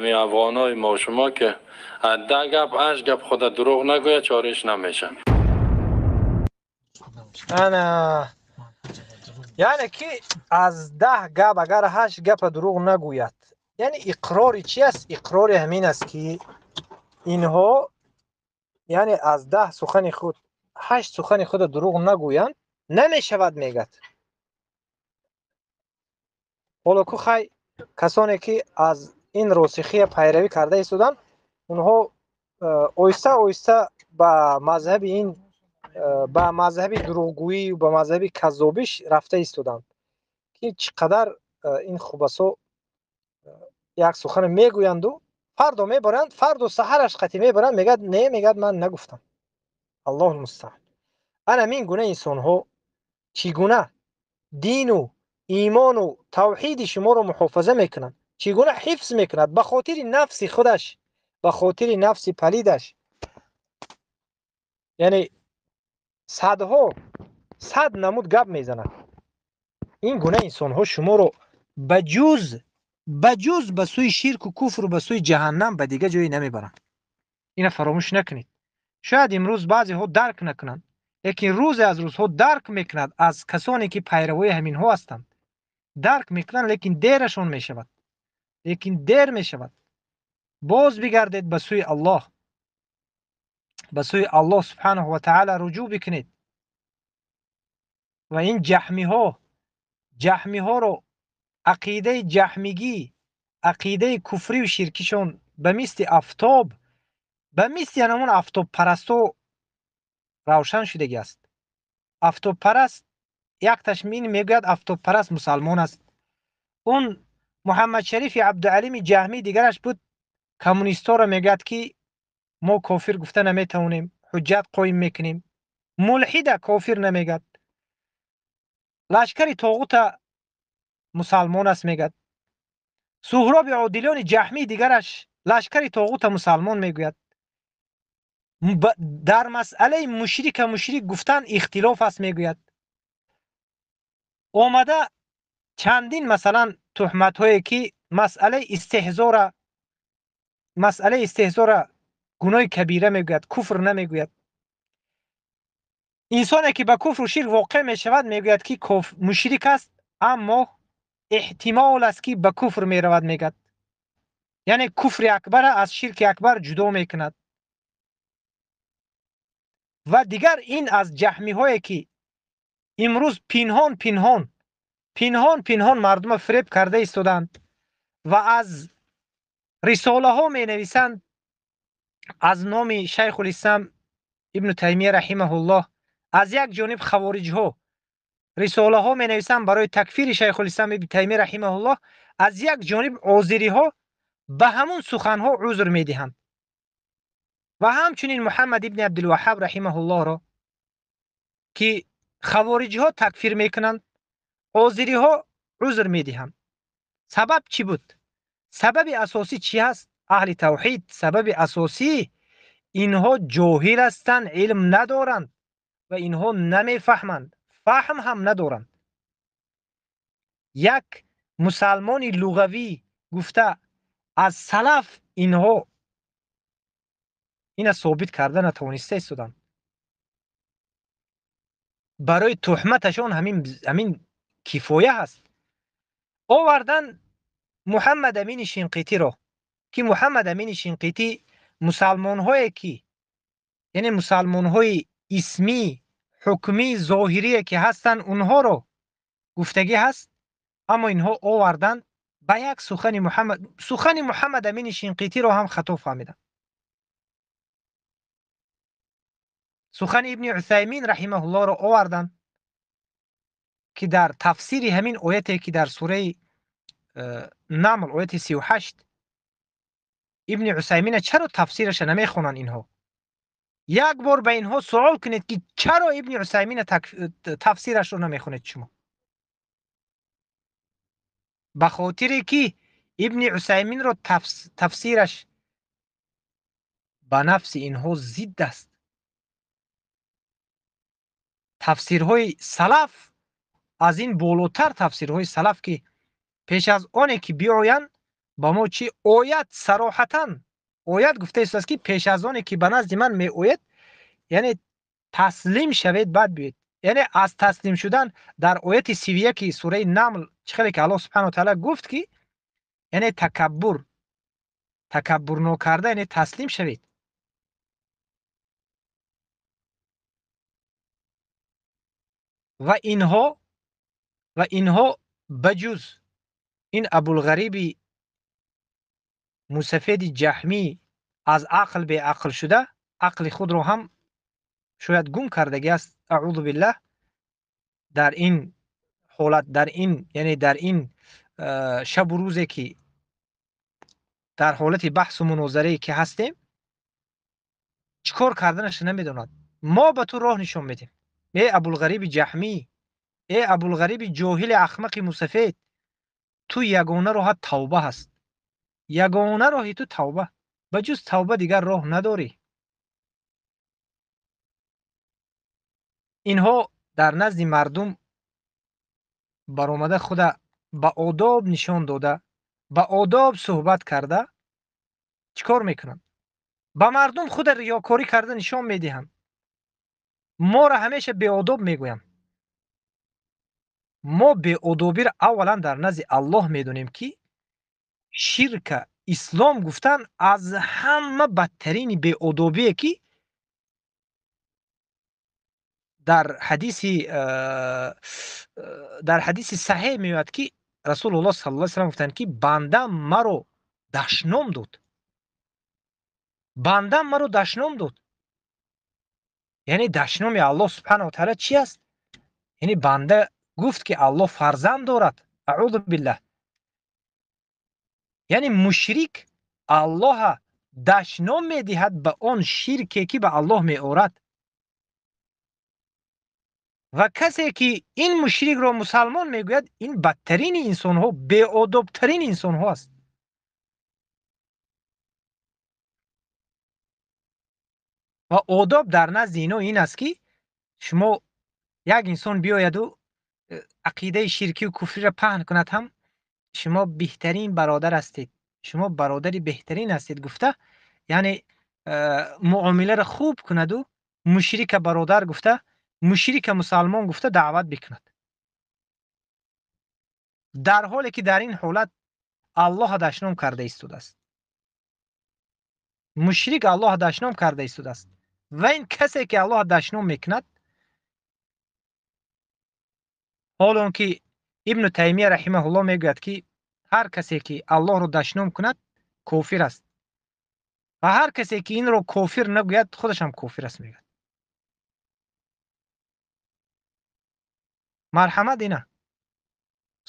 می افغانای ما شما که 10 گپ 8 گپ خود دروغ نگوید چارش نمیشه. Ана, яъне ки аз 10 гап агар 8 гапа дурӯғ нагӯяд, яъне иқрори чи аст? Иқрори ҳамин аст, ки инҳо, яъне аз 10 сухани худ 8 сухани худро дурӯғ нагӯянд, намешавад, мегӯяд. Ҳоло ку хай, касоне ки аз ин росихия пайравӣ карда истоданд, онҳо оҳиста оҳиста ба мазҳаби ин, ба мазҳаби дурӯғгӯӣ, ба мазҳаби каззобиш рафта истоданд, ки чӣ қадар ин хубасо як сухане мегӯянду фардо мебаранд, фардо саҳараш қатӣ мебаранд, мегӯяд не, мегӯяд ман нагуфтам. Аллоҳу мустаъан. Ана ҳамин гуна инсонҳо чӣ гуна дину имону тавҳиди шуморо муҳофаза мекунанд, чӣ гуна ҳифз мекунад ба хотири нафси худаш, ба хотири нафси палидаш, яъне садҳо сад намуд гап мезанад. Ин гуна инсонҳо шуморо ба ҷуз ба сӯи ширку куфру ба сӯи ҷаҳаннам ба дигар ҷое намебаранд. Ина фаромӯш накунед. Шояд имрӯз баъзеҳо дарк накунанд, лекин рӯзе аз рӯзҳо дарк мекунад. Аз касоне ки пайравои ҳаминҳо ҳастанд, дарк мекунанд, лекин дерашон мешавад, лекин дер мешавад. Боз бигардед ба сӯи Аллоҳ, ба сӯи Аллоҳ субҳанаҳу ва таъала руҷӯъ бикунед ва ин ҷаҳмиҳо, ҷаҳмиҳоро, ақидаи ҷаҳмигӣ, ақидаи куфрию ширкишон ба мисли афтоб, ба мисли ҳамон афтобпарасто равшан шудагӣ аст. Афтобпараст якташ мин мегӯяд, афтобпараст мусалмон аст. Он Муҳаммадшарифи Абдуалими Ҷаҳмӣ дигараш буд, коммунистҳоро мегӯяд, ки мо кофир гуфта наметавонем, ҳуҷҷат қоим мекунем. Мулҳида кофир намегӯяд, лашкари тоғута мусалмон аст мегӯяд. Суҳроби Одилёни Ҷаҳмӣ дигараш лашкари тоғута мусалмон мегӯяд. Дар масъалаи мушрика мушрик гуфтан ихтилоф аст мегӯяд. Омада чандин, масалан, туҳматҳое, ки масъалаи истеҳзора, масъалаи истеҳзора гуноҳи кабира мегӯяд, куфр намегӯяд. Инсоне ки ба куфру ширк воқеъ мешавад, мегӯяд, ки мушрик аст, аммо эҳтимол аст, ки ба куфр меравад, мегӯяд. Яъне куфри акбара аз ширки акбар ҷудо мекунад. Ва дигар ин аз ҷаҳмиҳое, ки имрӯз пинҳон пинҳон, пинҳон пинҳон мардума фиреб карда истоданд ва аз рисолаҳо менависанд аз номи Шайхулислам Ибну Таймия раҳимаҳуллоҳ. Аз як ҷониб хавориҷҳо рисолаҳо менависанд барои такфири Шайхулислам Ибни Таймия раҳимаҳуллоҳ, аз як ҷониб озириҳо ба ҳамун суханҳо узр медиҳанд. Ва ҳамчунин Муҳаммад ибни Абдулваҳҳаб раҳимаҳуллоҳро, ки хавориҷҳо такфир мекунанд, озириҳо узр медиҳанд. Сабаб чӣ буд? Сабаби асосӣ чӣ ҳаст, аҳли тавҳид? Сабаби асосӣ: инҳо ҷоҳил ҳастанд, илм надоранд ва инҳо намефаҳманд, фаҳм ҳам надоранд. Як мусалмони луғавӣ гуфта аз салаф инҳо ина собит карда натавониста истоданд. Барои туҳматашон ҳамин кифоя ҳаст. Овардан Муҳаммад Амини Шинқитиро, ки Муҳаммад Амини Шинқитӣ мусалмонҳое ки, яъне мусалмонҳои исмӣ, ҳукмӣ, зоҳирие ки ҳастанд, онҳоро гуфтагӣ ҳаст, аммо инҳо овардан ба як сухани Муҳаммад, сухани Муҳаммад Амини Шинқитиро ҳам хато фаҳмиданд. Сухани Ибни Усаймин раҳимаҳуллоҳро оварданд, ки дар тафсири ҳамин ояте, ки дар сураи Намл, ояти 38, Ибни Усаймина чаро тафсираша намехонанд инҳо? Як бор ба инҳо суол кунед, ки чаро Ибни Усаймина тафсирашро намехонед шумо? Ба хотире ки Ибни Усайминро тафсираш ба нафси инҳо зидд аст. Тафсирҳои салаф аз ин болотар, тафсирҳои салаф, ки пеш аз оне ки биоянд ба мо чӣ оят, сароҳатан оят гуфта истодааст, ки пеш аз оне ки ба назди ман меояд, яъне таслим шавед, баъд биёед. Яъне аз таслим шудан дар ояти 31 сураи Намл чӣ хеле ки Аллоҳ субҳанаҳу ва таъала гуфт ки яъне такаббур нокарда, яъне таслим шавед. Ва инҳо ба ҷуз ин Абулғариби мусафеди ҷаҳмӣ аз ақл беақл шуда, ақли худро ҳам шояд гум кардагӣ аст, аъузу биллаҳ. Дар ин ҳолат, дар ин яъне дар ин шабу рӯзе ки дар ҳолати баҳсу мунозарае ки ҳастем, чӣ кор карданаш намедонад. Мо ба ту роҳ нишон медиҳем. Эй Абулғариби ҷаҳмӣ, эй Абулғариби ҷоҳили ахмақи мусафед, ту ягона роҳат тавба ҳаст. Ягона роҳи ту тавба. Ба ҷуз тавба дигар роҳ надорӣ. Инҳо дар назди мардум баромада худа ба одоб нишон дода, ба одоб суҳбат карда чӣ кор мекунанд? Ба мардум худа риёкорӣ карда нишон медиҳанд. Моро ҳамеша беодоб мегӯянд. Мо беодобиро аввалан дар назди Аллоҳ медонем ки ширка ислом гуфтан аз ҳама бадтарини беодобие ки дар ҳадиси саҳеҳ меояд ки Расулуллоҳ саллаллоҳу алайҳи васаллам гуфтанд ки бандам маро дашном дод. Бандам маро дашном дод. Яъне дашноми Аллоҳ субҳанаҳу ва таъала чи аст? Яъне банда гуфт ки Аллоҳ фарзанд дорад. Аъузу биллаҳ. Яъне мушрик Аллоҳа дашном медиҳад ба он ширке ки ба Аллоҳ меорад. Ва касе ки ин мушрикро мусалмон мегӯяд, ин бадтарини инсонҳо, беодобтарин инсонҳо аст. Ва одоб дар назди ино ин аст ки шумо як инсон биёяду ақидаи ширкию куфриро паҳн кунад ҳам, шумо беҳтарин бародар ҳастед, шумо бародари беҳтарин ҳастед гуфта, яъне муомиларо хуб кунаду мушрика бародар гуфта, мушрика мусалмон гуфта даъват бикунад. Дар ҳоле ки дар ин ҳолат Аллоҳ дашном карда истодааст. Мушрик Аллоҳ дашном карда истодааст. Ва ин касе ки Аллоҳ дашном мекунад, ҳол он ки Ибну Таймия раҳимаҳуллоҳ мегӯяд ки ҳар касе ки Аллоҳро дашном кунад кофир аст ва ҳар касе ки инро кофир нагӯяд худаш ҳам кофир аст мегӯяд. Марҳамат, ина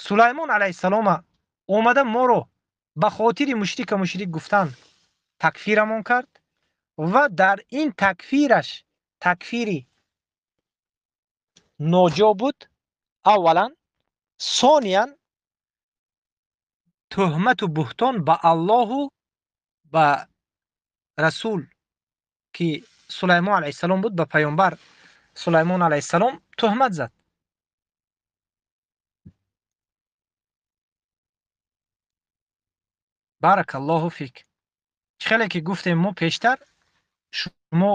Сулаймон алайҳиссалома омада моро ба хотири мушрика мушрик гуфтан такфирамон кард ва дар ин такфираш такфири ноҷо буд. Аввалан, сониян туҳмату буҳтон ба Аллоҳу ба расул ки Сулаймон алайҳиссалом буд, ба паёмбар Сулаймон алайҳиссалом туҳмат зад. Баракаллоҳу фик. Чӣ хеле ки гуфтем мо пештар, шумо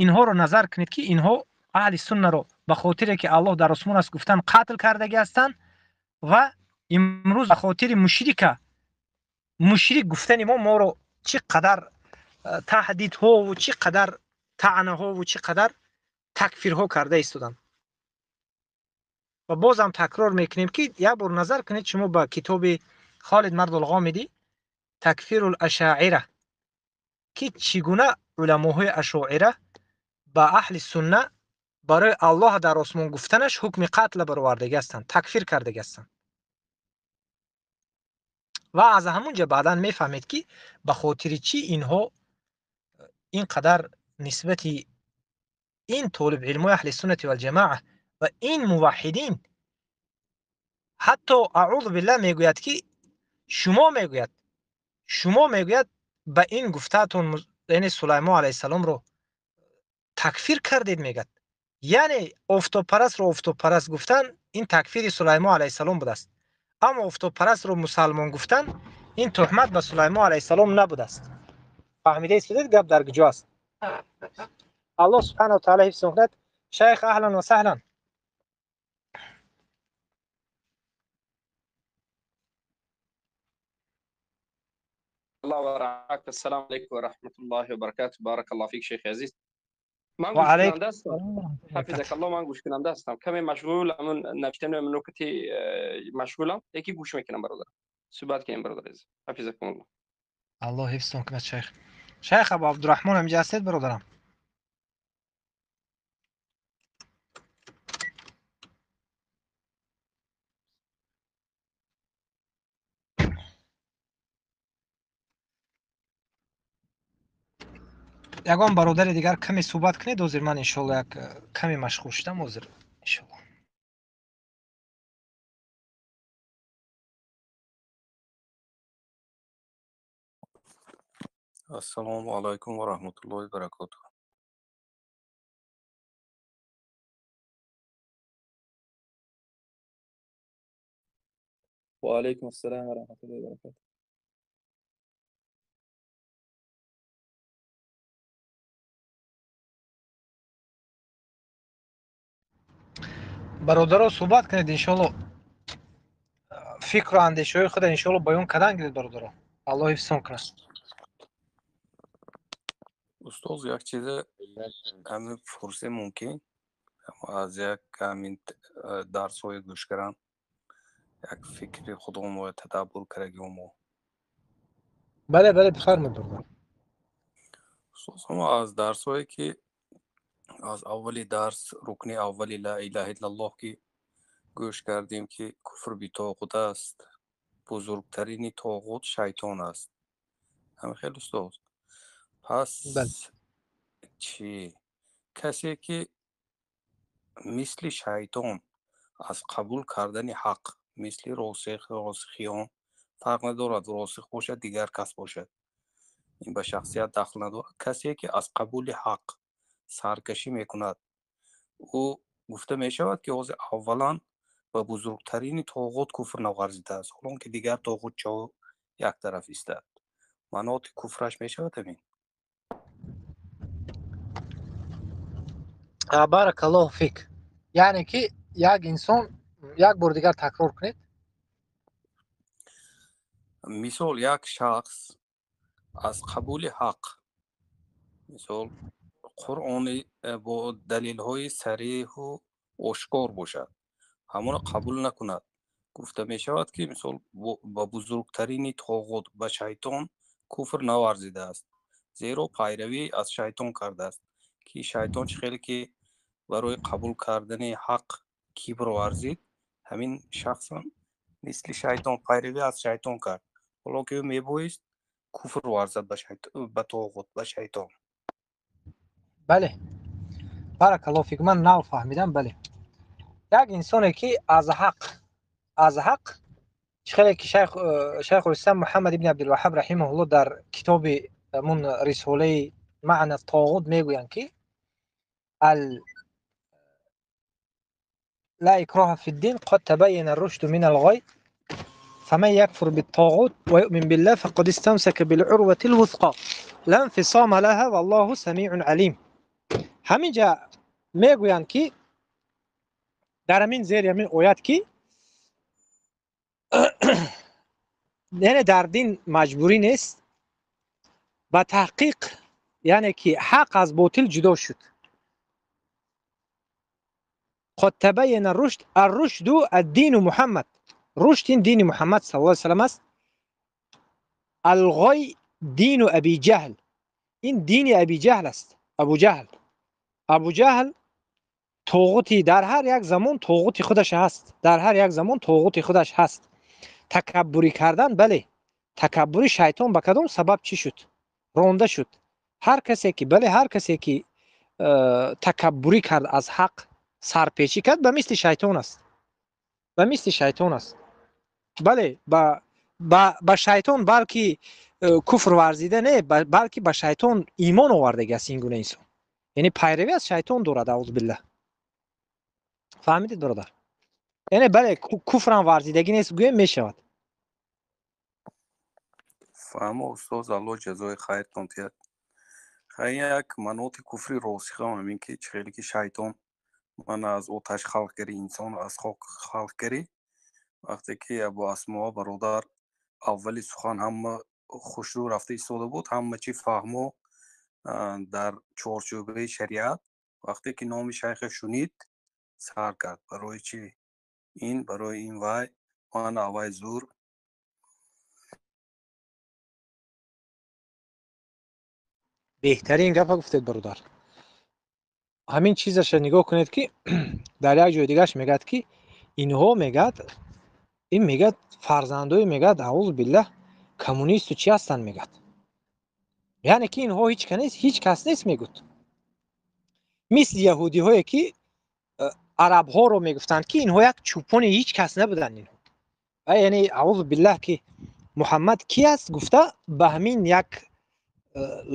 инҳоро назар кунед ки инҳо аҳли суннаро ба хотире ки Аллоҳ дар осмон аст гуфтан қатл кардагӣ ҳастанд ва имрӯз ба хотири мушрика мушрик гуфтани мо моро чӣ қадар таҳдидҳову чӣ қадар таънаҳову чӣ қадар такфирҳо карда истоданд. Ва бозам такрор мекунем ки як бор назар кунед шумо ба китоби Холид Мардулғомидӣ Такфирул Ашоира ки чӣ гуна уламоҳои ашоира ба аҳли сунна барои Аллоҳ дар осмон гуфтанаш ҳукми қатл баровардагӣ ҳастанд, такфир кардагӣ ҳастанд. Ва аз ҳамон ҷо баъдан мефаҳмед ки ба хотири чӣ инҳо ин қадар нисбати ин толибилмои аҳли суннати валҷамоа ва ин муваҳҳидин ҳатто аъузу биллаҳ мегӯяд ки шумо мегӯяд ба ин гуфтаатон, яъне Сулаймон алайҳиссаломро такфир кардед мегӯяд. Яъне офтобпарастро офтобпараст гуфтан ин такфири Сулаймон алайҳиссалом будааст, аммо офтобпарастро мусалмон гуфтан ин туҳмат ба Сулаймон алайҳиссалом набудааст. Фаҳмидаед судед гап дар куҷо аст? Аллоҳ субҳанаҳу ва таъала ҳифз кунад. Шайх, аҳлан ва саҳлан. الله ورعاك. السلام علیکم و رحمت الله و برکاته. بارک الله فیک شیخ عزیز. من و گوش علیکم کننده هستم. السلام و رحمت الله حفظك وبرکاته. الله. من گوش کننده هستم، کمی مشغول همون نوشتن نکته مشغولم، یکی گوش میکنم برادر. صحبت کنیم برادر عزیز. حفظكم الله. الله حفظتون کند شیخ. شیخ ابو عبدالرحمن همینجا هستید برادرم؟ ягон бародари дигар каме суҳбат кунед. Ҳозир ман иншоалло як каме машғул шудам ҳозир иншоалло. Ассалому алайкум ва раҳматуллоҳи баракотуҳ. Ва алайкум ассалом ва раҳматуллоҳи ва баракатуҳ. Бародаро, суҳбат кунед иншоалло, фикру андешаҳои худа иншоалло баён кардан гиред бародаро. Аллоҳ ҳифзтон кунад. Устоз, як чизе ҳамин фурсе мумкин аз як ҳамин дарсҳои гӯш кардан як фикри худомо тадаббур карагиомо. Бале, бале, бифармоед бародар. Устоз, ҳама аз дарсҳое ки аз аввали дарс рукни аввали ла илаҳа иллаллоҳ ки гӯш кардем, ки куфр битоғут аст, бузургтарини тоғут шайтон аст. Ҳамин хел устоз. Пас чӣ касе ки мисли шайтон аз қабул кардани ҳақ, мисли росих, росихиён фарқ надорад, росих бошад, дигар кас бошад, ин ба шахсият дахл надорад, касе ки аз қабули ҳақ саркашӣ мекунад, ӯ гуфта мешавад ки ҳозир аввалан ба бузургтарини тоғут куфр наварзидааст, ҳолон ки дигар тоғутчаҳо як тараф истад. Маъноти куфраш мешавад ҳамин? Баракаллоҳу фик. Яъне ки як инсон, як бор дигар такрор кунед. Мисол, як шахс аз қабули ҳақ, мисол қуръони бо далелҳои сареҳу ошкор бошад, ҳамонро қабул накунад, гуфта мешавад ки мисол ба бузургтарини тоғут, ба шайтон куфр наварзидааст, зеро пайравӣ аз шайтон кардааст, ки шайтон чӣ хеле ки барои қабул кардани ҳақ кибр варзид, ҳамин шахсам мисли шайтон пайравӣ аз шайтон кард, ҳоло ки ӯ мебоист куфр варзад ба тоғут, ба шайтон. Бале, баракаллоҳу фик, ман нав фаҳмидам. Бале, як инсоне ки аз ҳақ, аз ҳақ чӣ хеле ки шайхулислам Муҳаммад ибни Абдулваҳҳаб раҳимаҳуллоҳ дар китоби мун рисолаи маъна тоғут мегӯянд ки ал ла икроҳа фиддин қад табайяна рушду мин алғой фаман якфур биттоғут ва юъмин биллаҳ фақад истамсака билурвати лвусқа ла инфисома лаҳа валлоҳу самиун алим. Ҳамин ҷа мегӯянд ки дар ҳамин зери ҳамин оят ки яъне дар дин маҷбурӣ нест, ба таҳқиқ яъне ки ҳақ аз ботил ҷудо шуд. قد تبين الرشد، الرشد الدين محمد، رشد این دین محمد صلی الله علیه وسلم است. الغی دین ابی جهل، این دین ابی جهل است. ابو جهل، ابو جهل طاغوتی در هر یک زمان طاغوتی خودش هست، در هر یک زمان طاغوتی خودش هست. تکبری کردن، بله تکبری شیطان به کدام سبب چی شد؟ رانده شد. هر کسی که بله هر کسی که تکبری کرد، از حق سرپیچی کرد، به مثل شیطان است، به مثل شیطان است. بله به شیطان بلکه کفر ورزیده نه، بلکه به شیطان ایمان آورده است این گونه انسان، یعنی پیروی از شیطان دارد. اعوذ بالله. فهمیدید برادر؟ یعنی بله کفر هم ورزیدگی نیست گویم میشود. فهمو استاد، الله جزای خیرتون تید. خیلی یک منوط کفری راسخ هم همین که خیلی که شیطان من از آتش خلق کردی، انسان از خاک خلق کردی. وقتی که ابو اسماء برادر اولی سخن همه Хушрӯ рафта истода буд, ҳама чи фаҳмо дар чорчӯбаи шариат. Вақте ки номи шайха шунид, сар кард: барои чи ин, барои ин вай, ман аввай зур. Беҳтарин гапа гуфтед, бародар. Ҳамин чизаша нигоҳ кунед, ки дар як ҷои дигараш мегӯяд, ки инҳо мегӯяд, ин мегӯяд фарзандои, мегӯяд, аузу биллаҳ, коммунисту чи ҳастанд, мегӯяд. Яъне ки инҳо ҳеч кас нест, ҳеч кас нест, мегӯд. Мисли яҳудиҳое ки арабҳоро мегуфтанд, ки инҳо як чӯпони ҳеч кас набуданд инҳо. Ва яъне аузу биллаҳ, ки Муҳаммад ки аст гуфта, ба ҳамин як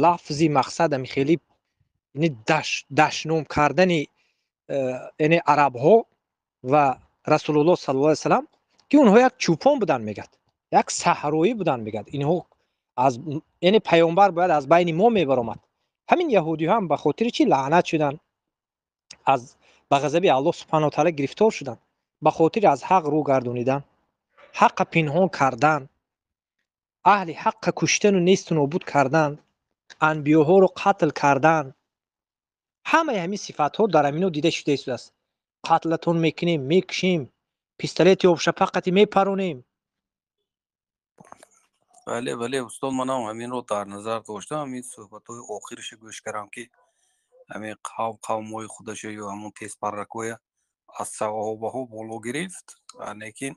лафзи мақсад ами хеле яъне дашном кардани яъне арабҳо ва Расулуллоҳ саллаллоҳу алайҳи васаллам, ки онҳо як чӯпон буданд, мегӯяд, як саҳроӣ буданд, мегӯяд. Инҳо аз яъне паёмбар бояд аз байни мо мебаромад. Ҳамин яҳудиҳо ҳам ба хотири чӣ лаънат шуданд, аз ба ғазаби Аллоҳ субҳанаҳу ва таъала гирифтор шуданд, ба хотири аз ҳақ рӯ гардонидан, ҳаққа пинҳон кардан, аҳли ҳаққа куштану несту нобуд кардан, анбиёҳоро қатл кардан. Ҳамаи ҳамин сифатҳо дар ҳамино дида шуда истодааст. Қатлатон мекунем, мекушем, пистолети обшапақати мепаронем. Бале, бале, устод, манам ҳаминро дар назар доштам. Ҳамин суҳбатҳои охириша гӯш кардам, ки ҳамин қавм қавмҳои худаша ё ҳамон тезпарракҳоя аз саҳобаҳо боло гирифт, лекин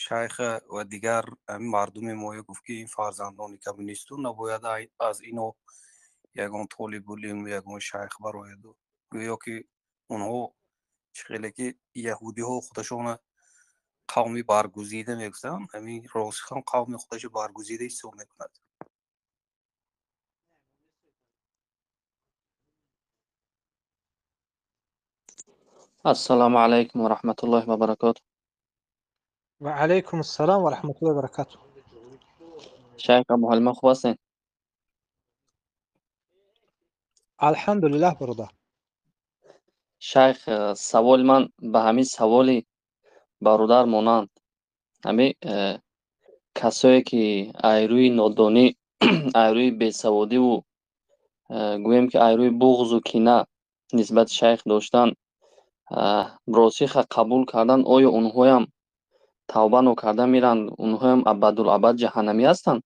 шайха ва дигар ҳамин мардуми моя гуфт, ки ин фарзандони коммунисту набояд аз ино ягон толибулилм, ягон шайх барояду. Гӯё ки онҳо чӣ хеле ки яҳудиҳо худашона қавми баргузида мегуфтанд, ҳамин росихан қавми худашо баргузида ҳисоб мекунад. Ассалому алайкум ва раҳматуллоҳи ва баракотуҳ. Ва алайкум ассалом ва раҳматуллоҳи ва баракотуҳ. Шайх Абуҳалима, хуб ҳастед? Алҳамдулиллаҳ, бародар. Шайх, саволи ман ба ҳамин саволи бародар монанд. Ҳамин касое ки айрӯи нодонӣ, айрӯи бесаводиву гӯем ки айрӯи буғзу кина нисбати шайх доштан, росиха қабул кардан, оё онҳоям тавба нокарда меранд? Онҳоям абадулабад ҷаҳаннамӣ ҳастанд?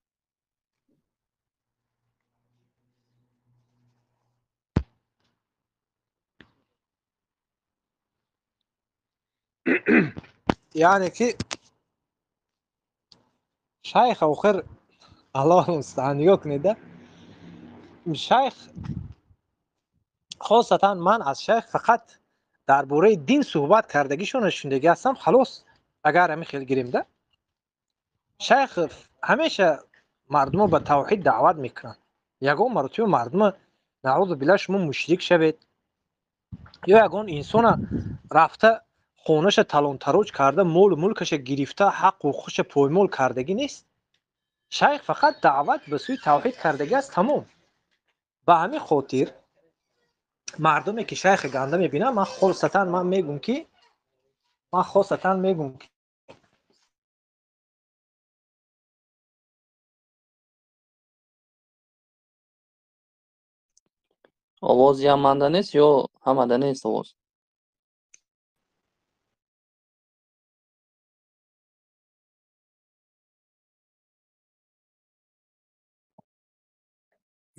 Яъне ки шайх охир, Аллоҳ мустаъан, нигоҳ кунед, шайх хосатан ман аз шайх фақат дар бораи дин суҳбат кардагишона шунидагӣ ҳастам, халос. Агар ҳамин хел гирем да, шайх ҳамеша мардумо ба тавҳид даъват мекунанд. Ягон маротиба мардума наъузу биллаҳ шумо мушрик шавед ё ягон инсона рафта хонаша талонтароҷ карда, молу мулкаша гирифта, ҳаққу ҳуқуқаша поймол кардагӣ нест. Шайх фақат даъват ба сӯи тавҳид кардагӣ аст, тамом. Ба ҳамин хотир мардуме ки шайхи ганда мебинанд, ман хосатан ман мегӯм ки ман хосатан мегӯм ки Овоз ям манда нест ё ҳамада нест овоз?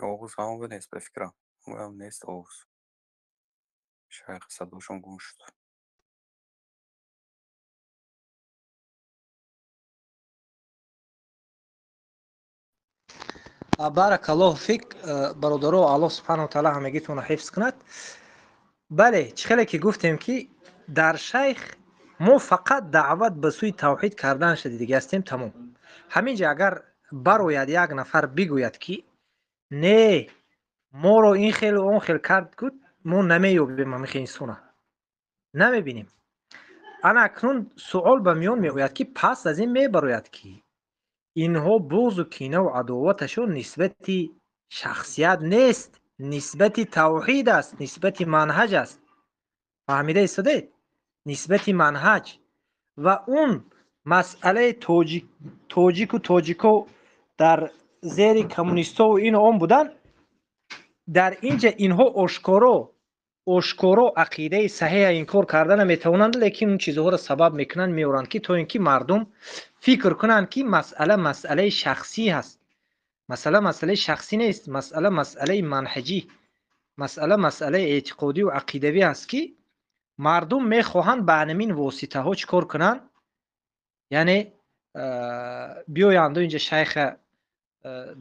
Овоз ҳамада нест, ба фикрам. Ҳам нест овоз. Шайх садошон гум шуд. Баракаллоҳу фик, бародаро, Аллоҳ субҳанаҳу ва таъала ҳамагитонро ҳифз кунад. Бале, чӣ хеле ки гуфтем, ки дар шайх мо фақат даъват ба сӯи тавҳид кардан шадидагӣ ҳастем, тамом. Ҳамин ҷо агар барояд як нафар бигӯяд, ки не, моро ин хел он хел кард, гуд, мо намеёбем ҳамин хел инсона, намебинем. Ана акнун суол ба миён меояд, ки пас аз ин мебарояд, ки инҳо буғзу кинаву адоваташон нисбати шахсият нест, нисбати тавҳид аст, нисбати манҳаҷ аст. Фаҳмида истодед? Нисбати манҳаҷ. Ва он масъалаи тоҷику тоҷико дар зери коммунистову ину он буданд, дар инҷа инҳо ошкоро ошкоро ақидаи саҳеҳа инкор карда наметавонанд, лекин он чизҳоро сабаб мекунанд, меоранд, ки то ин ки мардум фикр кунанд, ки масъала масъалаи шахсӣ ҳаст. Масъала масъалаи шахсӣ нест, масъала масъалаи манҳаҷӣ, масъала масъалаи эътиқодию ақидавӣ ҳаст, ки мардум мехоҳанд ба ҳамин воситаҳо чӣ кор кунанд, яъне биёянду инҷа шайха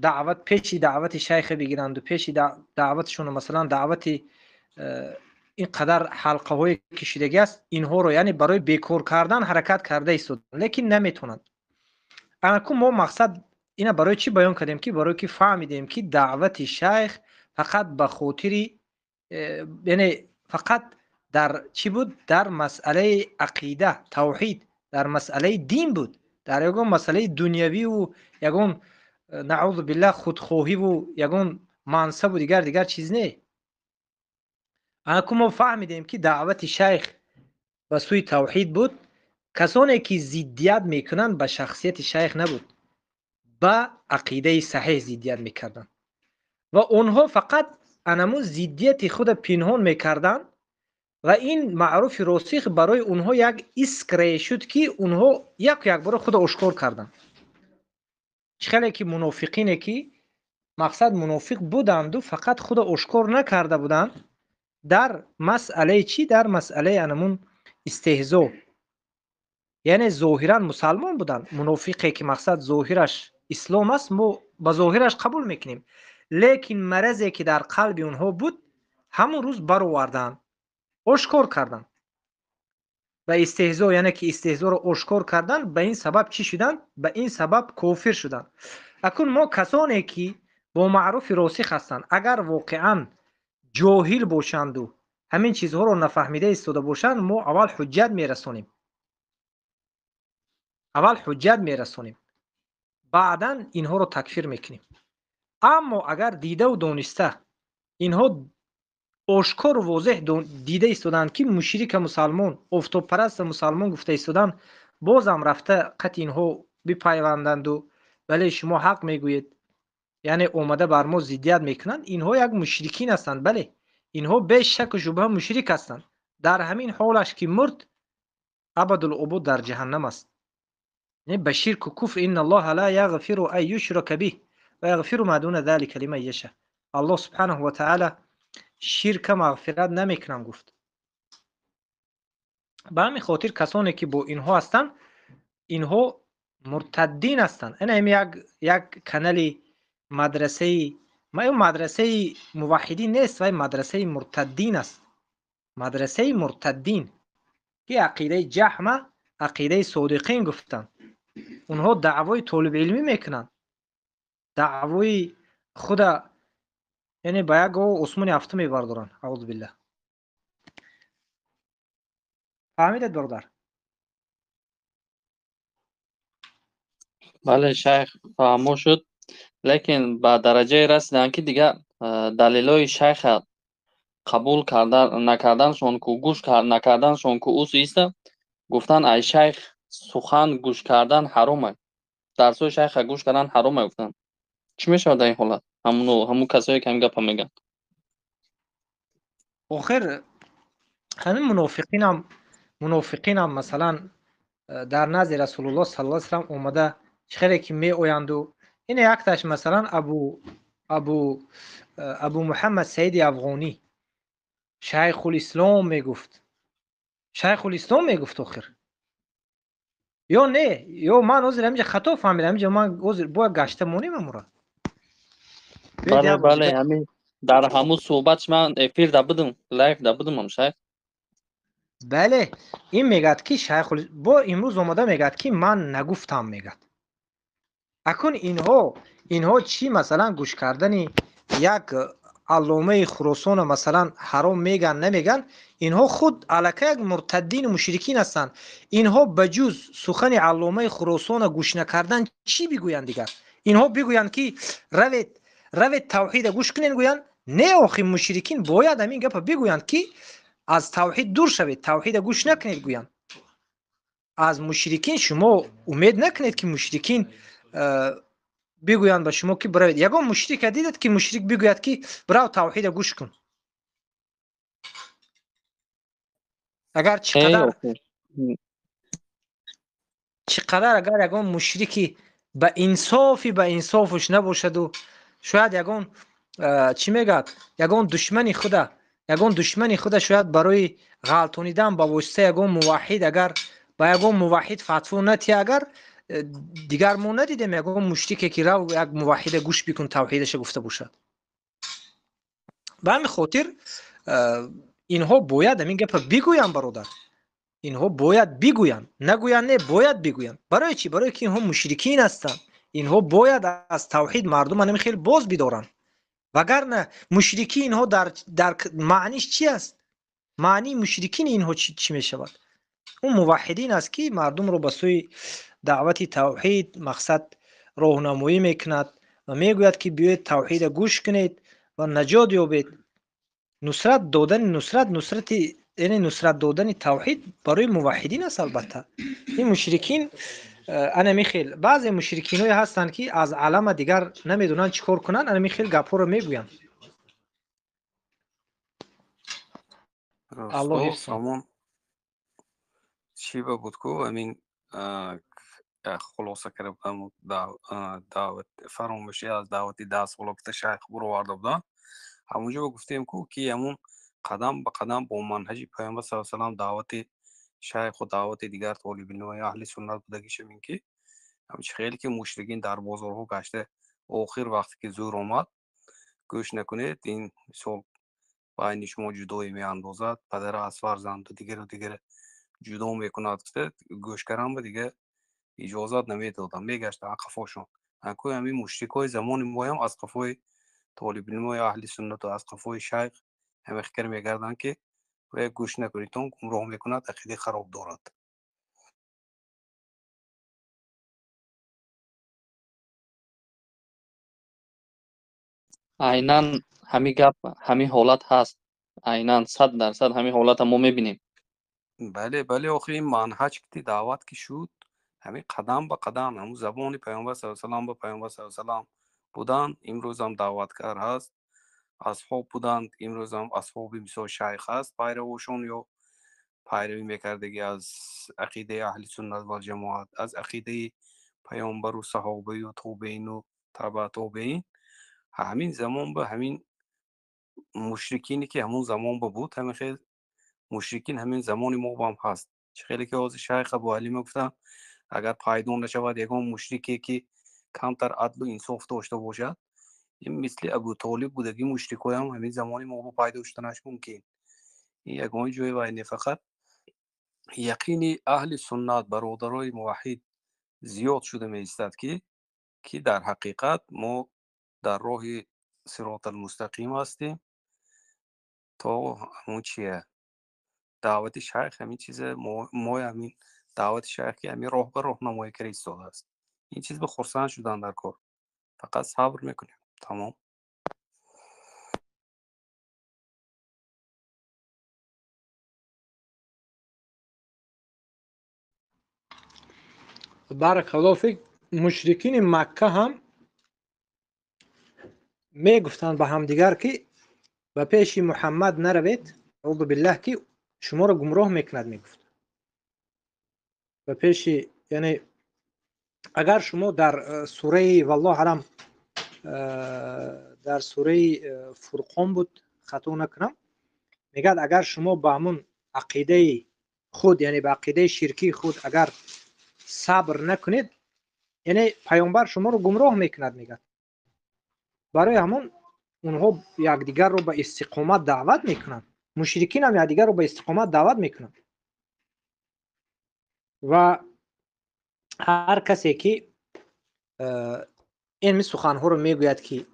даъват, пеши даъвати шайха бигиранду, пеши даъватшона, масалан даъвати ин қадар ҳалқаҳое кишидагӣ аст, инҳоро яъне барои бекор кардан ҳаракат карда истоданд, лекин наметавонанд. Анаку мо мақсад ина барои чӣ баён кардем, ки барое ки фаҳмидем, ки даъвати шайх фақат ба хотири, яъне фақат дар чӣ буд? Дар масъалаи ақида, тавҳид, дар масъалаи дин буд, дар ягон масъалаи дунявиву ягон, наъузу биллаҳ, худхоҳиву ягон мансабу дигар дигар чиз не. Анаку мо фаҳмидем, ки даъвати шайх ба сӯи тавҳид буд. Касоне ки зиддият мекунанд, ба шахсияти шайх набуд, ба ақидаи саҳеҳ зиддият мекарданд ва онҳо фақат анамун зиддияти худа пинҳон мекарданд ва ин маъруфи росих барои онҳо як искрае шуд, ки онҳо яку якбора худа ошкор карданд. Чӣ хеле ки мунофиқине ки мақсад мунофиқ буданду, фақат худа ошкор накарда буданд дар масъалаи чӣ? Дар масъалаи анамун истеҳзо, яъне зоҳиран мусалмон буданд. Мунофиқе ки мақсад зоҳираш ислом аст, мо ба зоҳираш қабул мекунем, лекин маразе ки дар қалби онҳо буд, ҳамон рӯз бароварданд, ошкор карданд ба истеҳзо, яъне ки истеҳзоро ошкор карданд. Ба ин сабаб чӣ шуданд? Ба ин сабаб кофир шуданд. Акун мо касоне ки бо маъруфи росих ҳастанд, агар воқеан ҷоҳил бошанду ҳамин чизҳоро нафаҳмида истода бошанд, мо аввал ҳуҷҷат мерасонем, аввал ҳуҷҷат мерасонем, баъдан инҳоро такфир мекунем. Аммо агар дидаву дониста инҳо ошкору возеҳ дида истоданд, ки мушрика мусалмон, офтобпараста мусалмон гуфта истоданд, бозам рафта қати инҳо бипайванданду бале, шумо ҳақ мегӯед, яъне омада бар мо зиддият мекунанд, инҳо як мушрикин ҳастанд. Бале, инҳо беш шаку шубҳа мушрик ҳастанд. Дар ҳамин ҳолаш ки мурд, абадулобуд дар ҷаҳаннам аст. Ба ширку куфр, инна аллоҳа ла яғфиру ан юшрака биҳ ва яғфиру ма дуна залика лиман яша. Аллоҳ субҳанаҳу ва таъала ширка мағфират намекунам гуфт. Ба ҳамин хотир касоне ки бо инҳо ҳастанд, инҳо муртаддин ҳастанд. Ина ҳам як канали мадрасаи, мадрасаи муваҳҳидин нест, вай мадрасаи муртаддин аст. Мадрасаи муртаддин ки ақидаи ҷаҳма, ақидаи содиқин гуфтанд. Онҳо даъвои толибилмӣ мекунанд, даъвои худа яъне ба як осмони ҳафтум мебардоранд. Аузу биллаҳ. Фаҳмидед, бародар? Бале, шайх, фаҳмо шуд, лекин ба дараҷае расиданд, ки дигар далелҳои шайха қабул накарданшон ку, гӯш накарданшон ку, ус иста гуфтан ай шайх сухан гӯш кардан ҳаром аст, дарсҳои шайха гӯш кардан ҳаром аст гуфтан. Чӣ мешавад дар ин ҳолат? Ҳамун касое ки ҳамин гапа мегӯянд. Охир ҳамин мунофиқинам масалан дар назди Расулуллоҳ саллаллоҳу алайҳи васаллам омада чӣ хеле ки меоянду, ин якташ масалан Абу Муҳаммад Саиди Афғонӣ шайхулислом мегуфт, шайхулислом мегуфт охир. Ё не, ё ман ҳозир ҳаминҷа хато фаҳмидам, ҳаминҷа ман ҳозир бояд гашта монем амура. Бале, бале, ҳамин дар ҳамун суҳбатш ман эфир да будум, лайв да будум ҳам шайх. Бале, ин мегӯяд ки шайхул бо имрӯз омада мегӯяд ки ман нагуфтам, мегӯяд. Акун инҳо чӣ масалан гӯш кардани як алломаи Хуросона масалан ҳаром меган намеган, инҳо худ аллакай як муртаддину мушрикин ҳастанд. Инҳо ба ҷуз сухани алломаи Хуросона гӯш накардан чӣ бигӯянд дигар? Инҳо бигӯянд ки равед тавҳида гӯш кунед, гӯянд не, охи мушрикин бояд ҳамин гапа бигӯянд ки аз тавҳид дур шавед, тавҳида гӯш накунед гӯянд. Аз мушрикин шумо умед накунед ки мушрикин бигӯянд ба шумо ки биравед. Ягон мушрика дидед ки мушрик бигӯяд ки бирав тавҳида гӯш кун? Агар чӣ қадар агар ягон мушрики ба инсофи ба инсофуш набошаду шояд ягон чӣ мегӯяд, ягон душмани худа шояд барои ғалтонидан ба воситаи ягон муваҳҳид, агар ба ягон муваҳҳид фатво натия, агар дигар мо надидем ягон мушрике ки рав як муваҳҳида гӯш бикун тавҳидаша гуфта бошад. Ба ҳамин хотир инҳо бояд ҳамин гапа бигӯянд, бародар. Инҳо бояд бигӯянд, нагӯянд не, бояд бигӯянд. Барои чӣ? Барои ки инҳо мушрикин ҳастанд. Инҳо бояд аз тавҳид мардум ҳамин хел боз бидоранд. Вагарна мушрикӣ инҳо дар маъниш чи аст? Маънии мушрикини инҳо чӣ мешавад? Он муваҳҳидин аст ки мардумро ба сӯи даъвати тавҳид мақсад роҳнамоӣ мекунад ва мегӯяд ки биёед тавҳида гӯш кунед ва наҷот ёбед. Нусрат додани нусрат, нусрати яъне нусрат додани тавҳид барои муваҳҳидин аст албатта. Ин мушрикин ана михел баъзе мушрикинҳое ҳастанд ки аз алама дигар намедонанд чӣ кор кунанд, ана михел гапҳоро мегӯянд. Аллоҳ ҳифз. Ҳамон чӣ ба буд ку ҳамин хулоса карда будам, даъват фаромӯшӣ аз даъвати 10 сола гуфта шайх буроварда будам. Ҳамонҷо гуфтем ку ки ҳамон қадам ба қадам бо манҳаҷи паёмбар саллаллоҳу алайҳи васаллам даъвати шайху даъвати дигар толибилмои аҳли суннат будагишам ин ки хеле ки мушрикин дар бозорҳо гашта охир вақте ки зӯр омад гӯш накунед, ин мисол байни шумо ҷудоӣ меандозад, падара аз фарзанду дигару дигара ҷудо мекунад гуфта гӯш кардан ба дига иҷозат намедодам, мегаштан қафошон. Анкӯи ҳамин мушрикҳои замони моям аз қафои толибилмои аҳли суннату аз қафои шайх ҳама фикр мекарданд ки ва гӯш накунед, он гумроҳ мекунад, ақидаи хароб дорад. Айнан ҳамин гап, ҳамин ҳолат ҳаст. Айнан 100% ҳамин ҳолатро мо мебинем. Бале, бале, охир ин манҳаҷ ки даъват ки шуд, ҳамин қадам ба қадам ҳамун забони паёмбар саллаллоҳу алайҳи васаллам ба паёмбар саллаллоҳу алайҳи васаллам буданд, имрӯзам даъваткар ҳаст, асҳоб буданд, имрӯзам асҳоби мисол шайх ҳаст, пайравошон ё пайравӣ мекардагӣ аз ақидаи аҳли суннат вал ҷамоат, аз ақидаи паёмбару саҳобаю тобеину таба тобеин. Ҳамин замон ба ҳамин мушрикине ки ҳамон замон ба буд, ҳамин хел мушрикин ҳамин замони мо ҳам ҳаст. Чӣ хеле ки ҳозир шайх Абу Ҳалима гуфтанд, агар пайдо нашавад ягон мушрике ки камтар адлу инсоф дошта бошад, ин мисли Абу Толиб будаги мушрикҳоям ҳамин замони мо пайдо шуданаш мумкин. Ин ягон ҷои вай не, фақат яқини аҳли суннат бародарои муваҳҳид зиёд шуда меистад ки дар ҳақиқат мо дар роҳи сироталмустақим ҳастем. То ҳамон чие даъвати шайх ҳамин чизе мо ҳамин даъвати шайх ки ҳамин роҳ ба роҳнамоӣ карда истодааст. Ин чиз ба хурсанд шудан дар кор, фақат сабр мекунем, тамом. Баракаллоҳу фик. Мушрикини Макка ҳам мегуфтанд ба ҳамдигар ки ба пеши Муҳаммад наравед, аузу биллаҳ, ки шуморо гумроҳ мекунад, мегуфт. Ба пеши, яъне агар шумо дар сураи валлоҳ алам дар сураи Фурқон буд, хато накунам, мегӯяд агар шумо ба ҳамун ақидаи худ, яъне ба ақидаи ширкии худ агар сабр накунед, яъне паёмбар шуморо гумроҳ мекунад, мегӯяд. Барои ҳамон онҳо якдигарро ба истиқомат даъват мекунанд. Мушрикин ҳам якдигарро ба истиқомат даъват мекунанд. Ва ҳар касе ки ин суханҳоро мегӯяд ки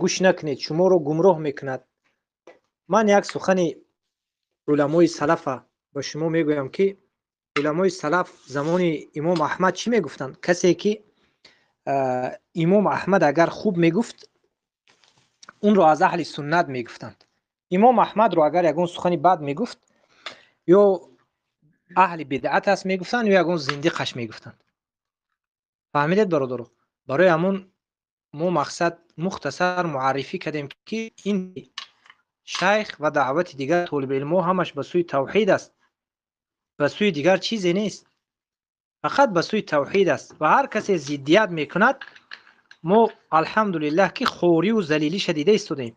гӯш накунед, шуморо гумроҳ мекунад, ман як сухани уламои салафа ба шумо мегӯям ки уламои салаф замони имом Аҳмад чӣ мегуфтанд? Касе ки имом Аҳмад агар хуб мегуфт, унро аз аҳли суннат мегуфтанд. Имом Аҳмадро агар ягон сухани бад мегуфт, ё аҳли бидъат аст мегуфтанд, ё ягон зиндиқаш мегуфтанд. Фаҳмидед бародаро? Барои ҳамон Мо мақсад мухтасар муаррифӣ кардем, ки ин шайх ва даъвати дигар толибилмҳо ҳамаш ба сӯи тавҳид аст, ба сӯи дигар чизе нест, фақат ба сӯи тавҳид аст. Ва ҳар касе зиддият мекунад, мо алҳамдулиллаҳ ки хориву залилиша дида истодаем.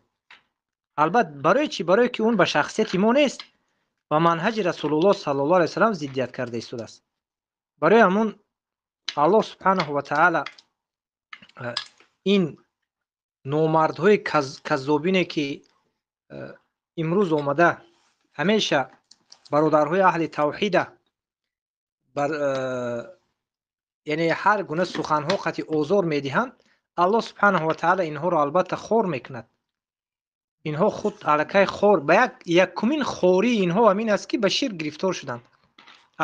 Албатта, барои чӣ? Барое ки он ба шахсияти мо нест ва манҳаҷи Расулуллоҳ саллаллоҳу алайҳи васаллам зиддият карда истодааст. Барои ҳамун Аллоҳ субҳанаҳу ва таъала ин номардҳои каззобине ки имрӯз омада ҳамеша бародарҳои аҳли тавҳида бар яъне ҳар гуна суханҳо қати озор медиҳанд, Аллоҳ субҳанаҳу ва таъала инҳоро албатта хор мекунад. Инҳо худ аллакай хор, ба як якумин хории инҳо ҳамин аст, ки ба ширк гирифтор шуданд.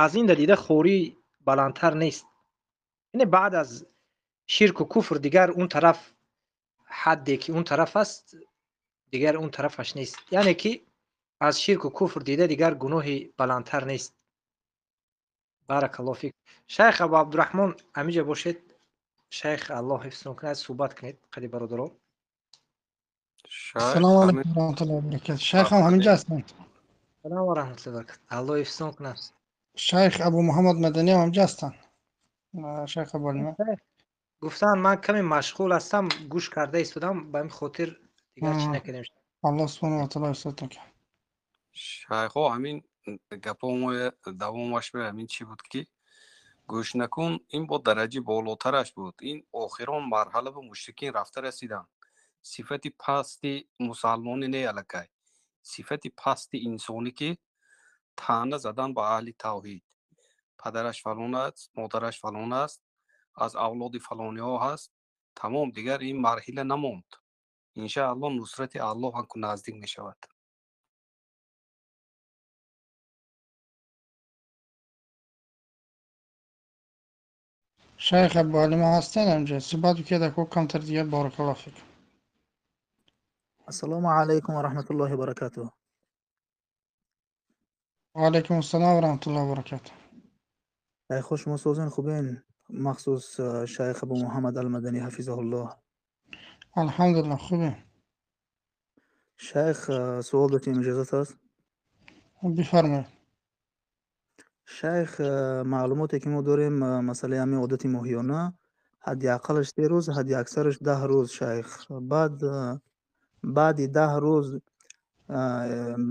Аз ин дида хории баландтар нест. Яъне баъд аз ширку куфр дигар он тараф ҳадде ки он тараф аст, дигар он тарафаш нест. Яъне ки аз ширку куфр дида дигар гуноҳи баландтар нест. Баракаллоҳу фик. Шайх Абу Абдурраҳмон ҳамиҷа бошед. Шайх Аллоҳ ҳифзтон кунад, суҳбат кунед қади бародаро. Ассалому алайкум ва раҳматуллоҳи ва баракатуҳ. Шайх ҳам ҳаминҷа ҳастанд. Салом ва раҳматуллоҳи ва баракатуҳ. Аллоҳ ҳифзтон кунад. Шайх Абу Муҳаммад Маданӣ ҳам ҳаминҷа ҳастанд. Шайх Абу Алима гуфтанд ман каме машғул ҳастам, гӯш карда истодам, ба ҳамин хотир дигар чӣ накардем. Аллоҳ субҳанаҳу ва таъала ҳифзтон кунад. Шайхҳо ҳамин гапҳои давомаш ба ҳамин чӣ буд ки гӯш накун, ин бо дараҷаи болотараш буд. Ин охирон марҳала ба мушрикин рафта расиданд. Сифати пасти мусалмонӣ не, аллакай сифати пасти инсонӣ, ки таъна задан ба аҳли тавҳид. Падараш фалон аст, модараш фалон аст, аз авлоди фалониҳо ҳаст. Тамом, дигар ин марҳила намонд. Иншааллоҳ нусрати Аллоҳ ҳам наздик мешавад. Шайх Абу Алима ҳастед ҳамҷа? Суҳбат кунед ако камтар дигар. Баракаллоҳу фик. Ассалому алайкум ва раҳматуллоҳи ва баракатуҳ. Ва алайкум ассалом ва раҳматуллоҳи ва баракатуҳ. Шайх, шумо созен хубен, махсус шайх Абу Муҳаммад ал-Маданӣ ҳафизаҳуллоҳ. Алҳамдулиллаҳ, хубем. Шайх, суол дотем, иҷозат аст? Бифармоед. Шайх, маълумоте ки мо дорем, масъалаи ҳамин одати моҳиёна ҳадди ақаллаш 3 рӯз, ҳадди аксараш 10 рӯз, шайх. Баъди 10 рӯз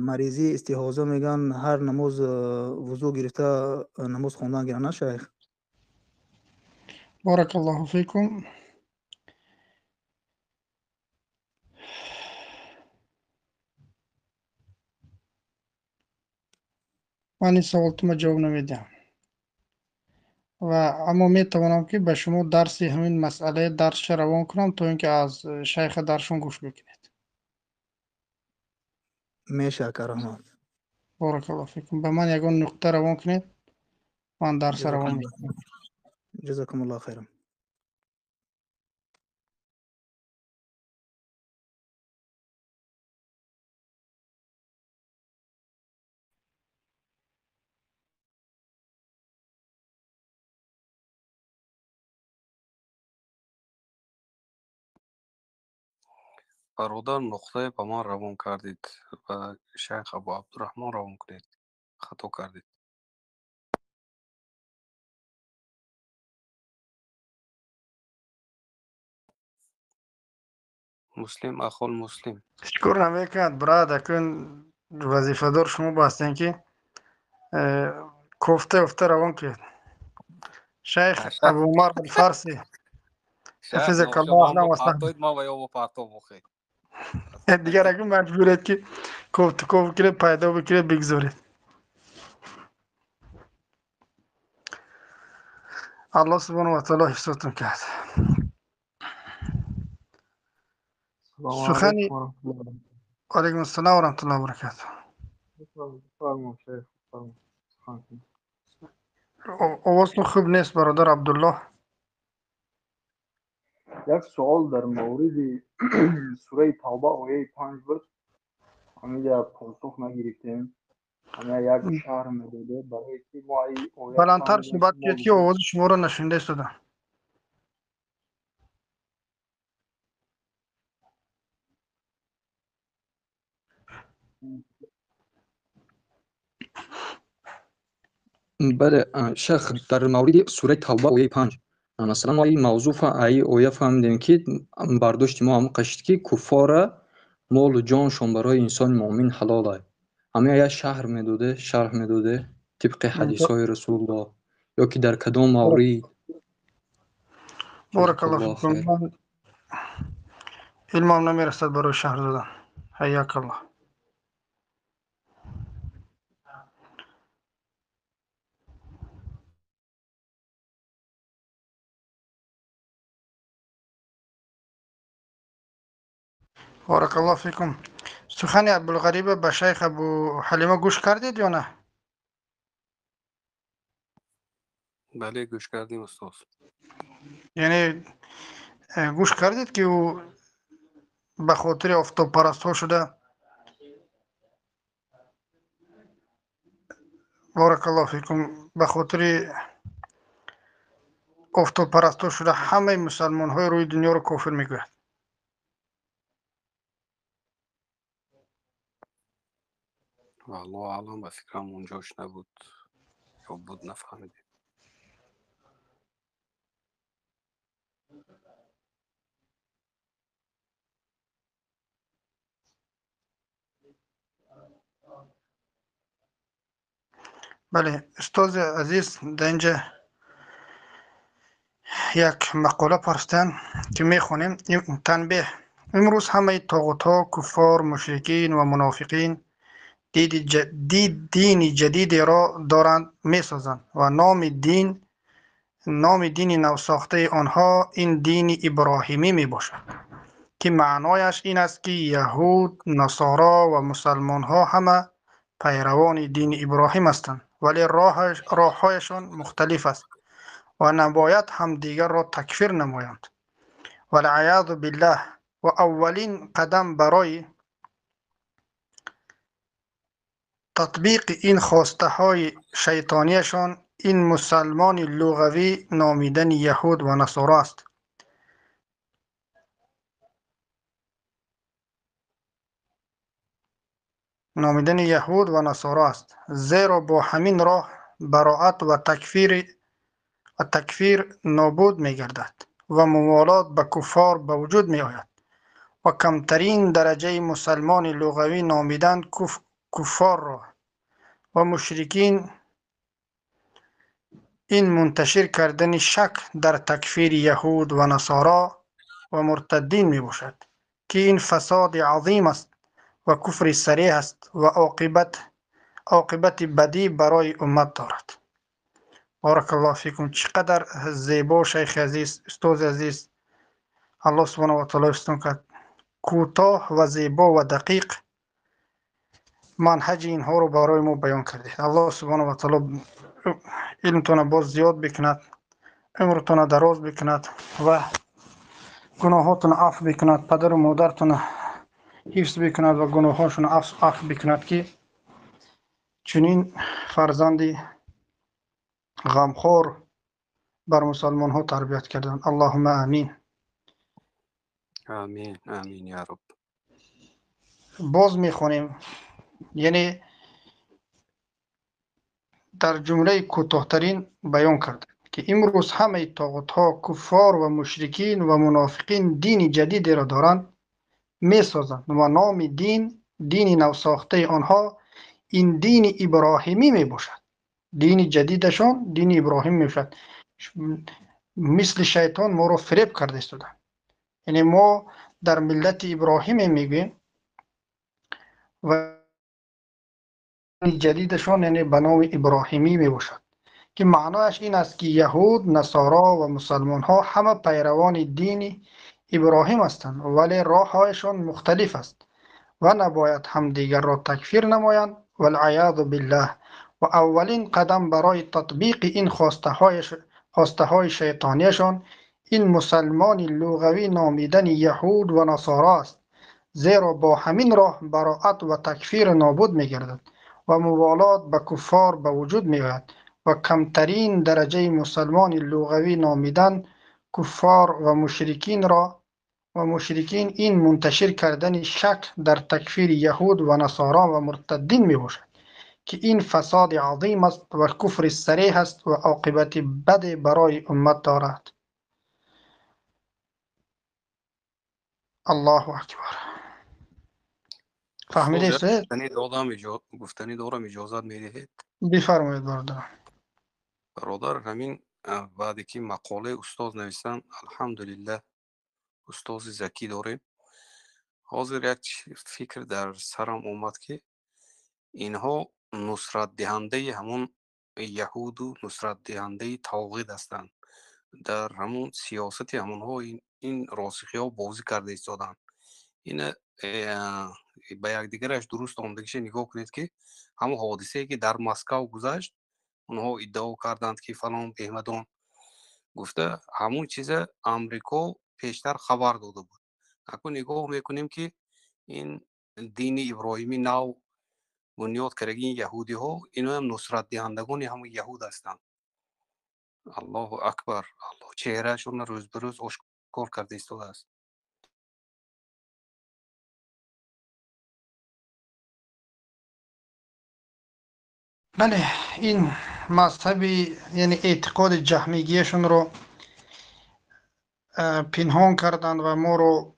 маризии истиҳоза мегӯянд, ҳар намоз вузӯ гирифта намоз хондан гиранд, на шайх? Баракаллоҳу фикум. Ман ин саволтума ҷавоб намедиҳам ва аммо метавонам ки ба шумо дарси ҳамин масъалаи дарсша равон кунам, то ин ки аз шайха даршон гӯш бикунед. Меша, каромат. Баракаллоҳу фикум. Ба ман ягон нуқта равон кунед, ман дарса равон мекунам. Ҷазакумуллоҳу хайран. Бародар, нуқтае ба ман равон кардед, ба шайх Абу Абдурраҳмон равон кунед, хато кардед. Муслим ахол муслим. Шукр намекунад, брат, акун вазифадор шумо бастем ки кофта уфта равон кунед. Шайх Абу Умар ал-Фарси ҳафизакаллоҳ, аҳлан ва саҳлан. Ман ва ё партов охе. Дигар акун маҷбуред ки кофтуков кунед, пайдо бикунед, бигзоред. Аллоҳ субҳанаҳу ва таъала ҳифзатон кунад. Сухани алайкум ассалом ва раҳматуллоҳи ва баракатуҳ. Овозтон хуб нест, бародар Абдуллоҳ. Як суол дар мавриди сураи Тавба ояи 5 буд. Ҳаминҷа посух нагирифтем. Ҳамин як шарҳ медоде барои ки мо ай ояи Баландтар 5 суҳбат кунед, ки овози шуморо нашунида истодам. Бале, шайх, дар мавриди сураи Тавба ояи 5, масалан, мо ин мавзӯъ аи оя фаҳмидем, ки бардошти мо ҳамон қашид, ки куффора молу ҷоншон барои инсони муъмин ҳалол ай. Ҳамин як шарҳ медоде тибқи ҳадисҳои Расулуллоҳ ё ки дар кадом маврид? Боракаллоҳ Ҷазакаллоҳ фикум. хайр. Ман илмам намерасад барои шарҳ додан. Ҳайякаллоҳ. Боракаллоҳ фикум. Сухани Абдулғариба ба шайх Абу Ҳалима гӯш кардед ё на? Бале, гӯш кардем, устод. Яъне гӯш кардед, ки ӯ ба хотири офтобпарастҳо шуда, боракаллоҳ фикум, ба хотири офтобпарастҳо шуда ҳамаи мусалмонҳои рӯи дунёро кофир мегӯяд. Валлоҳу аълам, ба фикрам, унҷош набуд ё буд, нафаҳмидем. Бале, устози азиз, дар инҷа як мақола парстанд, ки мехонем. Танбеҳ: имрӯз ҳамаи тоғутҳо, куффор, мушрикин ва мунофиқин дини ҷадидеро доранд месозанд ва номи дини навсохтаи онҳо ин дини иброҳимӣ мебошад, ки маънояш ин аст, ки яҳуд, насоро ва мусалмонҳо ҳама пайравони дини Иброҳим ҳастанд, вале роҳҳояшон мухталиф аст ва набояд ҳамдигарро такфир намоянд, валъаязу биллаҳ. Ва аввалин қадам барои татбиқи ин хостаҳои шайтонияшон ин мусалмони луғавӣ номидани яҳуд ва насоро аст, номидани яҳуд ва насоро аст, зеро бо ҳамин роҳ бароат ва такфир нобуд мегардад ва муволот ба куффор ба вуҷуд меояд ва камтарин дараҷаи мусалмони луғавӣ номидан куффорро ва мушрикин ин мунташир кардани шак дар такфири яҳуд ва насоро ва муртаддин мебошад, ки ин фасоди азим аст ва куфри сареҳ аст ва оқибати бадӣ барои уммат дорад. Боракаллоҳу фикум. Чӣ қадар зебо, шайхи азиз, устози азиз, Аллоҳ субҳонаҳу ва таоло ҳифзтон кард, кӯтоҳ ва зебо ва дақиқ манҳаҷи инҳоро барои мо баён кардед. Аллоҳ субҳонаҳу ва таоло илмтона боз зиёд бикунад, умртона дароз бикунад ва гуноҳотона афв бикунад, падару модаратона ҳифз бикунад ва гуноҳҳошона афв бикунад, ки чунин фарзанди ғамхор бар мусалмонҳо тарбият карданд. Аллоҳума амин. Амин, амин, я раб. Боз мехонем, яъне дар ҷумлаи кӯтоҳтарин баён кард, ки имрӯз ҳамаи тоғутҳо, куффор ва мушрикин ва мунофиқин дини ҷадидеро доранд месозанд ва номи дини навсохтаи онҳо ин дини иброҳимӣ мебошад. Дини ҷадидашон дини Иброҳим мебошад. Мисли шайтон моро фиреб карда истоданд. Яъне мо дар миллати Иброҳиме мегӯем ва ҷадидашон, яъне ба номи иброҳимӣ мебошад, ки маънояш ин аст, ки яҳуд, насоро ва мусалмонҳо ҳама пайравони дини Иброҳим ҳастанд, вале роҳҳояшон мухталиф аст ва набояд ҳамдигарро такфир намоянд, валъаязу биллаҳ. Ва аввалин қадам барои татбиқи ин хостаҳои шайтонияшон ин мусалмони луғавӣ номидани яҳуд ва насоро аст, зеро бо ҳамин роҳ бароат ва такфир нобуд мегардад ва муволот ба куффор ба вуҷуд меояд ва камтарин дараҷаи мусалмони луғавӣ номидан куффор ва мушрикинро و مشرکین این منتشر کردن شک در تکفیر یهود و نصارا و مرتدین می باشد که این فساد عظیم است و کفر صریح است و عاقبت بد برای امت دارد. الله اکبر. فهمیده است؟ گفتنی دارم، اجازت میدهید؟ بفرمایید برادر. برادر، همین بعدی که مقاله استاد نوشتن، الحمدلله استاد زکی داریم. حاضر یک فکر در سرم اومد که اینها نصرت دهنده همون یهود و نصرت دهنده طاغوت هستند. در همون سیاست همونها این راسخی ها بازی کرده ایستادند. این به یکدیگرش درست آمدگیش نگاه کنید که همون حادثه که در مسکو گذشت، اونها ادعا کردند که فلان بهمدان گفته، همون چیز امریکا پیشتر خبر داده بود. اکنون نگاه میکنیم که این دین ابراهیمی نو بنیاد کردگی یهودی ها، اینا هم نصرت دهندگان همون یهود هستند. الله اکبر. الله چهرهشون روز به روز آشکار کرده ایستاده است. بله، این مذهبی یعنی اعتقاد جهمیگیشون رو پنهان کردند و ما رو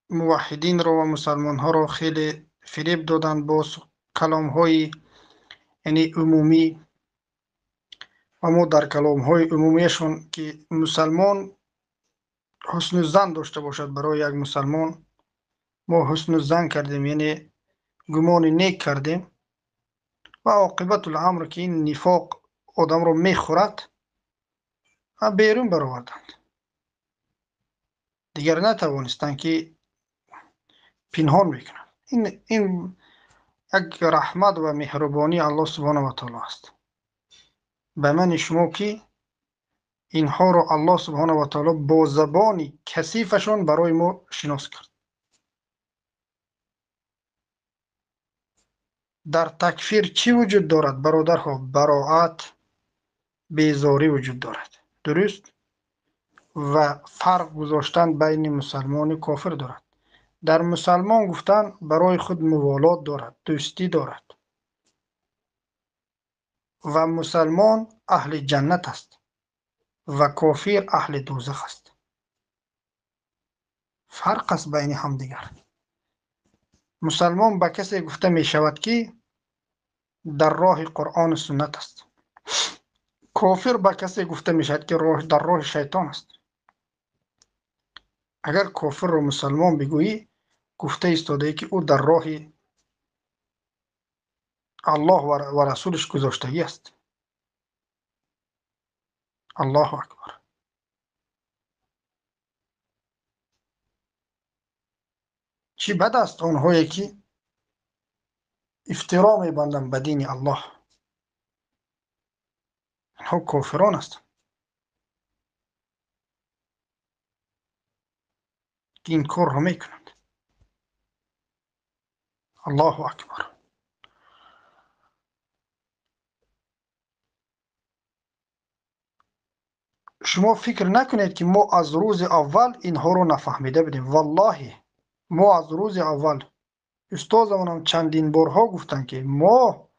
موحدین رو و مسلمان ها رو خیلی فریب دادند با کلام های یعنی عمومی. و ما در کلام های عمومیشون که مسلمان حسن ظن داشته باشد، برای یک مسلمان ما حسن ظن کردیم، یعنی گمان نیک کردیم و عاقبت الامر که این نفاق آدم رو میخورد و بیرون برآوردند. دیگر نتوانستند که پنهان بکنند. این یک رحمت و مهربانی الله سبحانه و تعالی است به من شما که اینها رو الله سبحانه و تعالی با زبان کثیفشون برای ما شناس کرد. در تکفیر چی وجود دارد برادرها؟ براعت، بیزاری وجود دارد، درست؟ و فرق گذاشتن بین مسلمان و کافر دارد. در مسلمان گفتن برای خود موالات دارد، دوستی دارد و مسلمان اهل جنت است و کافر اهل دوزخ است. فرق است بین همدیگر. مسلمان به کسی گفته می شود که در راه قرآن و سنت است. کافر به کسی گفته می شود که در راه شیطان است. اگر کافر رو مسلمان بگویی، گفته ایستاده که او در راه الله و رسولش گذاشتگی است. الله اکبر. چی بد است آنهایی که افترا می‌بندند به دین الله. آنها کافران هستند که این کار را میکنند. الله اکبر. شما فکر نکنید که ما از روز اول اینها رو نفهمیده بودیم. والله ما از روز اول، استادمون چندین بارها گفتن که ما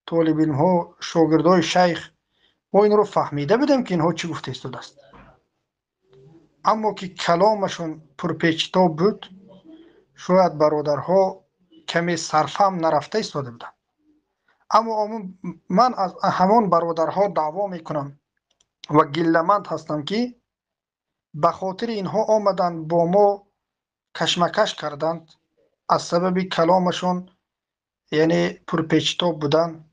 طالب علم ها، شاگردای شیخ، ما این رو فهمیده بودیم که اینها چی گفته ایستاده است. اما که کلامشون پرپیچتاب بود، شاید برادرها کمی سرفهم نرفته ایستاده بودند. اما من از همان برادرها دعوا میکنم و گله‌مند هستم که به خاطر اینها آمدند با ما کشمکش کردند، از سبب کلامشون یعنی پرپیچتاب بودن.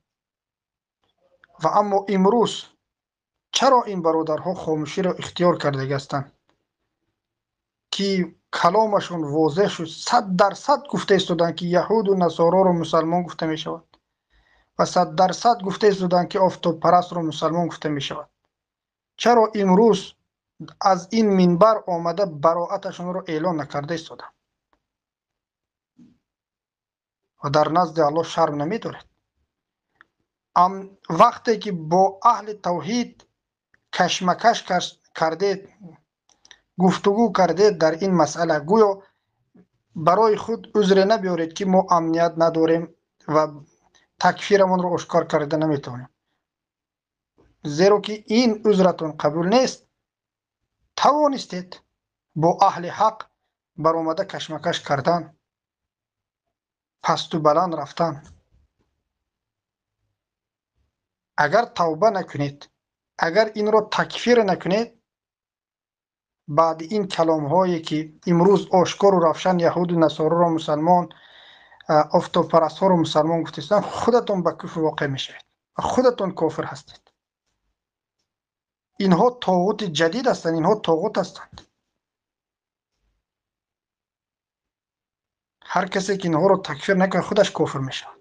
و اما امروز چرا این برادرها خاموشی را اختیار کرده هستند که کلامشون واضح شد؟ 100% گفته ایستادند که یهود و نصارا رو مسلمان گفته می شود و 100% گفته ایستادند که آفتاب پرست رو مسلمان گفته می شود. چرا امروز از این منبر آمده براعتشون رو اعلان نکرده ایستادند و در نزد الله شرم نمی دارد؟ وقتی که با اهل توحید کشمکش کردید، Гуфтугӯ кардед дар ин масъала, гӯё барои худ узре набиёред, ки мо амният надорем ва такфирамонро ошкор карда наметавонем, зеро ки ин узратон қабул нест. Тавонистед бо аҳли ҳақ баромада кашмакаш кардан, пасту баланд рафтан. Агар тавба накунед, агар инро такфир накунед, баъди ин каломҳое ки имрӯз ошкору равшан яҳуду насороро мусалмон, офтобпарастҳоро мусалмон гуфтестанд, худатон ба куфр воқеъ мешавед ва худатон кофир ҳастед. Инҳо тоғути ҷадид ҳастанд, инҳо тоғут ҳастанд. Ҳар касе ки инҳоро такфир накунад, худаш кофир мешавад.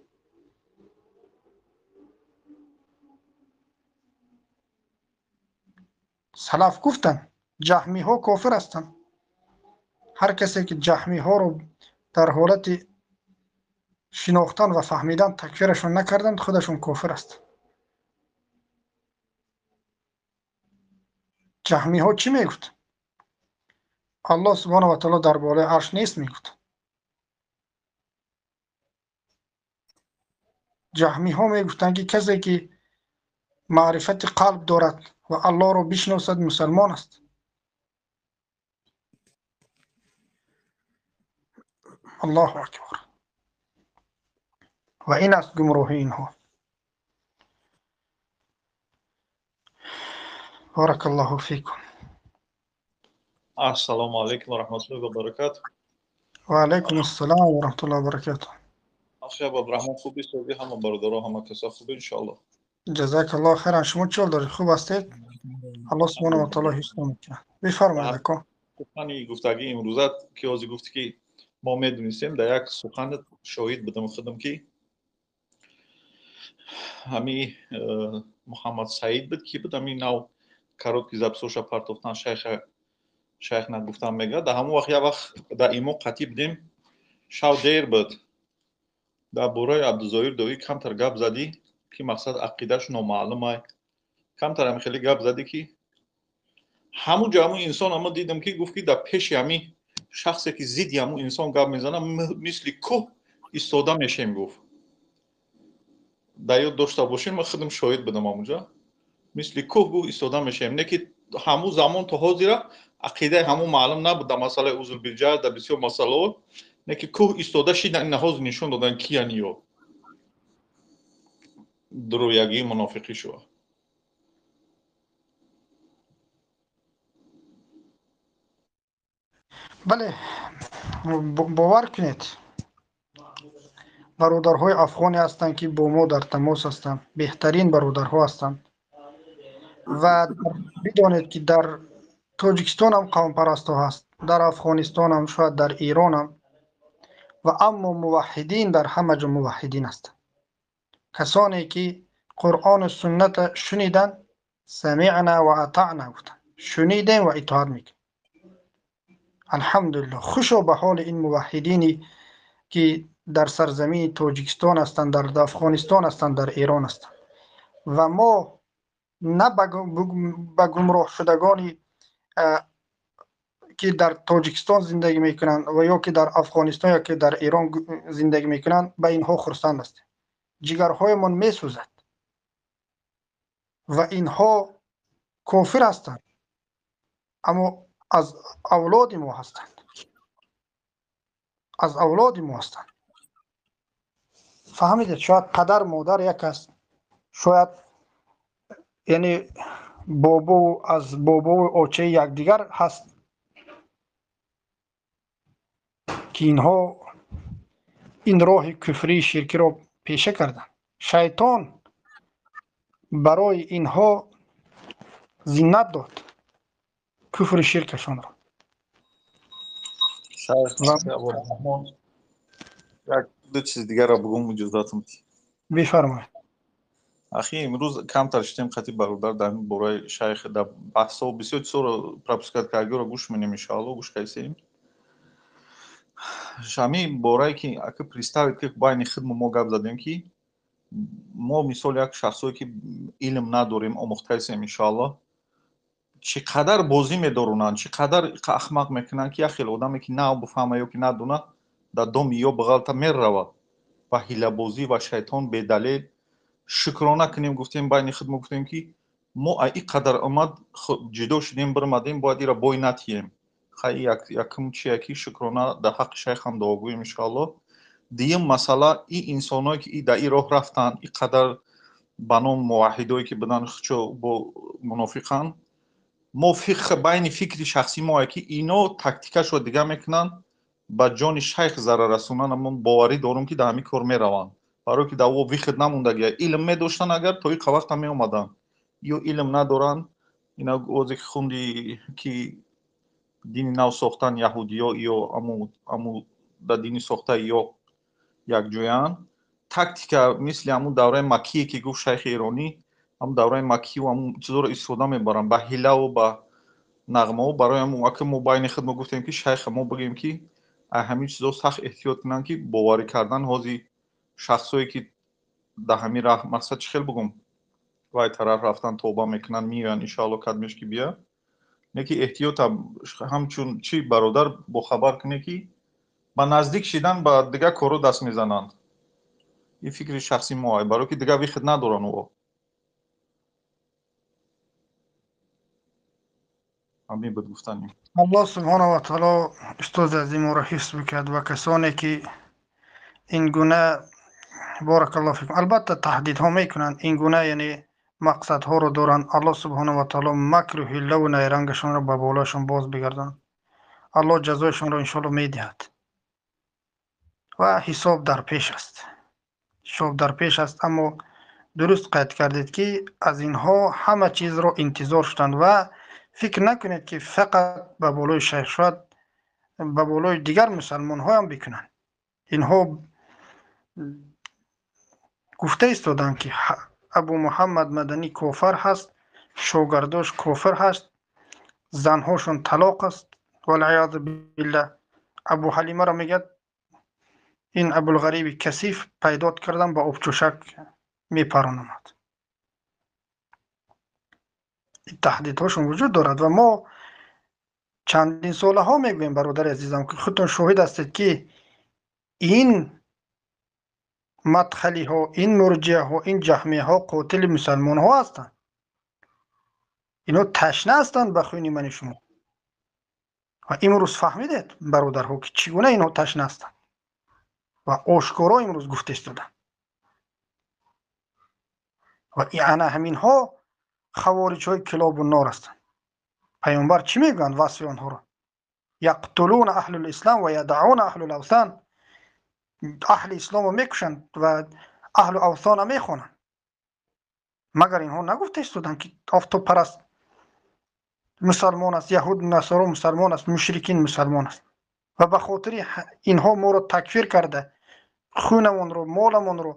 Салаф гуфтанд, ҷаҳмиҳо кофир ҳастанд. Ҳар касе ки ҷаҳмиҳоро дар ҳолати шинохтан ва фаҳмидан такфирашон накарданд, худашон кофир ҳастанд. Ҷаҳмиҳо чӣ мегуфт? Аллоҳ субҳонаҳу ва таъоло дар болои арш нест мегуфт. Ҷаҳмиҳо мегуфтанд, ки касе ки маърифати қалб дорад ва Аллоҳро бишносад, мусалмон аст. Аллоҳу акбар. Ва ин аст гумроҳии инҳо. Баракаллоҳу фикум. Ассалому алайкум ва раҳматуллоҳи ва баракатуҳ. Ва алайкум ассалом ва раҳматуллоҳи ва баракатуҳ. Ахи Абдурраҳмон, хубӣ соҳиби ҳама бародаро, ҳама каса хубӣ иншоаллоҳ. Ҷазакаллоҳ хайран. Шумо чӣ ҳол доред? Хуб ҳастед? Аллоҳ субҳонаҳу ва таъоло ҳифз мекунад. Бифармоед ако. Сухани гуфтагии имрӯзат, ки ҳозир гуфтӣ, ки мо медонистем, дар як суханат шоҳид будам худам, ки ҳами Муҳаммад Саид буд, ки буд ҳами нав короткий записоша партофтан, шайх нагуфтан мегӯяд. Дар ҳамон вақт як вақт дар имо қатӣ будем, шав дер буд, дар бораи Абдузоир Доӣ камтар гап задӣ, ки мақсад ақидаш номаълумай, камтар ҳами хеле гап задӣ, ки ҳамун ҷо ҳамун инсон ама дидам, ки гуфт, ки дар пеши ҳами шахсе ки зидди ҳамун инсон гап мезанад, мисли кӯҳ истода мешем, гуфт. Дар ёд дошта бошем, ман худам шоҳид будам ҳамунҷо, мисли кӯҳ гуфт истода мешем. Не ки ҳамун замон то ҳозира ақидаи ҳамун маълум набуд дар масъалаи узр билҷаҳл, дар бисёр масъалаҳо, не ки кӯҳ истода шидан, ина ҳозир нишон додан киян ё дурӯягии мунофиқӣ шува. Бале, бовар кунед, бародарҳои афғоне ҳастанд, ки бо мо дар тамос ҳастанд, беҳтарин бародарҳо ҳастанд. Ва бидонед, ки дар Тоҷикистон ҳам қавмпарастҳо ҳаст, дар Афғонистон ҳам, шояд дар Эрон ҳам, ва аммо муваҳҳидин дар ҳама ҷо муваҳҳидин ҳастанд. Касоне ки Қуръону суннатро шуниданд, самиъна ва атаъна гуфтанд, шунидем ва итоат мекунем. Алҳамдулиллоҳ, хушо ба ҳоли ин муваҳҳидине ки дар сарзамини Тоҷикистон ҳастанд, дар Афғонистон ҳастанд, дар Эрон ҳастанд. Ва мо на ба гумроҳшудагони ки дар Тоҷикистон зиндагӣ мекунанд ва ё ки дар Афғонистон ё ки дар Эрон зиндагӣ мекунанд, ба инҳо хурсанд ҳастем. Ҷигарҳоямон месӯзад ва инҳо кофир ҳастанд, аммо аз авлоди мо ҳастанд, аз авлоди мо ҳастанд. Фаҳмидед? Шояд падар модар як аст, шояд яъне бобо аз бобову очаи якдигар ҳаст, ки инҳо ин роҳи куфрии ширкиро пеша карданд. Шайтон барои инҳо зинат дод куфри ширкашонро. Шайх Абдурраҳмон, як ду чиз дигарро бугум, иҷозатум. Бифармоед. Ахи, имрӯз камтар шудем қати бародар дар ин бораи шайх дар баҳсҳо, бисёр чизҳоро пропускать кардагиро гӯш менем, иншоалло гӯш кайсем. Ҳамин борае ки ака представить ки байни худмо мо гап задем, ки мо мисол як шахсое ки илм надорем, омӯхтаисем, иншоалло. Чӣ қадар бозӣ медорунанд, чӣ қадар ахмақ мекунанд, ки як хел одаме ки нав бифаҳма ё ки надона, дар доми ё бағалта меравад ва ҳилабозӣ ва шайтон бедалел. Шукрона кунем, гуфтем байни худ, мо гуфтем ки мо ин қадар омад ҷудо шудем, бирмадем, бояд ира бой натием. Хай, якум чия ки шукрона дар ҳаққи шайхам дуогӯем, иншоаллоҳ. Дуюм масъала, ин инсоное ки дар ин роҳ рафтанд, ин қадар ба ном муваҳидое ки буданд, хучо бо мунофиқанд. Мо байни фикри шахсии мо ки ино тактикашро дига мекунанд, ба ҷони шайх зарар расонанд. Мо боварӣ дорум ки дар ҳамин кор мераванд, барое ки дар о выход намондагия. Илм медоштанд агар, то ин вақта меомаданд. Ё илм надоранд. Ина озе ки хунди ки дини нав сохтан яҳудиё, ё аму дар дини сохта ё якҷоянд. Тактика мисли ҳамун давраи маккие ки гуфт шайхи эронӣ, ҳамун давраи маккиву ҳамун чизоро истифода мебаранд ба ҳилаву ба нағмаҳо. Барои ҳамун ака мо байни худ мо гуфтем ки шайха мо бигӯем ки ҳамин чизо сахт эҳтиёт кунанд, ки боварӣ кардан ҳози шахсое ки дар ҳамин раҳ, мақсад чӣ хел бигӯм, вай тараф рафтан, тавба мекунанд, меоянд, иншоалло, кадмеш ки бия. Не ки эҳтиётам ҳамчун чӣ бародар бохабар куне ки ба наздик шидан ба дигар корро даст мезананд. Ин фикри шахсии мо, барое ки дигар выход надоранд о. Ҳамин буд гуфтани. Аллоҳ субҳонаҳу ва таоло устози азиморо ҳифз бикард ва касоне ки ин гуна, баракаллоҳу фикум, албатта таҳдидҳо мекунанд, ин гуна яъне мақсадҳоро доранд. Аллоҳ субҳонаҳу ва таоло макру ҳиллаву найрангашонро ба болояшон боз бигардонад. Аллоҳ ҷазояшонро иншоалло медиҳад ва ҳисоб дар пеш аст, ҳисоб дар пеш аст. Аммо дуруст қайд кардед ки аз инҳо ҳама чизро интизор шуданд ва фикр накунед ки фақат ба болои шайх, шояд ба болои дигар мусалмонҳоям бикунанд. Инҳо гуфта истоданд ки Абу Муҳаммад Маданӣ кофир ҳаст, шогардош кофир ҳаст, занҳошон талоқ аст, валъиёзу биллаҳ. Абу Ҳалимаро мегӯяд ин Абулғариби касиф пайдот кардам, ба обчӯшак мепаронамад. Таҳдидҳошон вуҷуд дорад ва мо чандин солаҳо мегӯем, бародари азизам, ки худтон шоҳид ҳастед ки ин мадхалиҳо, ин мурҷиаҳо, ин ҷаҳмияҳо қотили мусалмонҳо ҳастанд. Инҳо ташна ҳастанд ба хуни мани шумо. Ва имрӯз фаҳмидед, бародарҳо, ки чӣ гуна инҳо ташна ҳастанд ва ошкоро имрӯз гуфта истоданд. Ва ана ҳаминҳо хавориҷҳои килобу нор ҳастанд. Паёмбар чӣ мегӯянд васфи онҳоро? Яқтулуна аҳлул ислам ва ядаъуна аҳлул авсан. Аҳли исломро мекушанд ва аҳлу авсонро мехонанд. Магар инҳо нагуфта истоданд ки офтобпараст мусалмон аст, яҳуд насоро мусалмон аст, мушрикин мусалмон аст? Ва ба хотири инҳо моро такфир карда, хунамонро, моламонро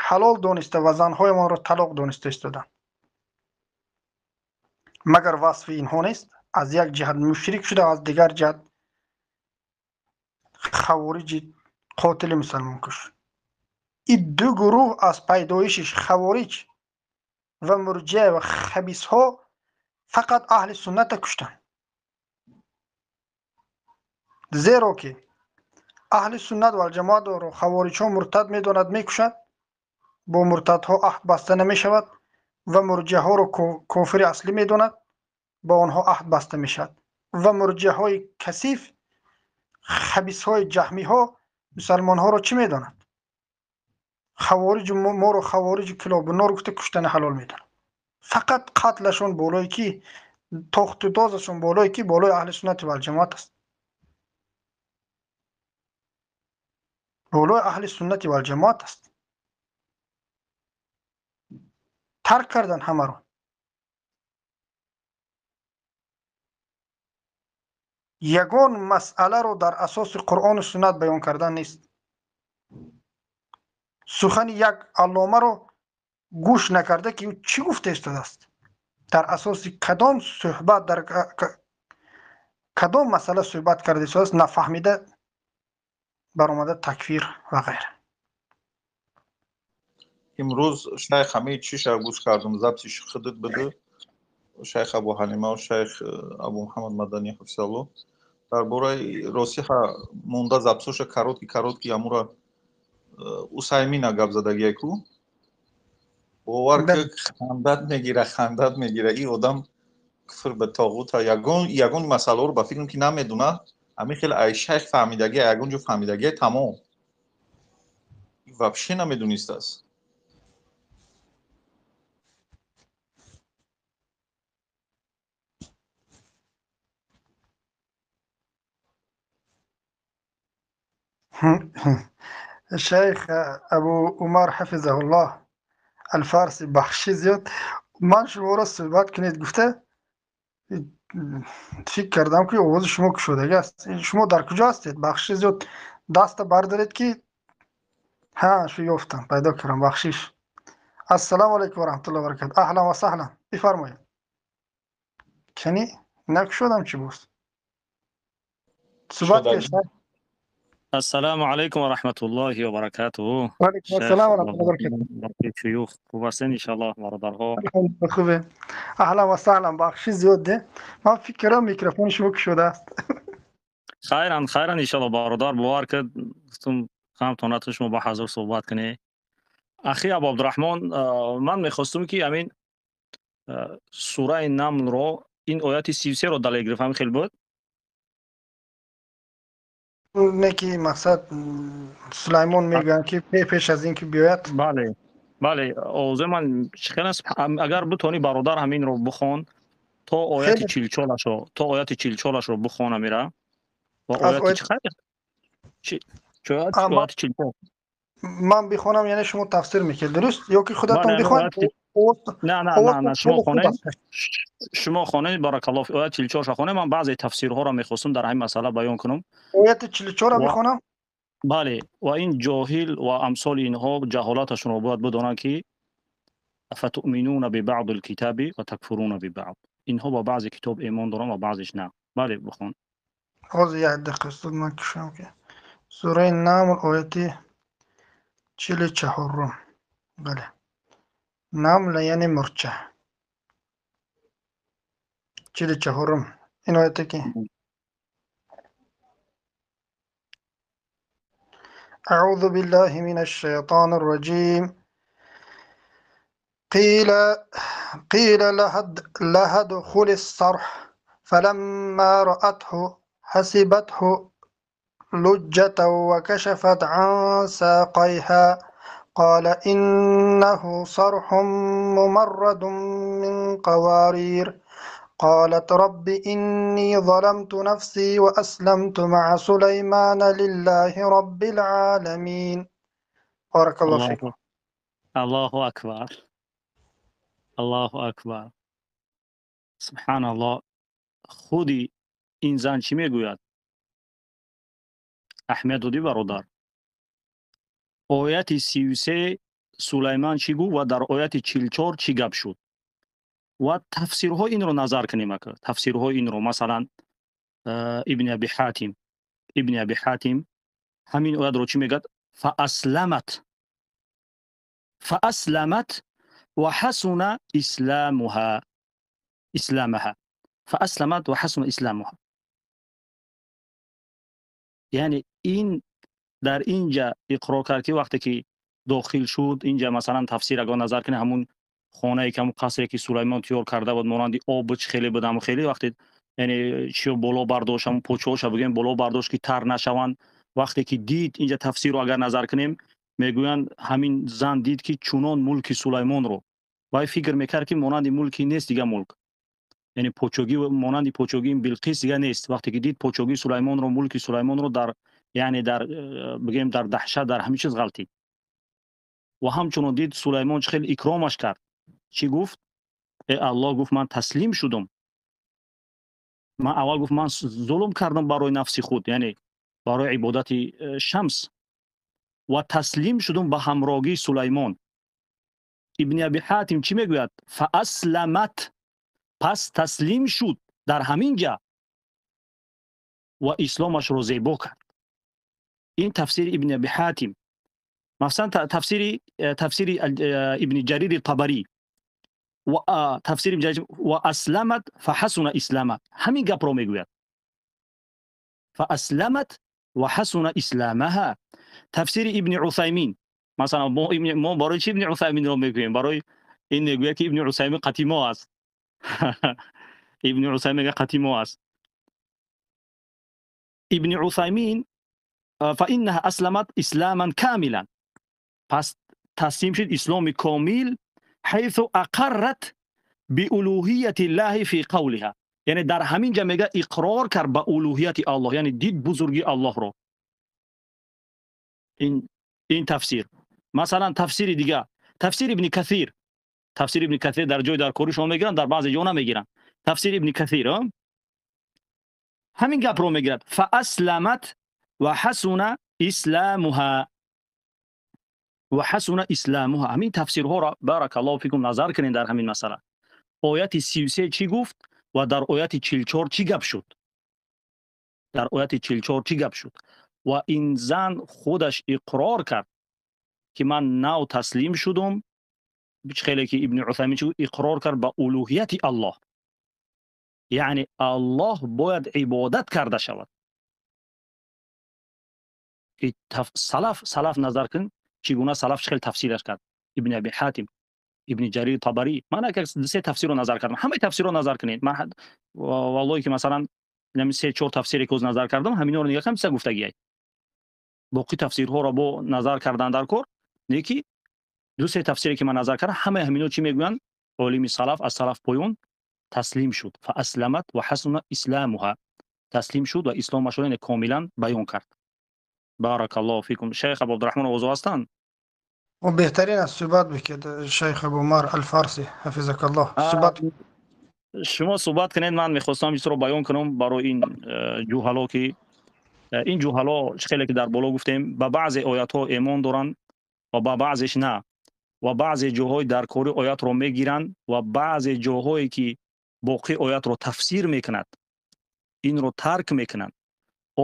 ҳалол дониста ва занҳоямонро талоқ дониста истоданд. Магар васфи инҳо нест? Аз як ҷиҳат мушрик шуда, аз дигар ҷиҳат хавориҷи қотили мусалмонкуш. Ин ду гурӯҳ аз пайдоишиш хавориҷ ва мурҷиа ва хабисҳо фақат аҳли сунната куштанд. Зеро ки аҳли суннат валҷамоатро хавориҷҳо муртад медонад, мекушад, бо муртадҳо аҳд баста намешавад ва мурҷиаҳоро кофири аслӣ медонад, бо онҳо аҳд баста мешавад. Ва мурҷиаҳои касиф, хабисҳои ҷаҳмиҳо мусалмонҳоро чӣ медонад? Хавориҷ моро хавориҷи килобунор гуфта куштани ҳалол медонад. Фақат қатлашон болои ки, тохту тозашон болои ки, болои аҳли суннати валҷамоат аст, болои аҳли суннати валҷамоат аст. Тарк кардан ҳамаро. Ягон масъаларо дар асоси Қуръону суннат баён кардан нест. Сухани як алломаро гӯш накарда ки ӯ чӣ гуфта истодааст, дар асоси кадом суҳбат, дар кадом масъала суҳбат карда истодааст, нафаҳмида баромада такфир ва ғайра. Имрӯз шайх ҳамаи чиша гӯш кардам, записиш худат биду. Шайх Абу Ҳалима ва Шайх Абу Муҳаммад Маданӣ ҳафизаллоҳ дар бораи росиҳа монда запсоша короткий короткий амура Усаймина гап задагия ку бовар ки хандат мегира, хандат мегира. И одам куфр ба тоғута ягон ягон масъаларо ба фикрам ки намедуна, ҳамин хел ай шайх фаҳмидагия, ягон ҷо фаҳмидагия тамом вообще намедунистааст. Шайх Абу Умар ҳафизаҳуллоҳ Алфарси, бахши зиёд, ман шуморо суҳбат кунед гуфта фикр кардам ки овози шумо кушодагӣ аст. Шумо дар куҷо ҳастед? Бахши зиёд, даста бардоред ки ҳа шу ёфтам, пайдо кардам, бахшиш. Ассалому алайкум ва раҳматуллоҳи ва баракатуҳ. Аҳлан ва саҳлан, бифармоед. Кани накушодам чӣ боз? Суҳбат кунед. Ассалому алайкум ва раҳматуллоҳи ва баракатуҳ. Ва алайкум ассалом ва раҳматуллоҳи ва баракатуҳ. Шуюх хуб ҳастен иншаллоҳ, бародарҳо? Хубе. Аҳлан ва саҳлан, бахши зиёд де. Ман фикр кардам микрофони шумо кушода аст. Хайран, хайран иншаллоҳ бародар, бовар ки гуфтум ҳамтонатон шумо ба ҳазур суҳбат кунед. Ахи Абу Абдурраҳмон, ман мехостум ки ҳамин сураи Намлро, ин ояти 33-ро далел гирифт, ҳамин хел буд? Не ки мақсад Сулаймон мегӯянд ки пеш аз ин ки биёяд. Бале, бале, овози ман хеле аст. Агар битонӣ бародар ҳаминро бихон то ояти 44-ашро, то ояти 44-ашро бихон амира. Ва ояти чӣ хайр? Чи ояти 44? Ман бихонам, яъне шумо тафсир мекунед, дуруст? Ё ки худатон бихонед? Не, не, не, не, шумо хонед. Шумо хонед, баракаллоҳ, ояти 44-ро хонед. Ман баъзе тафсирҳоро мехостам дар ҳамин масъала баён кунам. Ояти 44-ро бихонам? Бале, ва ин ҷоҳил ва амсоли инҳо ҷаҳолаташонро бояд бидонанд ки афатуъминуна бибаъди лкитаби ва такфуруна бибаъд. Инҳо ба баъзе китоб имон доранд ва баъзеш на. Бале, бихон. Ҳозир як дақиқа устод, ман кушам ки сураи Намл ояти 44-ум. Бале. Намл яъне мурча. 44-ум. Ин ояте ки أعوذ بالله من الشيطان الرجيم. قيل لها ادخل الصرح فلما رأته حسبته لجة وكشفت عن ساقيها قال إنه صرح ممرد من قوارير قالت رب إني ظلمت نفسي وأسلمت مع سليمان لله رب العالمين. بارك الله فيك. الله أكبر، الله أكبر، سبحان الله. خودی این زن چی میگوید؟ احمد دودی برادر، ояти 33 Сулайман чӣ гуфт ва дар ояти 44 чӣ гап шуд? Ва тафсирҳои инро назар кунем ака. Тафсирҳои инро масалан Ибни Аби Ҳатим, Ибни Аби Ҳатим ҳамин оятро чӣ мегӯяд? Фаасламат, фаасламат ва ҳасуна исламуҳа, исламаҳа, фаасламат ва ҳасуна исламуҳа. Яъне ин дар инҷа иқрор кард ки вақте ки дохил шуд инҷа масалан тафсир агар назар кунем ҳамун хонае ки ҳамун қасре ки Сулаймон тиёр карда буд монанди об буд, хеле буд, ҳамун хеле вақте яъне чиё боло бардошт, ҳамун почоҳоша бигӯем боло бардошт ки тар нашаванд. Вақте ки дид инҷа тафсирро агар назар кунем мегӯянд ҳамин зан дид ки чунон мулки Сулаймонро, вай фикр мекард ки монанди мулки нест дига мулк, яъне почогӣ монанди почогии Билқис дига нест. Вақте ки дид почогии Сулаймонро, мулки Сулаймонро дар яъне дар бигӯем дар даҳшат, дар ҳамин чиз ғалтид. Ва ҳамчунон дид Сулаймон чӣ хеле икромаш кард. Чӣ гуфт? Э Аллоҳ, гуфт ман таслим шудум. Ман аввал гуфт ман зулм кардам барои нафси худ, яъне барои ибодати шамс, ва таслим шудум ба ҳамрогии Сулаймон. Ибни Аби Ҳатим чӣ мегӯяд? Фаасламат, пас таслим шуд дар ҳамин ҷа ва исломашро зебо кард. Ин тафсири Ибни Аби Ҳатим. Масалан тафсири Ибни Ҷарири Табарӣ. Ва тафсири Ибни Ҷарир ва асламат фаҳасуна ислама, ҳамин гапро мегӯяд. Фаасламат ва ҳасуна исламаҳа. Тафсири Ибни Усаймин, масалан, мо барои чи Ибни Усайминро мегӯем? Барои ин мегӯяд, ки Ибни Усаймин қатъи мо аст. Ибни Усаймин мегӯяд, қатъи мо аст. Ибни Усаймин фаиннаҳа асламат исламан камилан, пас таслим шуд исломи комил, ҳайсу ақаррат биулуҳияти ллаҳи фи қавлиҳа, яъне дар ҳамин ҷа мега иқрор кард ба улуҳияти Аллоҳ, яъне дид бузурги Аллоҳро. Ин тафсир. Масалан, тафсири дига, тафсири Ибни Касир. Тафсири Ибни Касир дар ҷои дар коришон мегиранд, дар баъзе ҷо намегиранд. Тафсири Ибни Касир ҳамин гапро мегирад: фаасламат ва ҳасуна исламуҳа, ва ҳасуна исламуҳа. Ҳамин тафсирҳоро, баракаллоҳу фикум, назар кунед дар ҳамин масъала. Ояти 33 чӣ гуфт ва дар ояти 44 чӣ гап шуд? Дар ояти 44 чӣ гап шуд? Ва ин зан худаш иқрор кард, ки ман нав таслим шудум. Хеле ки Ибни Усаймин чӣ гуфт? Иқрор кард ба улуҳияти Аллоҳ, яъне Аллоҳ бояд ибодат карда шавад. Ки салаф назар кун, чӣ гуна салаф чӣ хел тафсираш кард. Ибни Аби Ҳатим, Ибни Ҷарир Табарӣ. Ман агар се тафсирро назар кардам, ҳамаи тафсирро назар кунед. Ман валлоҳи ки масалан се чор тафсире ки оз назар кардам, ҳаминҳоро нигоҳ кардам, чиза гуфтагиай. Боқӣ тафсирҳоро бо назар кардан дар кор не, ки ду се тафсире ки ман назар кардам, ҳамаи ҳаминҳо чӣ мегӯянд? Олими салаф аз салаф поён таслим шуд. Фаасламат ва ҳасуна исламуҳа, таслим шуд ва исломашро яъне комилан баён кард. Баракаллоҳу фикум. Шайх Абу Абдурраҳмон овозо ҳастанд? Беҳтарин аст, суҳбат бикед, шайх Абу Умар Алфарси, ҳафизакаллоҳ. Суҳбат шумо суҳбат кунед. Ман мехостам чизро баён кунам барои ин ҷуҳало, ки ин ҷуҳало чӣ хеле ки дар боло гуфтем, ба баъзе оятҳо эмон доранд ва ба баъзеш на, ва баъзе ҷоҳои дар кори оятро мегиранд ва баъзе ҷоҳое ки боқӣ оятро тафсир мекунад, инро тарк мекунанд.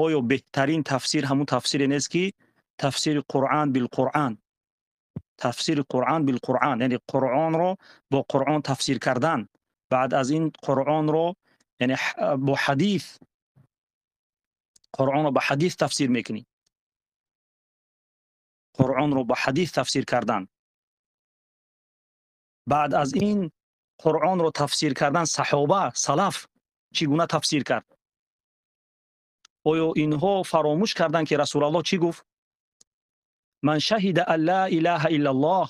Оё беҳтарин тафсир ҳамун тафсире нест, ки тафсири Қуръан билқуръан, тафсири Қуръан билқуръан, яъне Қуръонро бо Қуръон тафсир кардан, баъд аз ин Қуръонро яъне бо ҳадис, Қуръонро ба ҳадис тафсир мекунӣ, Қуръонро ба ҳадис тафсир кардан, баъд аз ин Қуръонро тафсир кардан саҳоба, салаф чӣ гуна тафсир кард? Оё инҳо фаромӯш карданд, ки Расулаллоҳ чӣ гуфт? Ман шаҳида ан ла илаҳа иллаллоҳ.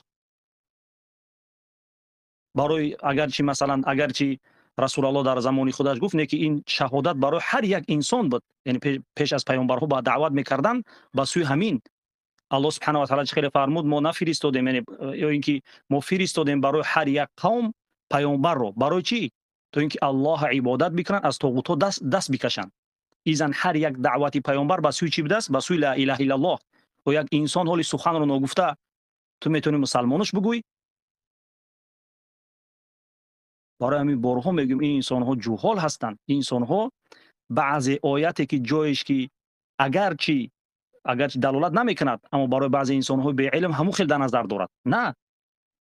Барои агарчи масалан, агарчи Расулаллоҳ дар замони худаш гуфт, не ки ин шаҳодат барои ҳар як инсон буд, яъне пеш аз паёмбарҳо ба даъват мекарданд ба сӯи ҳамин. Аллоҳ субҳанаҳу ва таъала чӣ хеле фармуд: мо нафиристодем, яъне ё ин ки мо фиристодем барои ҳар як қавм паёмбарро. Барои чӣ? То ин ки Аллоҳ ибодат бикунанд, аз тоғутҳо даст бикашанд. Изан ҳар як даъвати паёмбар ба сӯи чӣ будааст? Ба сӯи ла илаҳа иллаллоҳ. О як инсон ҳоли суханро ногуфта, ту метавонӣ мусалмонаш бигӯй? Барои ҳамин борҳо мегӯем, ин инсонҳо ҷуҳол ҳастанд. Ин инсонҳо баъзе ояте ки ҷоеш ки агарчи далолат намекунад, аммо барои баъзе инсонҳои беилм ҳамун хел дар назар дорад. На,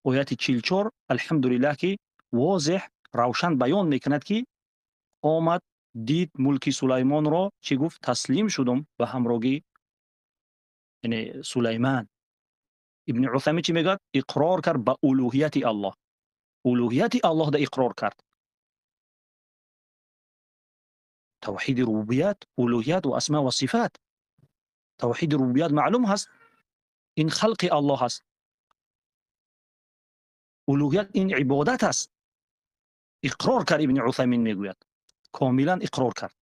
ояти 44 алҳамдулиллаҳ ки возеҳ равшан баён мекунад, ки омад дид мулки Сулаймонро, чӣ гуфт? Таслим шудум ба ҳамрогӣ, яъне Сулайман. Ибни Усаймин чӣ мегӯяд? Иқрор кард ба улуҳияти Аллоҳ. Улуҳияти Аллоҳ да иқрор кард. Тавҳиди рубубият, улуҳият ва асма ва сифат. Тавҳиди рубубият маълум ҳаст, ин халқи Аллоҳ ҳаст. Улуҳият ин ибодат аст. Иқрор кард Ибни Усаймин мегӯяд, комилан иқрор кард,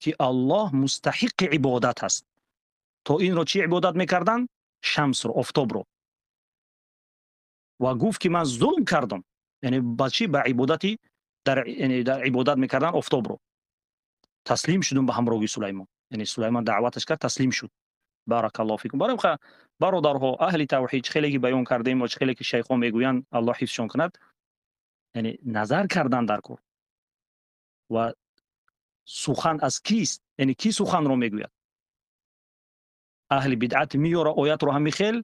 ки Аллоҳ мустаҳиқи ибодат аст. То инро чӣ ибодат мекарданд? Шамсро, офтобро. Ва гуфт, ки ман зулм кардам, яъне ба чӣ? Ба ибодати дар, яъне дар ибодат мекардан офтобро. Таслим шудум ба ҳамроҳи Сулаймон, яъне Сулаймон даъваташ кард, таслим шуд. Баракаллоҳу фикум. Барои бародарҳо, аҳли тавҳид, чӣ хеле ки баён кардем ва чӣ хеле ки шайхҳо мегӯянд, Аллоҳ ҳифзшон кунад, яъне назар кардан дар кор ва сухан аз кист, яъне ки суханро мегӯяд. Аҳли бидъат меёра оятро ҳамин хел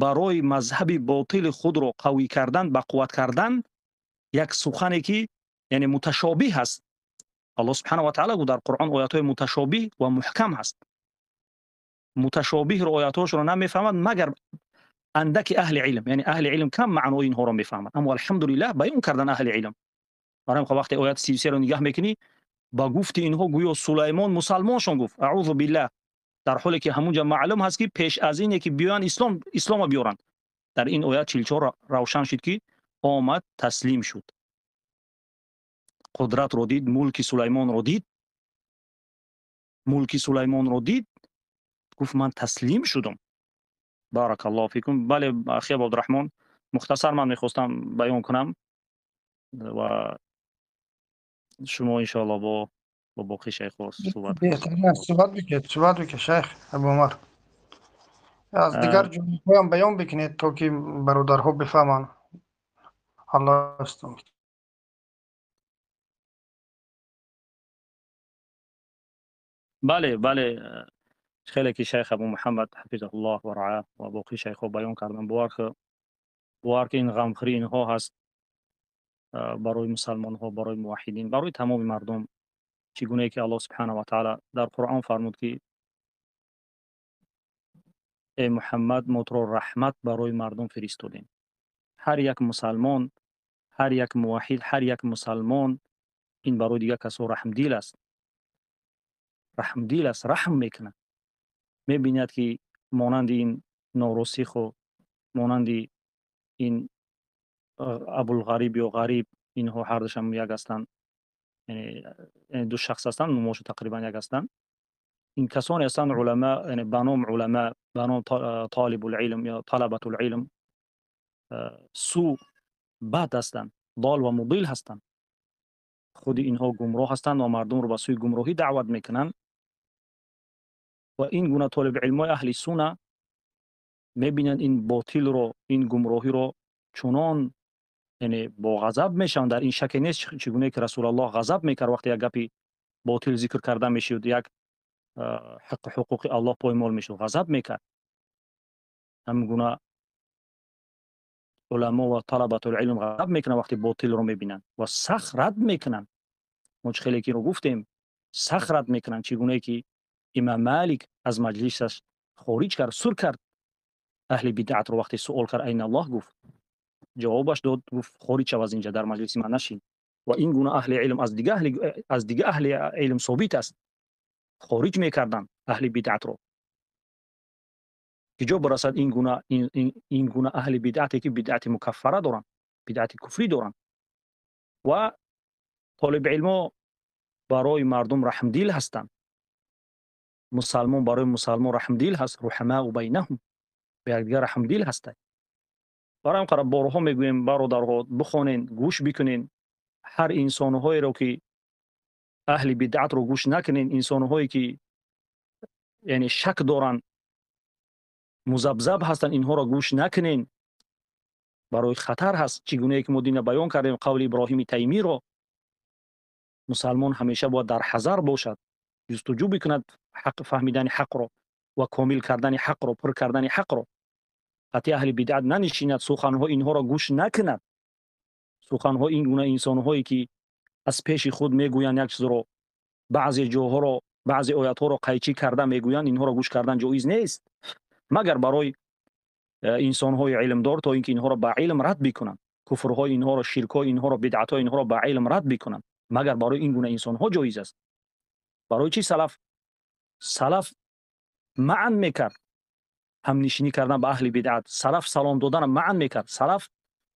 барои мазҳаби ботили худро қавӣ кардан, ба қувват кардан. Як сухане ки яъне муташобиҳ ҳаст. Аллоҳ субҳанаҳу ва таъала гуфт, дар Қуръон оятҳои муташобиҳ ва муҳкам ҳаст. Муташобиҳро, оятҳошро намефаҳмад, магар андаки аҳли илм, яъне аҳли илм кам маънои инҳоро мефаҳмад. Аммо алҳамдулиллаҳ, баён кардан аҳли илм. Барои ҳам вақте ояти 33-ро нигаҳ мекунӣ, ба гуфти инҳо гӯё Сулаймон мусалмоншон гуфт, аъузу биллаҳ, дар ҳоле ки ҳамунҷа маълум ҳаст, ки пеш аз ине ки биёянд, ислома биёранд. Дар ин оят 44 равшан шуд, ки омад, таслим шуд, қудратро дид, мулки Сулаймонро дид, мулки Сулаймонро дид, гуфт: ман таслим шудам. Баракаллоҳу фикум. Бале, ахи Абдураҳмон, мухтасар ман мехостам баён кунам ва шумо иншоалло бо боқӣ шайхҳо суҳбат. Беҳтарин аст, суҳбат бикунед, суҳбат бикунед, шайх Абу Умар. Аз дигар ҷонибҳоям баён бикунед, то ки бародарҳо бифаҳманд. Аллоҳ ҳифзтон. Бале, бале, хеле ки шайх Абу Муҳаммад ҳафизаҳуллоҳ ва раъа ва боқӣ шайхҳо баён карданд, бовар ки ин ғамхӯрӣ инҳо ҳаст барои мусалмонҳо, барои муваҳҳидин, барои тамоми мардум. Чӣ гунае ки Аллоҳ субҳанаҳу ва таъала дар Қуръон фармуд, ки эй Муҳаммад, мо туро раҳмат барои мардум фиристодем. Ҳар як мусалмон, ҳар як муваҳҳид, ҳар як мусалмон ин барои дигар касо раҳмдил аст, раҳмдил аст, раҳм мекунад. Мебинад, ки монанди ин норосиху монанди ин Абулғариб ё Ғариб, инҳо ҳардушам як ҳастанд, яъне ду шахс ҳастанд, номошо тақрибан як ҳастанд. Ин касоне ҳастанд улама, яъне ба ном улама, ба ном толибул илм ё талабатул илм, су бад ҳастанд, дол ва мудил ҳастанд. Худи инҳо гумроҳ ҳастанд ва мардумро ба сӯи гумроҳӣ даъват мекунанд. Ва ин гуна толиби илмҳои аҳли сунна мебинанд ин ботилро, ин гумроҳиро, чунон яъне бо ғазаб мешаванд. Дар ин шаке нест, чӣ гунае ки Расулаллоҳ ғазаб мекард, вақте як гапи ботил зикр карда мешуд, як ҳаққу ҳуқуқи Аллоҳ поймол мешуд, ғазаб мекард. Ҳамин гуна уламо ва талабатул илм ғазаб мекунанд, вақте ботилро мебинанд ва сахт рад мекунанд. Мо чӣ хеле ки инро гуфтем, сахт рад мекунанд, чӣ гунае ки имом Малик аз маҷлисаш хориҷ кард, сур кард аҳли бидъатро, вақте суол кард: айна Аллоҳ? Гуфт, ҷавобаш дод, гуфт: хориҷ шав аз инҷа, дар маҷлиси ман нашин. Ва ин гуна аҳли илм аз дига аҳли илм собит аст, хориҷ мекарданд аҳли бидъатро. Ки ҷо барасад ин гуна аҳли бидъате, ки бидъати мукаффара доранд, бидъати куфрӣ доранд. Ва толиби илмо барои мардум раҳмдил ҳастанд. Мусалмон барои мусалмон раҳмдил ҳаст, руҳамау байнаҳум, ба якдигар раҳмдил ҳастанд. Барои ҳам қара борҳо мегӯем, бародарҳо, бихонен, гӯш бикунен. Ҳар инсонҳоеро ки аҳли бидъатро гӯш накунен, инсонҳое ки яъне шак доранд, музабзаб ҳастанд, инҳоро гӯш накунен, барои хатар ҳаст. Чӣ гунае ки мо дина баён кардем қавли Иброҳими Таймиро, мусалмон ҳамеша бояд дар ҳазар бошад, ҷустуҷӯ бикунад ҳақ, фаҳмидани ҳақро ва комил кардани ҳақро, пур кардани ҳақро. Қатъи аҳли бидъат нанишинад, суханҳо инҳоро гӯш накунад. Суханҳо ин гуна инсонҳое ки аз пеши худ мегӯянд як чизро, баъзе ҷоҳоро, баъзе оятҳоро қайчӣ карда мегӯянд, инҳоро гӯш кардан ҷоиз нест, магар барои инсонҳои илмдор, то ин ки инҳоро ба илм рад бикунанд, куфрҳои инҳоро, ширкҳои инҳоро, бидъатҳои инҳоро ба илм рад бикунанд. Магар барои ин гуна инсонҳо ҷоиз аст. Барои чӣ салаф маън мекард ҳамнишинӣ кардан ба аҳли бидъат? Салаф салом додана маън мекард. Салаф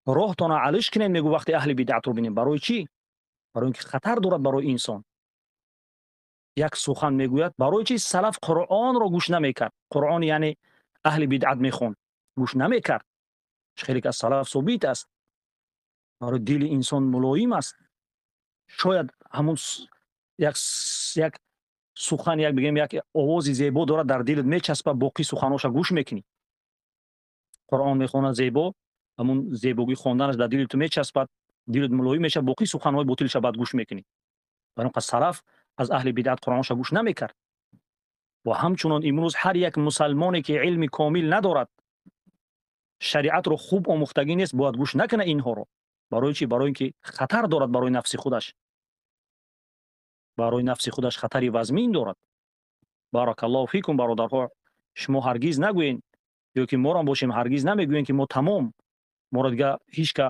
роҳтона алиш кунед мегӯ, вақте аҳли бидъатро бинем. Барои чӣ? Барои ин ки хатар дорад барои инсон. Як сухан мегӯяд. Барои чӣ салаф Қуръонро гӯш намекард? Қуръон, яъне аҳли бидъат мехонд, гӯш намекард. Хеле ки аз салаф собит аст. Барои дили инсон мулоим аст, шояд ҳамун як сухан, як бигем, як овози зебо дорад, дар дилат мечаспад, боқӣ суханоша гӯш мекунӣ. Қуръон мехонад зебо, ҳамун зебогии хонданаш дар дили ту мечаспад, дилат мулоим мешавад, боқӣ суханҳои ботилша баъд гӯш мекунӣ. Барои он салаф аз аҳли бидъат Қуръонша гӯш намекард. Ва ҳамчунон имрӯз ҳар як мусалмоне ки илми комил надорад, шариатро хуб омӯхтагӣ нест, бояд гӯш накунад инҳоро. Барои чӣ? Барои ин ки хатар дорад барои нафси худаш. Барои нафси худаш хатари вазмин дорад. Баракаллоҳу фикум, бародарҳо, шумо ҳаргиз нагӯед, ё ки морам бошем ҳаргиз намегӯем ки мо тамом, моро дига ҳеҷ ка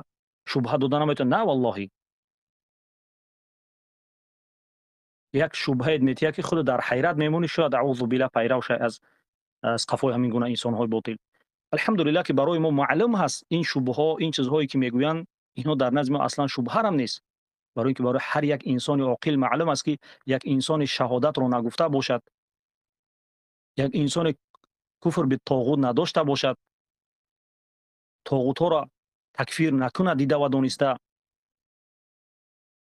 шубҳа дода наметавонад. На, валлоҳи. Як шубҳае метиҳад ки худо дар ҳайрат мемонӣ, шояд аузу биллаҳ пайрав шавӣ аз қафои ҳамин гуна инсонҳои ботил. Алҳамдулиллаҳ ки барои мо маълум ҳаст ин шубҳаҳо, ин чизҳое ки мегӯянд, инҳо дар назди мо аслан шубҳарам нест. Барои ин ки барои ҳар як инсони оқил маълум аст ки як инсони шаҳодатро нагуфта бошад, як инсони куфр битоғут надошта бошад, тоғутҳоро такфир накунад дида ва дониста,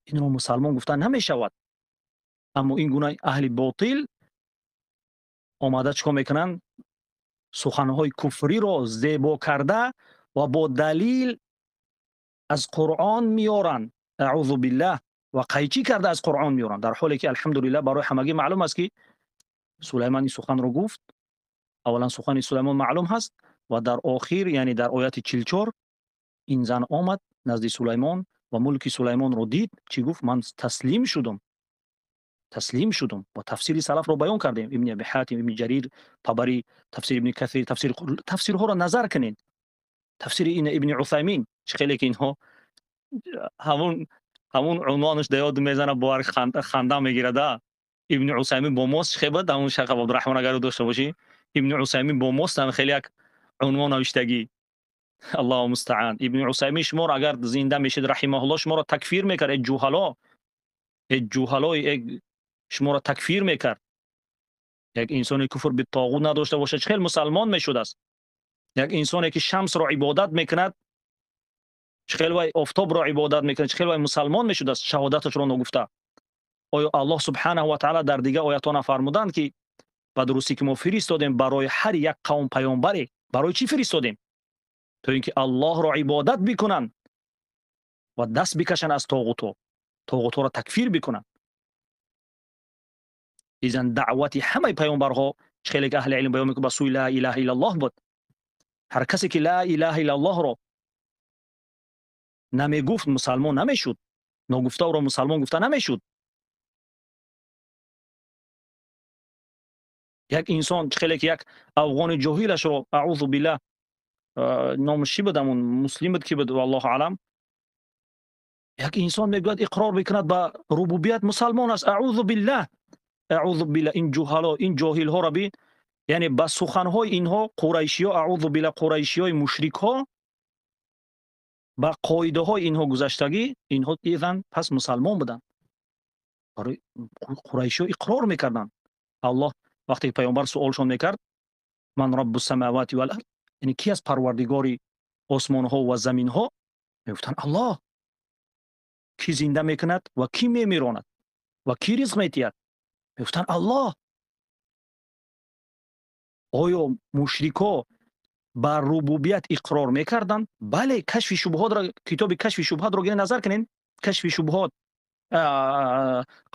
инро мусалмон гуфта намешавад. Аммо ин гуна аҳли ботил омада чӣ кор мекунанд? Суханҳои куфриро зебо карда ва бо далил аз Қуръон меоранд. Аузу биллаҳ, ва қайчӣ карда аз Қуръон меоранд, дар ҳоле ки алҳамдулиллаҳ барои ҳамагӣ маълум аст ки Сулаймон ин суханро гуфт. Аввалан сухани Сулаймон маълум ҳаст ва дар охир, яъне дар ояти 44, ин зан омад назди Сулаймон ва мулки Сулаймонро дид. Чӣ гуфт? Ман таслим шудам. Таслим шудам. Ва тафсири салафро баён кардем. Ибни Аби Ҳатим, Ибни Ҷарир Табарӣ, тафсири Ибни Касир, тафсирҳоро назар кунед. Тафсири Ибни Усаймин, чӣ хеле ки инҳо ҳамун унвонаш да ёд мезанад, бовар ханда мегирад. Ибни Усаймин бо мост чӣ буд? Ҳамун Шайх Абдурраҳмон агар дошта бошӣ, Ибни Усаймин бо мост ҳам хеле як унвон навиштагӣ. Аллоҳу мустаан. Ибни Усаймин шуморо агар зинда мешид раҳимаҳуллоҳ, шуморо такфир мекард. Эй ҷуҳало, эй ҷуҳалои, эй шуморо такфир мекард. Як инсоне куфр битоғут надошта бошад, чӣ хел мусалмон мешудааст? Як инсоне ки шамсро ибодат мекунад, чӣ хел вай офтобро ибодат мекунад, чӣ хел вай мусалмон мешудааст шаҳодаташро ногуфта? Оё Аллоҳ субҳанаҳу ва таъала дар дигар оятҳо нафармуданд ки ба дурустӣ ки мо фиристодем барои ҳар як қавм паёмбаре? Барои чӣ фиристодем? То ин ки Аллоҳро ибодат бикунанд ва даст бикашанд аз тоғутҳо, тоғутҳоро такфир бикунанд. Изан даъвати ҳамаи паёмбарҳо, чӣ хеле ки аҳли илм баён мекунад, ба сӯи ла илаҳа иллаллоҳ буд. Ҳар касе ки ла илаҳа иллаллоҳро намегуфт, мусалмон намешуд. Ногуфта ӯро мусалмон гуфта намешуд. Як инсон чӣ хеле ки як афғони ҷоҳилашро, аузу биллаҳ, номаш чӣ буд, ҳамун муслим буд ки буд, валлоҳу алам, як инсон мегӯяд иқрор мекунад ба рубубият, мусалмон аст. Аузу биллаҳ, аузу биллаҳ. Ин ҷуҳало, ин ҷоҳилҳоро бин, яъне ба суханҳои инҳо қурайшиё, аузу биллаҳ, қурайшиёи мушрикҳо ба қоидаҳои инҳо гузаштагӣ, инҳо изан пас мусалмон буданд. Барои қурайшиё иқрор мекарданд. Аллоҳ вақте ки паёмбар суолшон мекард, ман раббу самавати вал ард, яъне ки аз парвардигори осмонҳо ва заминҳо, мегуфтанд Аллоҳ. Ки зинда мекунад ва ки мемиронад ва ки ризқ метиҳад, мегуфтанд Аллоҳ. Оё мушрикҳо ба рубубият иқрор мекарданд? Бале. Кашфи шубҳотро, китоби кашфи шубҳатро гиред назар кунед. Кашфи шубҳот,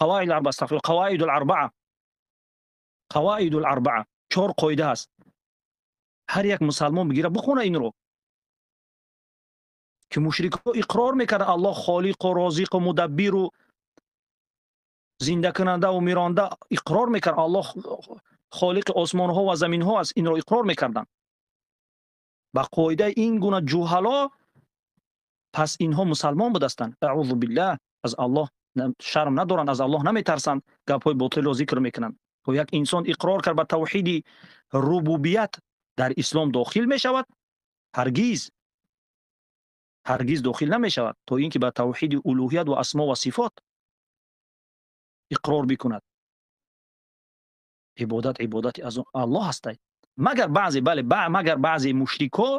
қаваидул арбаа, астағфируллоҳ, қаваидул арбаа, қаваидул арбаа, 4 қоида ҳаст. Ҳар як мусалмон бигира бихона инро, ки мушрикҳо иқрор мекарданд Аллоҳ холиқу розиқу мудаббиру зиндакунандаву миронда, иқрор мекард Аллоҳ холиқи осмонҳо ва заминҳо аст, инро иқрор мекарданд. Ба қоидаи ин гуна ҷуҳало пас инҳо мусалмон будастанд. Аузу биллаҳ, аз Аллоҳ шарм надоранд, аз Аллоҳ наметарсанд, гапҳои ботилро зикр мекунанд. То як инсон иқрор кард ба тавҳиди рубубият, дар ислом дохил мешавад? Ҳаргиз, ҳаргиз дохил намешавад, то ин ки ба тавҳиди улуҳият ва асмо ва сифот иқрор бикунад. Ибодат ибодати аз Аллоҳ ҳастай. Магар баъзе, бале, магар баъзе мушрикҳо,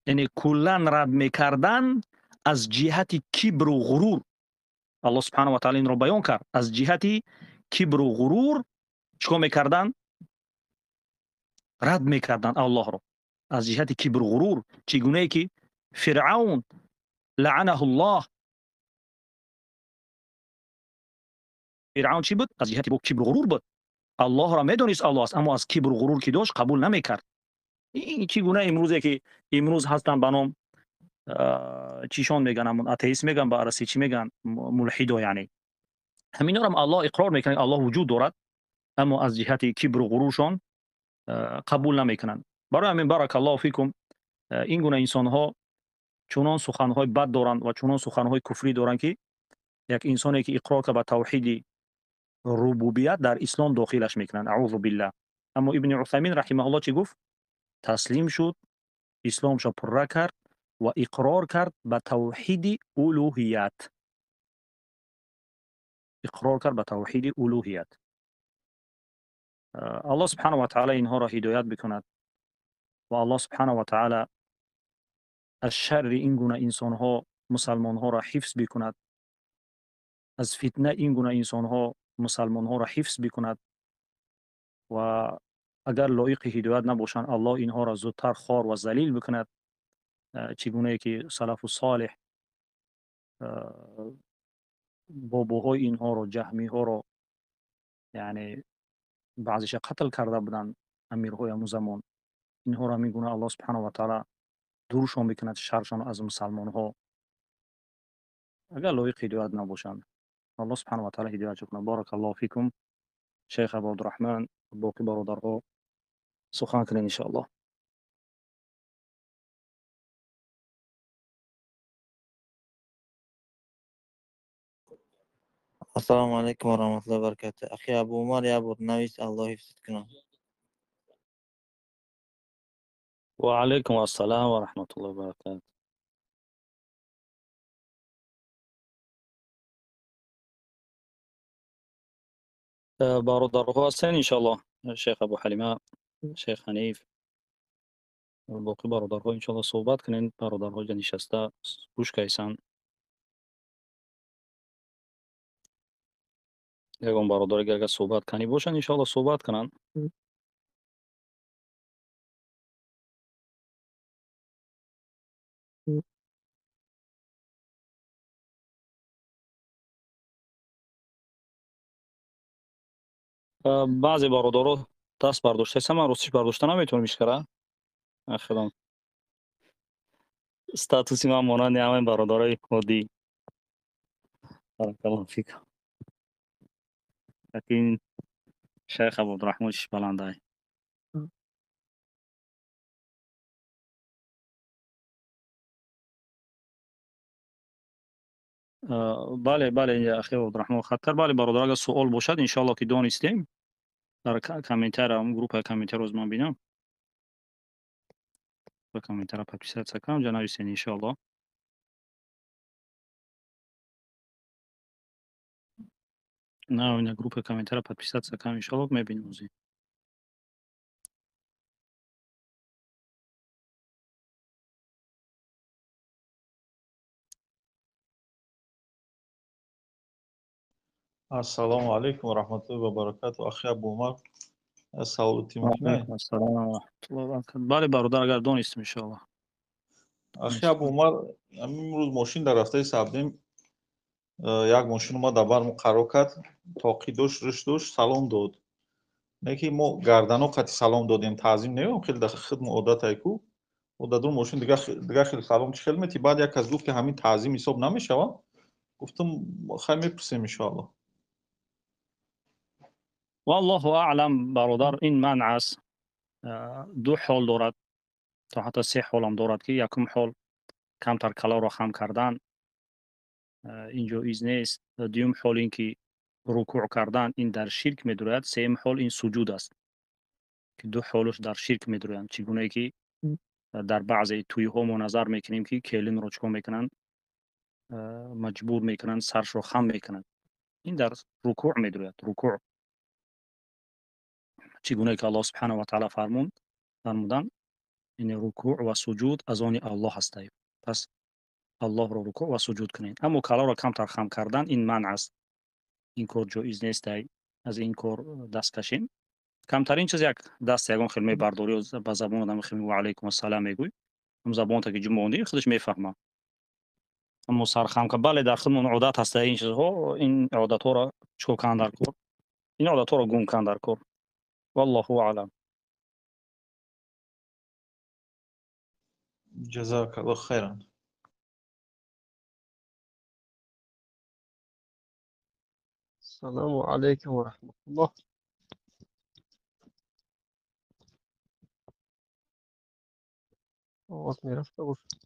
яъне куллан рад мекарданд аз ҷиҳати кибру ғурур. Аллоҳ субҳанаҳу ва таъала инро баён кард. Аз ҷиҳати кибру ғурур чӣ кор мекарданд? Рад мекарданд Аллоҳро аз ҷиҳати кибру ғурур. Чӣ гунае ки Фиръавн лаъанаҳуллоҳ, Фиръавн чӣ буд? Аз ҷиҳати кибру ғурур буд. Аллоҳро медонист Аллоҳ аст, аммо аз кибру ғурур ки дошт қабул намекард. Ин чӣ гуна имрӯзе ки имрӯз ҳастанд ба ном Чишон меган, ҳамон атеист меган, ба араси чӣ меган, мулҳидо, яъне ҳаминорам Аллоҳ иқрор мекунанд, Аллоҳ вуҷуд дорад, аммо аз ҷиҳати кибру ғуруршон қабул намекунанд. Барои ҳамин баракаллоҳу фикум, ин гуна инсонҳо чунон суханҳои бад доранд ва чунон суханҳои куфрӣ доранд, ки як инсоне ки иқрор кард ба тавҳиди рубубият дар ислом дохилаш мекунанд, аузу биллаҳ. Аммо Ибни Усаймин раҳимаҳуллоҳ чӣ гуфт? Таслим шуд, исломшо пурра кард ва иқрор кард ба тавҳиди улуҳият. Иқрор кард ба тавҳиди улуҳият. Аллоҳ субҳанаҳу ва таъала инҳоро ҳидоят бикунад ва Аллоҳ субҳанаҳу ва таъала аз шарри ин гуна инсонҳо мусалмонҳоро ҳифз бикунад, аз фитна ин гуна инсонҳо мусалмонҳоро ҳифз бикунад ва агар лоиқи ҳидоят набошанд, Аллоҳ инҳоро зудтар хор ва залил бикунад, чӣ гунае ки салафу солеҳ бобоҳои инҳоро, ҷаҳмиҳоро, яъне баъзеша қатл карда буданд амирҳои ҳамун замон. Инҳоро ҳамин гуна Аллоҳ субҳанаҳу ва таъала дуршон бикунад, шаршон аз мусалмонҳо, агар лоиқи ҳидоят набошанд. Аллоҳ субҳанаҳу ва таъала ҳидоят кунад. Баракаллоҳу фикум. Шейх Абу Абдурраҳман, боқӣ бародарҳо сухан кунед иншоаллоҳ. Ассалому алайкум ва раҳматуллоҳи ва баракатуҳ. Ахи Абу Умар, як бор навис, Аллоҳ ҳифзат кунад. Ва алайкум ассалом ва раҳматуллоҳи ва баракатуҳ. Бародарҳо ҳастен иншоаллоҳ, Шейх Абу Ҳалима, Шейх Ҳаниф, боқӣ бародарҳо иншоаллоҳ суҳбат кунед. Бародарҳо ҷа нишаста гӯш кайсанд. Ягон бародаре агар суҳбат кани бошанд, иншоаллоҳ суҳбат кунанд. Баъзе бародаро даст бардоштаистанд, ман ростиш бардошта наметавонам ишкара. Ахиран статуси ман монанди ҳамаи бародарои оддӣ. Баракаллоҳу фикум. Лакин Шайх Абу Абдурраҳмон чиш баландай. Бале, бале, ахи Абдурраҳмон хаттар. Бале, бародар, агар суол бошад, иншоаллоҳ ки донистем, дар комментария, группаи комментария роз ман бинам. Ба комментария подписаться кунам, ҷа нависен иншоаллоҳ. На, ина группаи комментария подписаться кунам, иншоаллоҳ мебинем ози. Ассалому алайкум ва раҳматуллоҳи ва баракатуҳ. Ахи Абу Умар, саволати мумкин аст? Ассалому ва раҳматуллоҳи ва баракатуҳ. Бале, бародар, агар донистем иншоаллоҳ. Ахи Абу Умар, имрӯз мошин дар рафтаи сабдем, як мошин омад дар бармо қарор кард, тоқӣ дошт, рӯш дошт, салом дод. Не ки мо гардано қати салом додем, таъзим намеем, хеле дар хидмо одат айку. О дар дур мошин дигар хеле салом чӣ хел мети, баъд як кас гуфт ки ҳамин таъзим ҳисоб намешавад. Гуфтам хай мепурсем иншоаллоҳ. Валлоҳу аълам, бародар, ин манъ аст. Ду ҳол дорад, то ҳатто се ҳолам дорад, ки якум ҳол камтар калоро хам кардан, ин ҷоиз нест. Дуюм ҳол ин ки рукӯъ кардан, ин дар ширк медурояд. Сеюм ҳол ин суҷуд аст, ки ду ҳолаш дар ширк медуроянд. Чӣ гунае ки дар баъзе тӯйҳо мо назар мекунем, ки келинро чикор мекунанд, маҷбур мекунанд, саршро хам мекунанд. Ин дар рукӯъ медурояд. Рукӯъ чӣ гунае ки Аллоҳ субҳанаҳу ва таъала фармуданд, ин рукӯъ ва суҷуд аз они Аллоҳ ҳастанд. Пас Аллоҳро рукӯъ ва суҷуд кунед. Аммо калоро камтар хам кардан ин манъ аст. Ин кор ҷоиз нест, аз ин кор даст кашем. Камтарин чиз як даст ягон хел мебардорӣ, ба забон одам хел ва алайкум ассалом мегӯй, ҳам забонта ки ҷумъондӣ худаш мефаҳмад. Аммо сархам ка, бале, дар худмон одат ҳаст ин чизҳо, ин одатҳоро чикор кунанд дар кор? Ин одатҳоро гум кунанд дар кор. Валлоҳу аълам. Ҷазакаллоҳ хайран. Ассалому алайкум ва раҳматуллоҳ. Овоз мерафта бошад.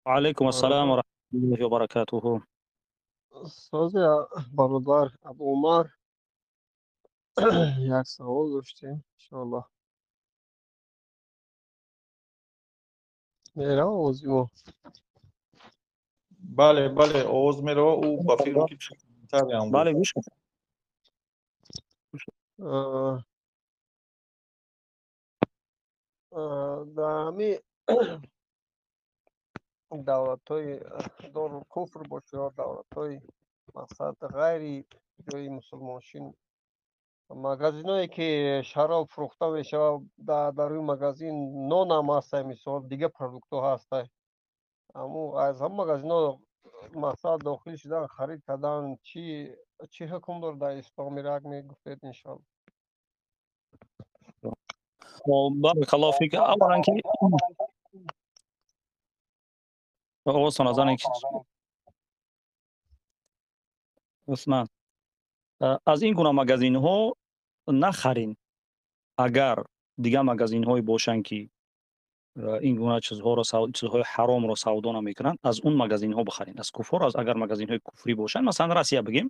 Алайкум ассалом ва раҳматуллоҳи ва баракатуҳу. Сози бародар Абу Умар, як савол доштем, иншоаллоҳ. Мерава овози мо? Бале, бале, овоз мерава. Ӯ ба фикрам ки комментариям буд. Бале, гӯш. Дар ҳамин давлатҳои дорулкуфр бошад ё давлатҳои мақсад ғайри ҷои мусулмоншин, магазиное ки шароб фурӯхта мешавад, дар рӯи магазин нонам ҳастай, мисол дигар продуктҳо ҳастай, аммо аз ҳамон магазино мақсад дохил шудан, харид кардан чӣ ҳукм дорад дар ислом? Ирак мегуфтед, иншоалло. Баракаллоҳу фик. Аввалан ки овозтон аз ане Усман, аз ин гуна магазинҳо нахарин. Агар дигар магазинҳое бошанд ки ин гуна чизҳоро, чизҳои ҳаромро савдо намекунанд, аз он магазинҳо бихарин. Аз куфор, аз агар магазинҳои куфрӣ бошанд, масалан Россия бигем,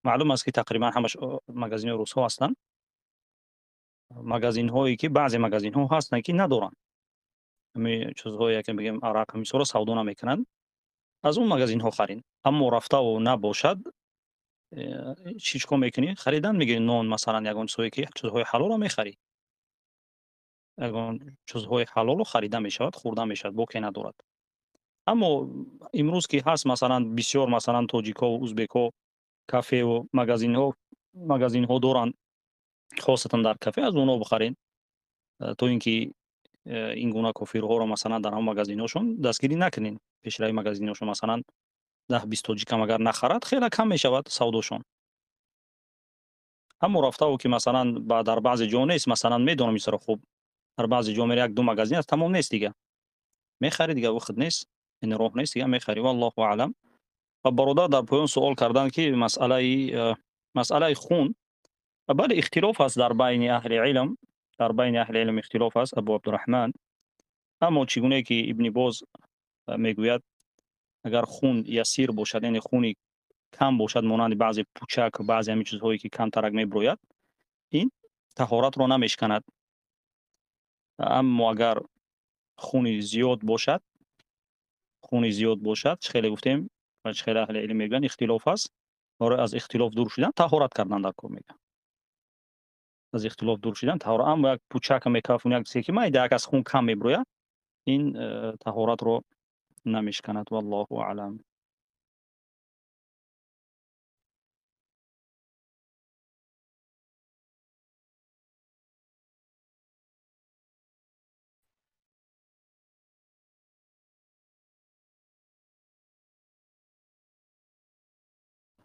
маълум аст ки тақрибан ҳамаш магазинҳои русҳо ҳастанд. Магазинҳое ки баъзе магазинҳо ҳастанд ки надоранд ҳамин чизҳое ки бигем арақ, ҳамин савдо намекунанд, аз он магазинҳо харин. Аммо рафтаву набошад, чӣ чикор мекунӣ? Харидан мегирӣ нон, масалан ягон чизҳое ки чизҳои ҳалолро мехарӣ. Ягон чизҳои ҳалолро харида мешавад, хӯрда мешавад, боке надорад. Аммо имрӯз ки ҳаст, масалан бисёр, масалан тоҷикҳо, узбекҳо кафеву магазинҳо доранд, хосатан дар кафе, аз онҳо бихарен, то ин ки ин гуна кофирҳоро масалан дар ҳамон магазинҳошон дастгирӣ накунен. Пешрави магазинҳошон масалан 10-20 тоҷикам агар нахарад, хеле кам мешавад савдошон. Аммо рафтаву ки масалан дар баъзе ҷо нест, масалан медонам исро хуб, дар баъзе ҷо мера як-ду магазин аст, тамом нест дига. Мехарӣ дига, вақт нест, ин роҳ нест дига, мехарӣ. Валлоҳу аълам. Ва бародар дар поён суол карданд ки масъалаи хун, бале, ихтилоф аст дар байни аҳли илм, дар байни аҳли илм ихтилоф аст, Абу Абдурраҳман. Аммо чӣ гуна ки Ибни Боз мегӯяд, агар хун ясир бошад, яъне хуни кам бошад, монанди баъзе пучак, баъзе ҳамин чизҳое ки камтарак меброяд, ин таҳоратро намешканад. Аммо агар хуни зиёд бошад, хуни зиёд бошад, чӣ хеле гуфтем ва чӣ хеле аҳли илм мегӯянд, ихтилоф аст. Барои аз ихтилоф дур шудан таҳорат кардан дар кор мегӯянд. Аз ихтилоф дур шудан таҳорат. Аммо як пучак мекафун, як чизе ки майда, як аз хун кам меброяд, ин таҳоратро намешканад. Валлоҳу аълам.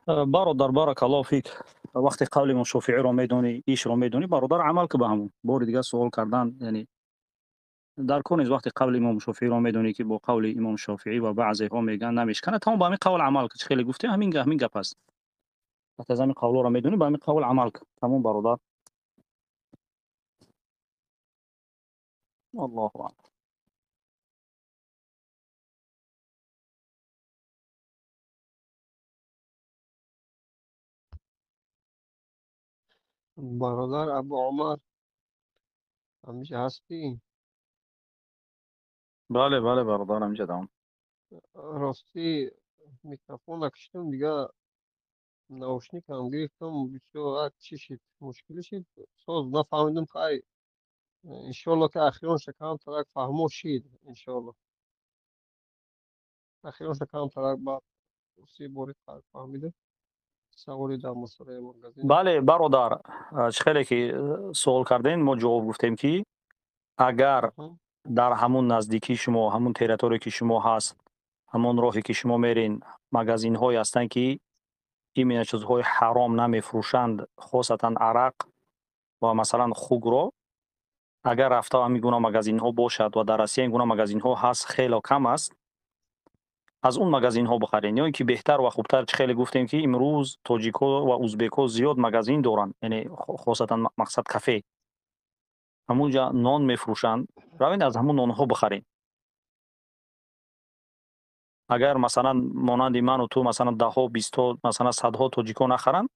Бародар, баракаллоҳу фик. Вақте қавли имом Шофииро медонӣ, ишро медонӣ, бародар, амал ки ба ҳамон. Бори дигар суол кардан, яъне дар кор нест. Вақте қавли имом Шофииро медонӣ ки бо қавли имом Шофиӣ ва баъзеҳо мегӯянд намешканад, тамом ба ҳамин қавл амал ки. Чӣ хеле гуфтем, ҳамин гап аст. Вақте аз ҳамин қавлҳоро медонӣ, ба ҳамин қавл амал ки. Тамом бародар. Аллоҳу аълам. Бародар Абу Умар, ҳамиша ҳастӣ? Бале, бале бародар, ҳамиша давом. Ростӣ микрофонро киштам, дига наушникам гирифтам, бисёр як чӣ шид, мушкилӣ шид, соз нафаҳмидам. Хай, иншоалло ки ахиронша камтарак фаҳмо шид, иншоалло. Ахиронша камтарак баъд се бори фаҳмидам. Саволи дар масъалаи магазин. Бале бародар, чӣ хеле ки суол кардем, мо ҷавоб гуфтем ки агар дар ҳамун наздикии шумо, ҳамун территорие ки шумо ҳаст, ҳамон роҳе ки шумо мерин, магазинҳое ҳастанд ки именно чизҳои ҳаром намефурӯшанд, хосатан арақ ва масалан хугро, агар рафта ҳамин гуна магазинҳо бошад ва дар Россия ин гуна магазинҳо ҳаст, хело кам аст. Аз он магазинҳо бихаред, ё ин ки беҳтар ва хубтар, чӣ хеле гуфтем, ки имрӯз тоҷикҳо ва узбекҳо зиёд магазин доранд, яъне хосатан мақсад кафе, ҳамунҷа нон мефурӯшанд, равед аз ҳамун нонҳо бихаред. Агар масалан монанди ману ту масалан даҳҳо, бистҳо, масалан садҳо тоҷикҳо нахаранд,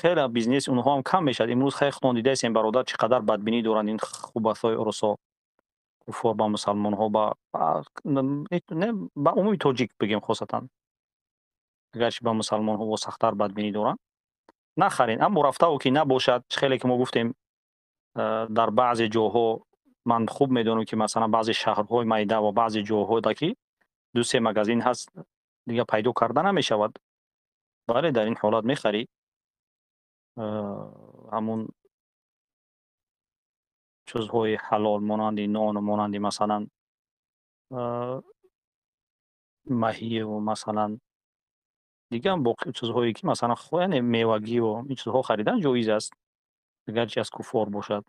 хеле бизнеси онҳо ҳам кам мешавад. Имрӯз хеле худтон дидаистем, бародар, чӣ қадар бадбинӣ доранд ин хубасҳои урусҳо, куффор ба мусалмонҳо, ба умуми тоҷик бигем, хосатан агарчи ба мусалмонҳо бо сахттар бадбинӣ доранд. Нахарен, аммо рафтаву ки набошад, чӣ хеле ки мо гуфтем, дар баъзе ҷоҳо ман хуб медонам, ки масалан баъзе шаҳрҳои майда ва баъзе ҷоҳода ки ду-се магазин ҳаст, дига пайдо карда намешавад. Бале, дар ин ҳолат мехарӣ ҳамун чизҳои ҳалол, монанди нону монанди масалан маҳиву масалан дига боқи чизҳое ки масалан, яъне мевагиву ин чизҳо харидан ҷоиз аст, агарчи аз куффор бошад.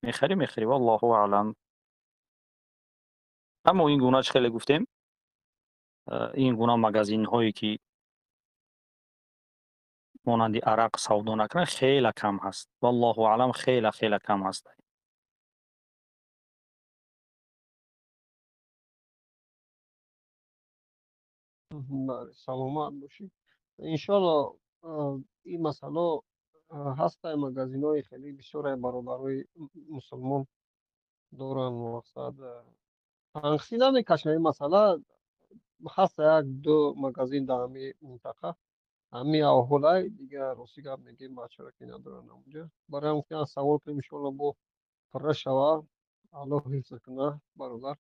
Мехарӣ, валлоҳу аълам. Аммо ин гуна, чӣ хеле гуфтем, ин гуна магазинҳое ки монанди арақ савдо накунанд, хеле кам ҳаст. Валлоҳу аълам, хеле хеле кам ҳаст. Бале, саломат бошӣ. Иншоалло, ин масъало ҳастай, магазинҳои хеле бисёре бародарои мусулмон доранд, мақсад танқисӣ намекашам. Ин масъала ҳаста, як ду магазин дар ҳамин минтақа, ҳамин аҳолай дига, рости гап мегӯем, бачаро ки надоранд ҳамонҷо. Барои ҳам гуфтем савол кунем, иншоалло бо пурра шава. Аллоҳ ҳифз кунад, бародар.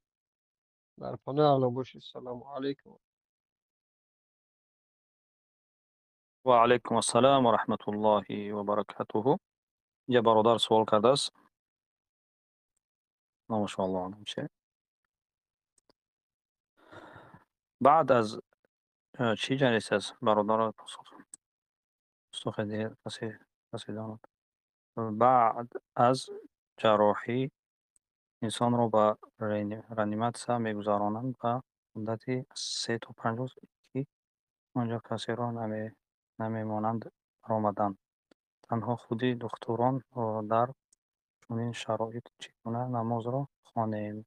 Дар паноҳи Аллоҳ бошед. Салому алайкум. Ва алайкум ассалом ва раҳматуллоҳи ва баракатуҳу. Инҷа бародар суол кардааст. Номаш валлоҳу аълам че. Баъд аз чӣ ҷалис аст бародарро посух касе донад. Баъд аз ҷарроҳӣ инсонро ба реаниматсия мегузаронанд ба муддати 3 то 5 рӯз, ки онҷо касеро намемонанд баромадан. Танҳо худи духтурон. Дар чунин шароит чӣ гуна намозро хонем?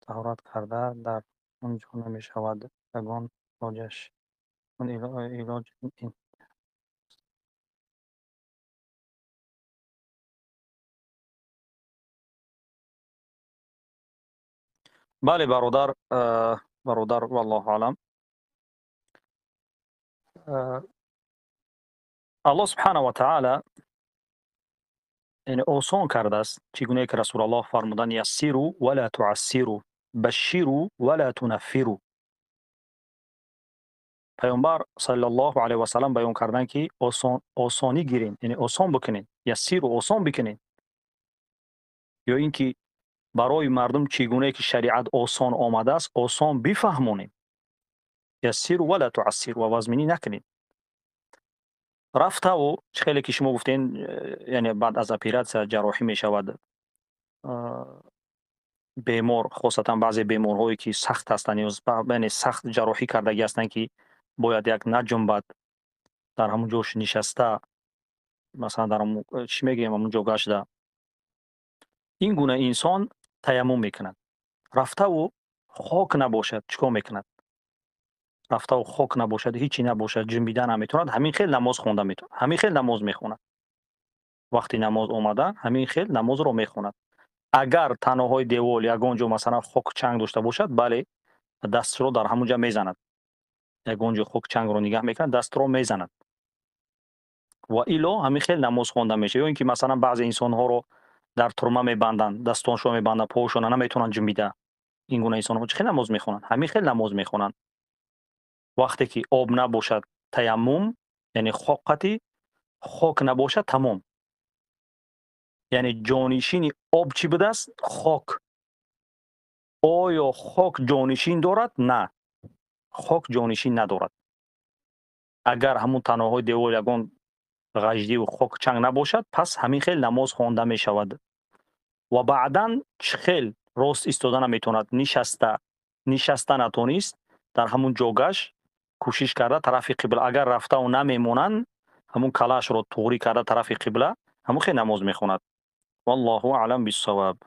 Таҳорат карда дар он ҷо намешавад. Ягон илоҷаш илоҷ ин? Бале, бародар, валлоҳу аълам. Аллоҳ субҳанаҳу ва таъала яъне осон кардааст, чӣ гунае ки Расулаллоҳ фармуданд: яссиру ва ла туассиру, башширу ва ла тунаффиру. Паёмбар саллаллоҳу алайҳи васаллам баён карданд, ки осонӣ гирен, яъне осон бикунед, яссиру, осон бикунед, ё ин ки барои мардум чӣ гунае ки шариат осон омадааст, осон бифаҳмонед. Яссиру ва ла туассиру, ва вазминӣ накунед. Рафтаву чӣ хеле ки шумо гуфтен, яъне баъд аз оператсия ҷарроҳӣ мешавад бемор, хосатан баъзе беморҳое ки сахт ҳастанд, яъне сахт ҷарроҳӣ кардагӣ ҳастанд, ки бояд як наҷунбад, дар ҳамун ҷош нишаста, масалан дар ҳамун чӣ мегӯем, ҳамун ҷо гашта, ин гуна инсон таяммум мекунад. Рафтаву хок набошад, чӣ кор мекунад? Рафтаву хок набошад, ҳичи набошад, ҷунбида наметавонад, ҳамин хел намоз хонда метавонад, ҳамин хел намоз мехонад. Вақти намоз омада, ҳамин хел намозро мехонад. Агар таноҳои девол ягон ҷо масалан хок чанг дошта бошад, бале, дастро дар ҳамун ҷо мезанад. Ягон ҷо хок чангро нигаҳ мекунад, дастро мезанад. Ва ило ҳамин хел намоз хонда мешавад. Ё ин ки масалан баъзе инсонҳоро дар турма мебанданд, дастоншон мебанданд, поҳошона наметавонанд ҷунбида. Ин гуна инсонҳо чӣ хел намоз мехонанд? Ҳамин хел намоз мехонанд. Вақте ки об набошад, таяммум, яъне хок қатӣ, хок набошад, тамом. Яъне ҷонишини об чӣ будааст? Хок. Оё хок ҷонишин дорад? На, хок ҷонишин надорад. Агар ҳамун таноҳои девол ягон ғаждиву хок чанг набошад, пас ҳамин хел намоз хонда мешавад. Ва баъдан чӣ хел рост истода наметавонад, нишаста натонист, Дар ҳамун ҷогаш кӯшиш карда тарафи қибла, агар рафтаву намемонанд, ҳамун калаашро туғрӣ карда тарафи қибла, ҳамун хел намоз мехонад. Валлоҳу аълам биссавоб.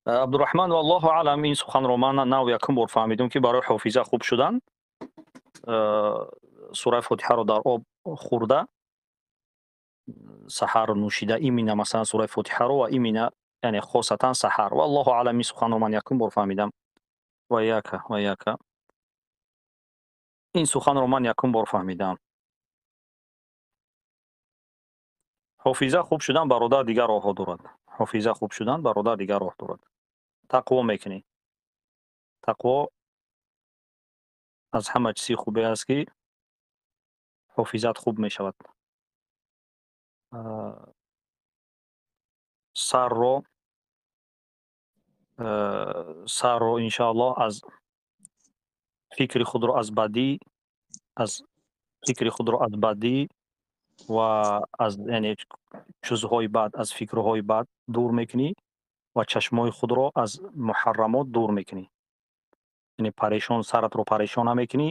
Абдураҳман, валлоҳу аълам, ин суханро ман нав якум бор фаҳмидум, ки барои ҳофиза хуб шудан сураи Фотиҳаро дар об хӯрда, саҳар нӯшида, именно масалан сураи Фотиҳаро ва именно, яъне хосатан саҳар. Валлоҳу аълам, ин суханро ман якум бор фаҳмидам. Ва яка, ва яка. Ин суханро ман якум бор фаҳмидам. Ҳофиза хуб шудан, бародар, дигар роҳҳо дорад. Ҳофиза хуб шудан, бародар, дигар роҳ дорад. Тақво мекунӣ. Тақво аз ҳама чизи хубе аст, ки ҳофизат хуб мешавад. Сарро иншааллоҳ аз фикри худро аз бадӣ, аз фикри худро аз бадӣ ва аз, яъне, чизҳои бад, аз фикрҳои бад дур мекунӣ ва чашмҳои худро аз муҳаррамот дур мекунӣ. Яъне парешон, саратро парешон намекунӣ,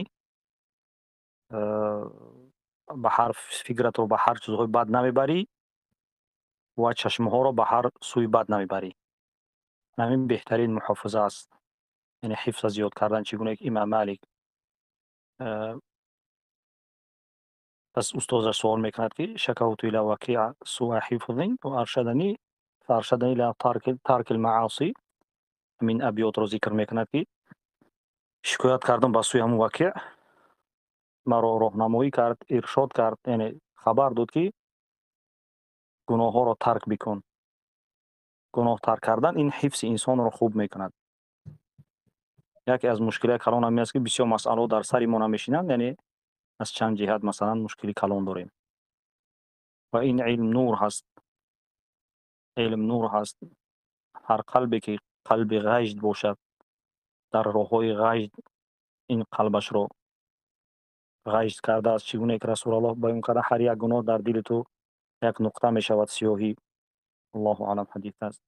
ба ҳар фикратро ба ҳар чизҳои бад намебарӣ ва чашмҳоро ба ҳар сӯи бад намебарӣ. Ҳамин беҳтарин муҳофиза аст. Яъне ҳифза зиёд кардан, чӣ гуна ки имом Малик пас устозаш суол мекунад, ки шакавту ила вакиа суа ҳифзин ва аршадани фааршадани ила тарки лмааси. Ҳамин абётро зикр мекунад, ки шикоят кардам ба сӯи ҳамун Вакиъ, маро роҳнамоӣ кард, иршод кард, яъне хабар дод, ки гуноҳҳоро тарк бикун. Гуноҳ тарк кардан ин ҳифзи инсонро хуб мекунад. Яке аз мушкилиҳои калон ҳамин аст, ки бисёр масъалаҳо дар сари мо намешинанд, яъне аз чанд ҷиҳат масалан мушкили калон дорем. Ва ин илм нур ҳаст. Илм нур ҳаст. Ҳар қалбе ки қалби ғажд бошад, дар роҳҳои ғажд ин қалбашро ғажд кардааст, чӣ гуна ки Расулаллоҳ баён карда, ҳар як гуноҳ дар дили ту як нуқта мешавад сиёҳӣ. Аллоҳу аълам, ҳадис аст.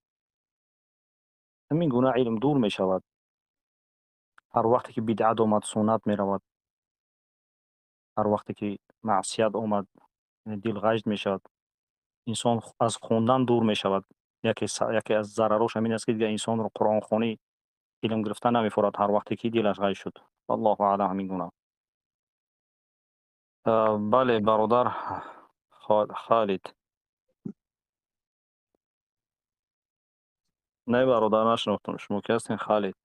Ҳамин гуна илм дур мешавад. Ҳар вақте ки бидъат омад, суннат меравад. Ҳар вақте ки маъсият омад, дил ғажд мешавад. Инсон аз хондан дур мешавад. Яке аз зарарош ҳамин аст, ки дигар инсонро қуръонхонӣ, илм гирифтан намефорад, ҳар вақте ки дилаш ғайб шуд. Аллоҳу аълам, ҳамин гуна. Бале, бародар Холид. Не, бародар, нашинохтам. Шумо ки ҳастин, Холид?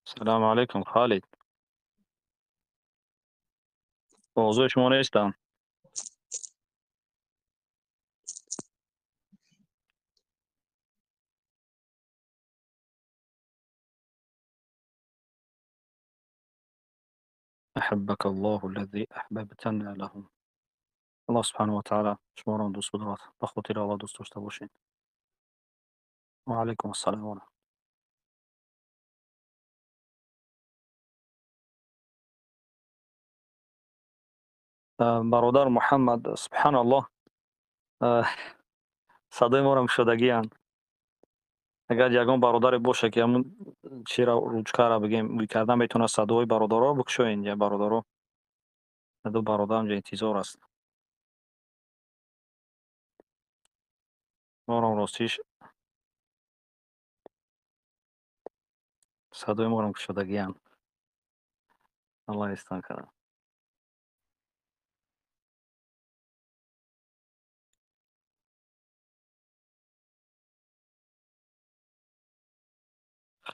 Салому алайкум, Холид. Мавзӯи шумо нестам. أحبك الله الذي أحببتنا له. الله سبحانه وتعالى شمارا دوست بدارد. به خاطر الله دوست داشته باشین. و علیکم السلام و رحمت. Бародар Муҳаммад, субҳаналлоҳ, садои моро кушодагианд. Агар ягон бародаре боша, ки ҳамун чира, ручкара бигем, ӯй кардан метавонад, садои бародаро бикушоед. Я бародаро, ду бародар ҳамҷо интизор аст. Морам ростиш садои морам кушодагианд. Аллоҳ истон кунад.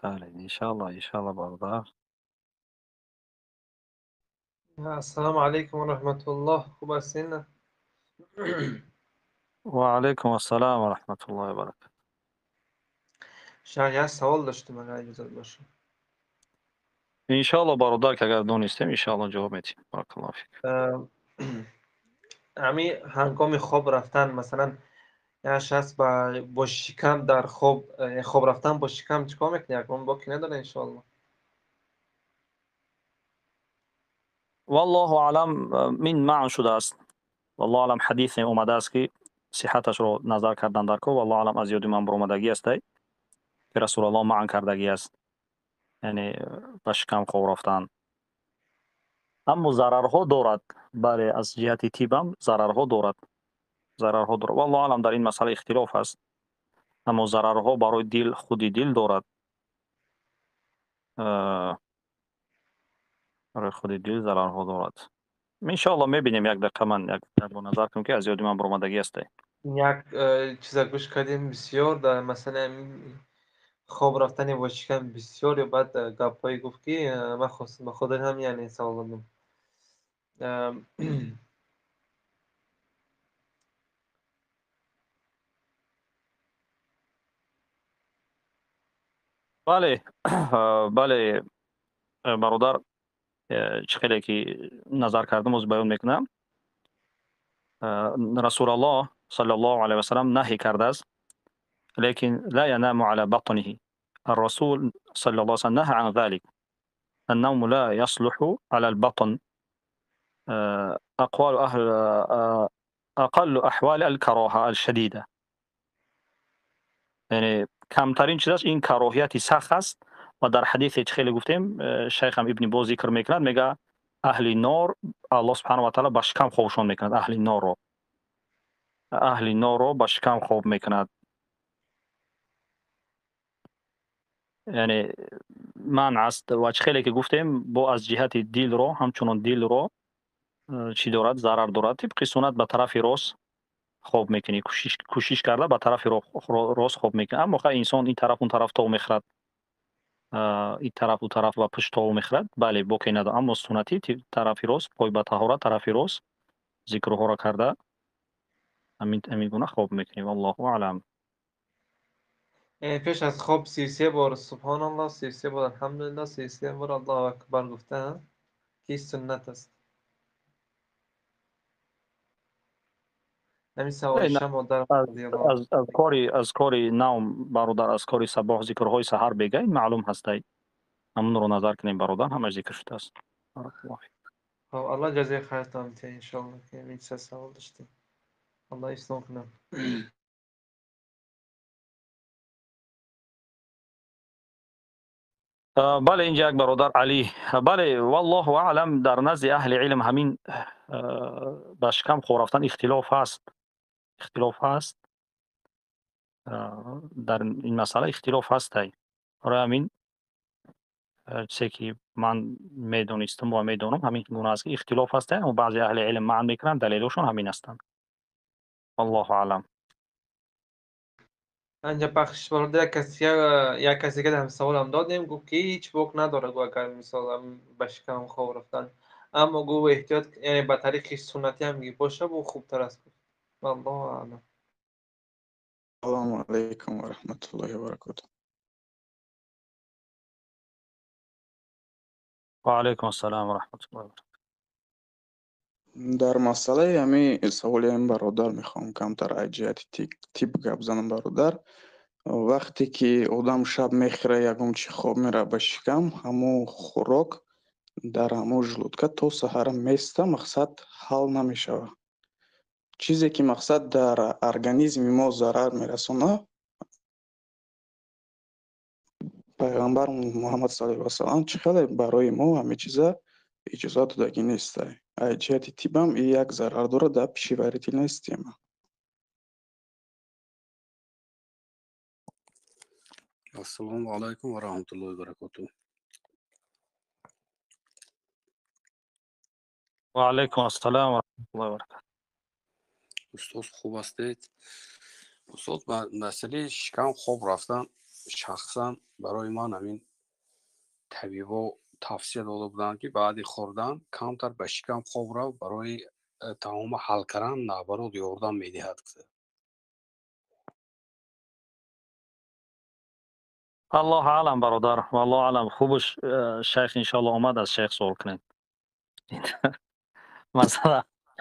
Халид, иншаллоҳ, иншаллоҳ, бародар. Ассалому алайкум ва раҳматуллоҳ. Хуб ҳастин? Ва алайкум ассалом ва раҳматуллоҳи ва баракатуҳ. Шайх, як савол доштем, агар иҷозат бошад. Иншаллоҳ, бародар, ки агар донистем, иншаллоҳ ҷавоб медиҳем. Баракаллоҳу фик. Ҳами ҳангоми хоб рафтан, масалан, як шахс бо шикам дар хоб, хоб рафтан бо шикам чӣ кор мекунад? Ягон боки надорад, иншоаллоҳ? Валлоҳу аълам, мин маън шудааст. Валлоҳу аълам, ҳадисе омадааст, ки сиҳаташро назар кардан дар кор, валлоҳу аълам, аз ёди ман баромадагӣ астай, ки Расулаллоҳ маън кардагӣ аст, яъне ба шикам хоб рафтан. Аммо зарарҳо дорад, бале, аз ҷиҳати тибам зарарҳо дорад, зарарҳо дорад. Валлоҳу аълам, дар ин масъала ихтилоф аст, аммо зарарҳо барои дил, худи дил дорад, барои худи дил зарарҳо дорад. Иншоалло мебинем, як дақиқа ман як бор назар кунам, ки аз ёди ман баромадагӣ астай. Як чиза гӯш кардем, бисёр дар масъалаи хоб рафтани бо шикам бисёр ё баъд гапҳое гуфт, ки ман хостам ба худо ҳам, яъне савол додам. Бале, бале, бародар, чӣ хеле ки назар кардам, оз баён мекунам. Расулаллоҳ саллаллоҳу алайҳи васаллам наҳй кардааст, лекин ла янаму ала батниҳи. الرسول صلى الله عليه وسلم نهى عن ذلك. النوم لا يصلح على البطن. أقوال أهل أقل أحوال الكراهة الشديدة. یعنی کمترین چیزش این کراهیت سخت است. و در حدیث خیلی گفتیم، شیخ هم ابن باز ذکر میکند، میگه اهل نار الله سبحانه و تعالی با شکم خوابشون میکند. اهل نار رو، اهل نار رو با شکم خواب میکند. یعنی منع است. و خیلی که گفتیم، با از جهت دل رو، همچنان دل رو چی دارد، ضرر دارد. طبق سنت به طرف راست خواب میکنی، کوشش کرده به طرف راست خواب میکنی. اما خیلی انسان این طرف اون طرف تا میخرد، این طرف اون طرف و پشت تا میخرد، بله، باکی نداره. اما سنتی طرف راست، پای به طهارت طرف راست، ذکرها را کرده، همین گونه خواب میکنی. والله اعلم. یعنی پیش از خواب 33 بار سبحان الله، 33 بار الحمدلله، 33 بار الله اکبر گفتن که سنت است. همین سوال شما در از کاری نوم برادر، از کاری صباح ذکرهای سحر بگه، این معلوم هسته، همون رو نظر کنیم برادر، همش ذکر شده است. خب، الله جزای خیرتان بده انشالله که این سه سوال داشتیم. الله اسلام کنم. بله، اینجا یک برادر علی، بله، والله اعلم، در نزد اهل علم همین به شکم خور رفتن اختلاف هست، اختلاف هست در این مسئله، اختلاف هست. برای همین چیزی که من میدونستم و میدونم همین گونه است که اختلاف هست و بعضی اهل علم منع میکنن، دلیلشون همین هستند. والله اعلم. انجا بخش برادر، یک کسی که هم سوال هم دادیم، گفت که هیچ بک نداره، گفت اگر مثال به شکم خواب رفتن، اما گفت احتیاط، یعنی به طریق سنتی هم باشه و خوبتر است. والله اعلم. السلام علیکم و رحمت الله و برکاته. و علیکم السلام و رحمت الله و برکاته. در مسئله همی سوالی هم برادر میخوام کمتر از جهت تیپ گپ زنم. برادر، وقتی که آدم شب میخوره یکم چی خواب میره به شکم، همو خوراک در همو желудка تا سحر میسته، مقصد حل نمیشوه. چیزی که مقصد در ارگانیسم ما ضرر میرسونه، پیغمبر محمد صلی الله علیه و سلم چه خیلی برای ما همه چیزا اجازه دادگی نیست. از جهت تیبم یک ضرر داره در пищеварительная система. السلام علیکم و رحمت الله و برکاته. و علیکم السلام و رحمت الله و برکاته. استاد خوب هستید؟ استاد، مسئله شکم خوب رفتن شخصا برای من همین طبیبا توصیه داده بودند که بعد خوردن کمتر به شکم خواب رو برای تمام حل کردن نبرد یاردم میدهد. الله اعلم برادر، والله اعلم. خوبش شیخ انشالله آمد، از شیخ سوال کنید.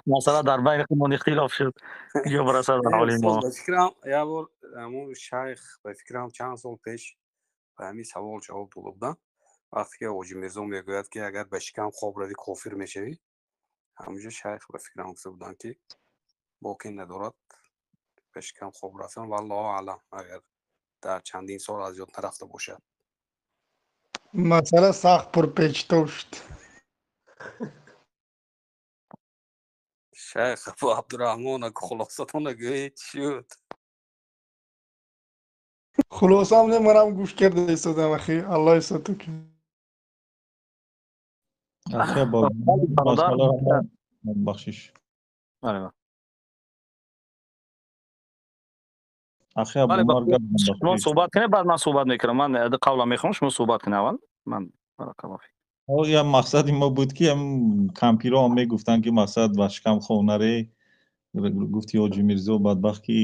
مثلا در بین خودمون اختلاف شد یا برسد در عالم ما. به فکرم یه بار همون شیخ به فکرم چند سال پیش به همین سوال جواب داده بودن. Вақте ки Ҳоҷи Мирзо мегӯяд, ки агар ба шикам хоб равӣ, кофир мешавӣ, ҳамонҷо шайх ба фикрам гуфта буданд, ки боке надорад ба шикам хоб рафтан. Валлоҳу аълам, агар дар чандин сол аз ёд нарафта бошад. Масъала сахт пурпечтоб шуд. Шайх Абу Абдурраҳмон, хулосатона гӯед, чӣ шуд? Хулосам не, манам гӯш карда истодам, ахи. Аллоҳ исоту кунад. Ахи, бо Бародар, масъаларо мо бахшиш. Бале. Ахи Абу Бале, Умар, гап шумо бахшиш. суҳбат кунед, баъд ман суҳбат мекунам. Ман қавла мехонам, шумо суҳбат кунед аввал. Ман баракаллоҳ фик. Я мақсади мо буд, ки ам кампиро ҳам мегуфтанд, ки мақсад ба шикам хоб наре. Гуфти Ҳоҷи Мирзо бадбахт, ки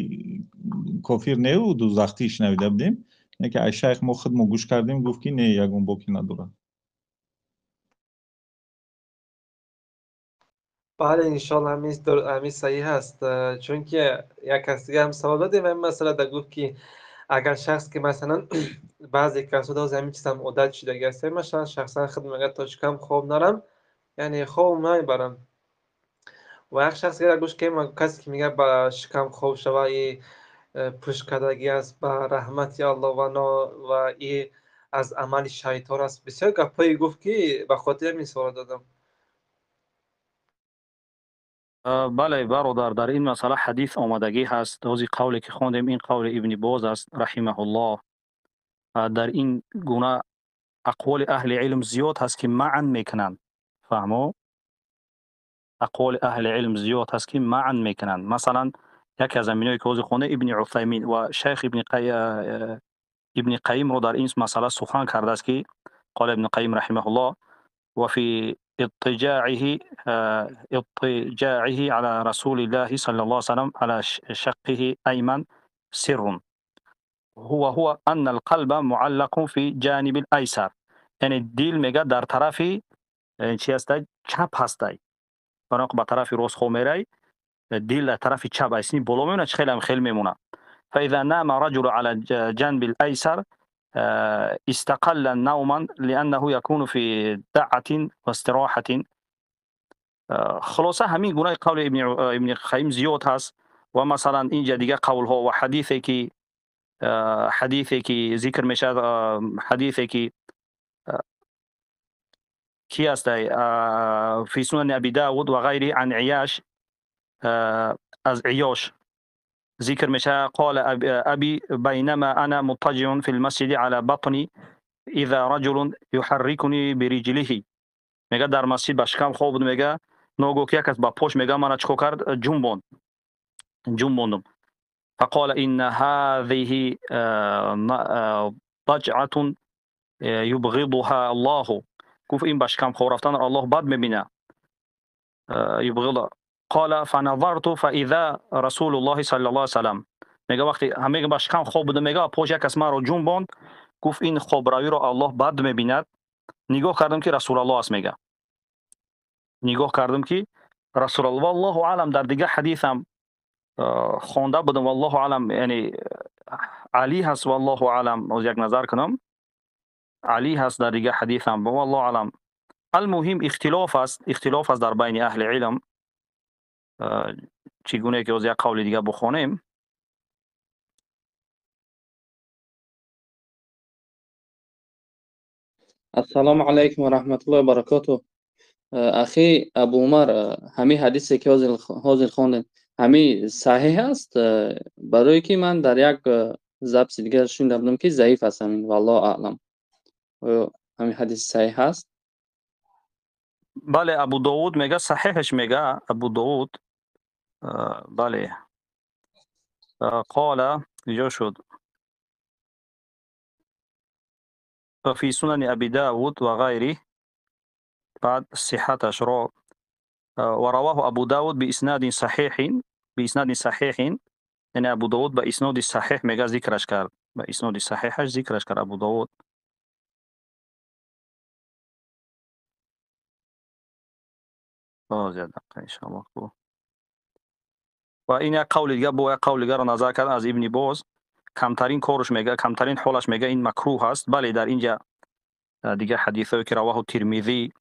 кофир неу дузахтӣ шунавида будем. Не ки ай шайх мо худ мо гӯш кардем, гуфт, ки не, ягон боке надорад. Бале, иншоалло, ҳамин саҳиҳ аст, чунки як кас дига ҳам савол додем ҳамин масъала, гуфт, ки агар шахс ки масалан баъзе касо доз ҳамин чиз ҳам одат шудаги аст, масалан шахсан худ мегӯяд, то шикам хоб нарам, яъне хоб намебарам. Ва як шахс дига гӯш ки касе ки мегӯяд ба шикам хоб шава, и пӯшкардагӣ аст ба раҳмати Аллоҳ ва и аз амали шайтон аст. Бисёр гапҳое гуфт, ки ба хотири ҳамин савол додам. Бале, бародар, дар ин масъала ҳадис омадагӣ ҳаст. Ҳози қавле ки хондем, ин қавли Ибни Боз аст, раҳимаҳуллоҳ. Дар ин гуна ақволи аҳли илм зиёд ҳаст, ки маън мекунанд. Фаҳмо? Ақволи аҳли илм зиёд ҳаст, ки маън мекунанд. Масалан, яке аз аминое ки ҳозир хонда, Ибни Усаймин ва шайх Ибни Қайимро дар ин масъала сухан кардааст, ки қола Ибни Қайим раҳимаҳуллоҳ ва фи اضطجاعه على رسول الله صلى الله عليه وسلم على شقه أيمن سر هو أن القلب معلق في جانب الأيسر. یعنی دل میگه در طرفی چی هست؟ چپ هستی. برای به طرف راست خو میری، دل در طرف چپ است، بالا میمونه، خیلی هم خیلی میمونه. فإذا نام رجل على جانب الأيسر استقل نوما لأنه يكون في دعة واستراحة. خلاصه همین گونه قول ابن قیم زیاد هست. و مثلا اینجا دیگه قول ها و حدیثی که ذکر میشه، حدیثی که کی است، فی سنن ابی داود و غیره عن عیاش، از عیاش ذکر میشه قال ابی بینما انا مضطجع في المسجد على بطني اذا رجل يحركني برجله. میگه در مسجد با شکم خواب بود، میگه ناگو که یک کس با پاش میگه من چیکار کرد، جنبوندم. فقال ان هذه ضجعه يبغضها الله. گفت این با شکم خواب رفتن الله بد میبینه. يبغض. قال فنظرت فاذا رسول الله صلی الله علیه و سلم. میگه وقتی همه با شکم خواب بودم، میگه پاش یک کس من رو جنباند، گفت این خواب روی رو الله بد میبیند. نگاه کردم که رسول الله است. میگه نگاه کردم که رسول الله. والله اعلم در دیگه حدیث هم خونده بودم، والله اعلم، یعنی علی هست، والله اعلم، از یک نظر کنم علی هست در دیگه حدیث هم، والله اعلم. المهم اختلاف است، اختلاف است در بین اهل علم. چگونه که از یک قول دیگه بخونیم. السلام علیکم و رحمت الله و برکاته. اخی ابو عمر، همین حدیثی که حاضر خواندین همین صحیح است؟ برای که من در یک ضبط دیگه شنیده بودم که ضعیف است همین، والله اعلم. همین حدیث صحیح است؟ بله، ابو داود میگه صحیحش، میگه ابو داود. بله، قال اینجا شد فی سنن ابی داود و غیره، بعد صحتش را و رواه ابو داود باسناد صحیح، باسناد صحیح، یعنی ابو داود با اسناد صحیح میگه ذکرش کرد، با اسناد صحیحش ذکرش کرد ابو داود. باز یک دقیقه انشاءالله. و این یک قول دیگه با یک قول دیگه رو نظر کرد از ابن باز، کمترین کارش میگه، کمترین حالش میگه این مکروه است. بله، در اینجا Дигар ҳадисҳое ки равоҳу Тирмизӣ,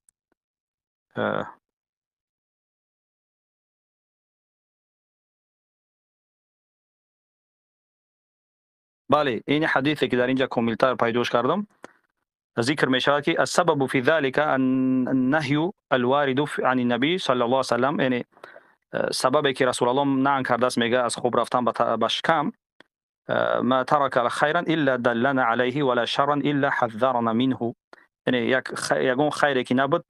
бале, ин ҳадисе ки дар инҷа комилтар пайдош кардам, зикр мешавад ки ассабабу фи залика аннаҳю алвариду ани набӣ саллаллоҳу алайҳи васаллам, яъне сабабе ки Расулаллоҳ наън кардааст, мега аз хоб рафтан ба шикам, ма тарака хайран илла даллана алайҳи вала шарран илла ҳаззарана минҳу, яъне ягон хайре ки набуд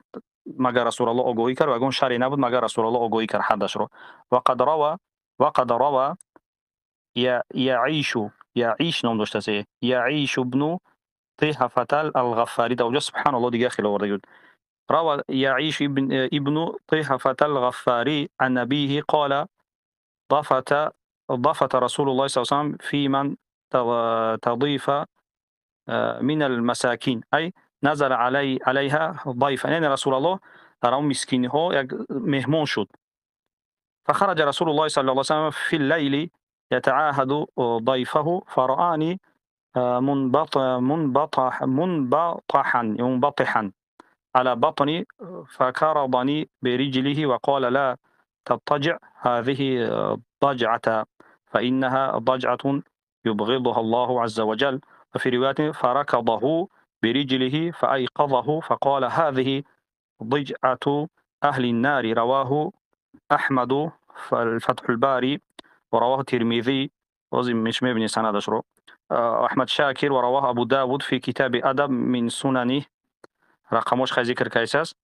магар Расулаллоҳ огоҳӣ кард ва ягон шарре набуд магар Расулаллоҳ огоҳӣ кард ҳаддашро. Вақад рава яишу, яиш ном доштааст, Яишу бну Тиҳафатал Алғаффарӣ, дар онҷо субҳаналлоҳ дигар хеле оварда буд. Рава Яиш ибну Тиҳафатал Ғаффарӣ ан набиҳи қола ضفت رسول الله صلى الله عليه وسلم في من تضيف من المساكين، أي نزل عليها ضيفا، يعني رسول الله در آن مسكينها یک مهمان شد. فخرج رسول الله صلى الله عليه وسلم في الليل يتعاهد ضيفه فرآني منبطحا على بطني فكرضني برجله وقال لا تضطجع هذه ضجعة فإنها ضجعة يبغضها الله عز وجل. وفي رواية فركضه برجله فأيقظه فقال هذه ضجعة أهل النار. رواه أحمد الفتح الباري ورواه الترمذي مش مبني سند شروع أحمد شاكر، ورواه أبو داود في كتاب أدب من سننه رقموش خي ذكر كيساس.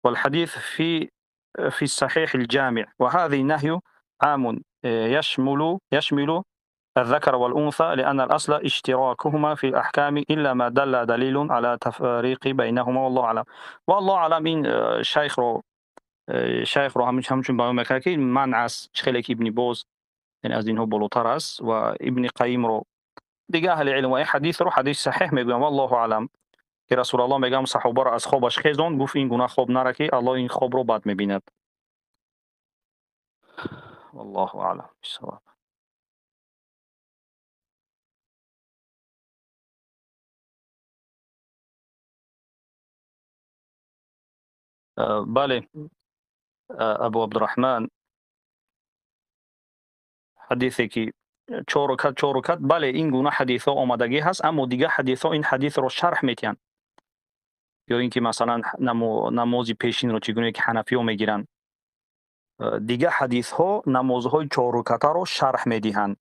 والحديث في الصحيح الجامع. وهذه النهي عام يشمل الذكر والأنثى، لأن الأصل اشتراكهما في الأحكام إلا ما دل دليل على تفريق بينهما، والله أعلم. والله أعلم. این شیخ رو همچون بیان میکنه که منع است، خیلی که ابن باز یعنی از اینها بالاتر است و ابن قیم رو دیگه اهل علم و این حدیث رو حدیث صحیح میگویم، والله اعلم. که رسول الله میگم صحابه رو از خوابش خیزون، گفت این گونه خواب نره که الله این خواب رو بد میبیند. والله اعلم بالصواب. بله، ابو عبدالرحمن حدیثی که 4 رکعت 4 رکعت، بله این گونه حدیث ها آمدگی هست، اما دیگه حدیث ها این حدیث رو شرح میتین، یا اینکه مثلا نماز پیشین رو چگونه که حنفی ها میگیرن، دیگه حدیث ها نمازهای 4 رکعت رو شرح میدهند.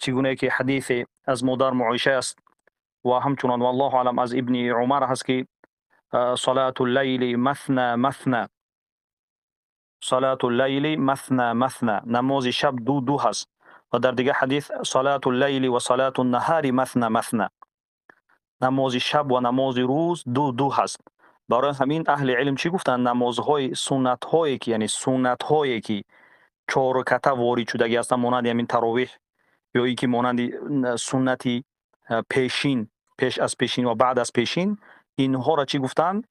چگونه که حدیث از مادر معایشه است و همچنان والله اعلم از ابن عمر هست که صلاة اللیل مثنى مثنى، صلاة اللیل مثنى مثنى، نماز شب دو دو هست. و در دیگه حدیث صلاة اللیل و صلاة النهار مثنى مثنى، نماز شب و نماز روز دو دو هست. برای همین اهل علم چی گفتن؟ نمازهای سنت هایی که یعنی سنت هایی که 4 رکعت وارد شدگی هستند، مانند همین تراویح یا اینکه مانند سنتی پیشین، پیش از پیشین و بعد از پیشین، اینها را چی گفتن؟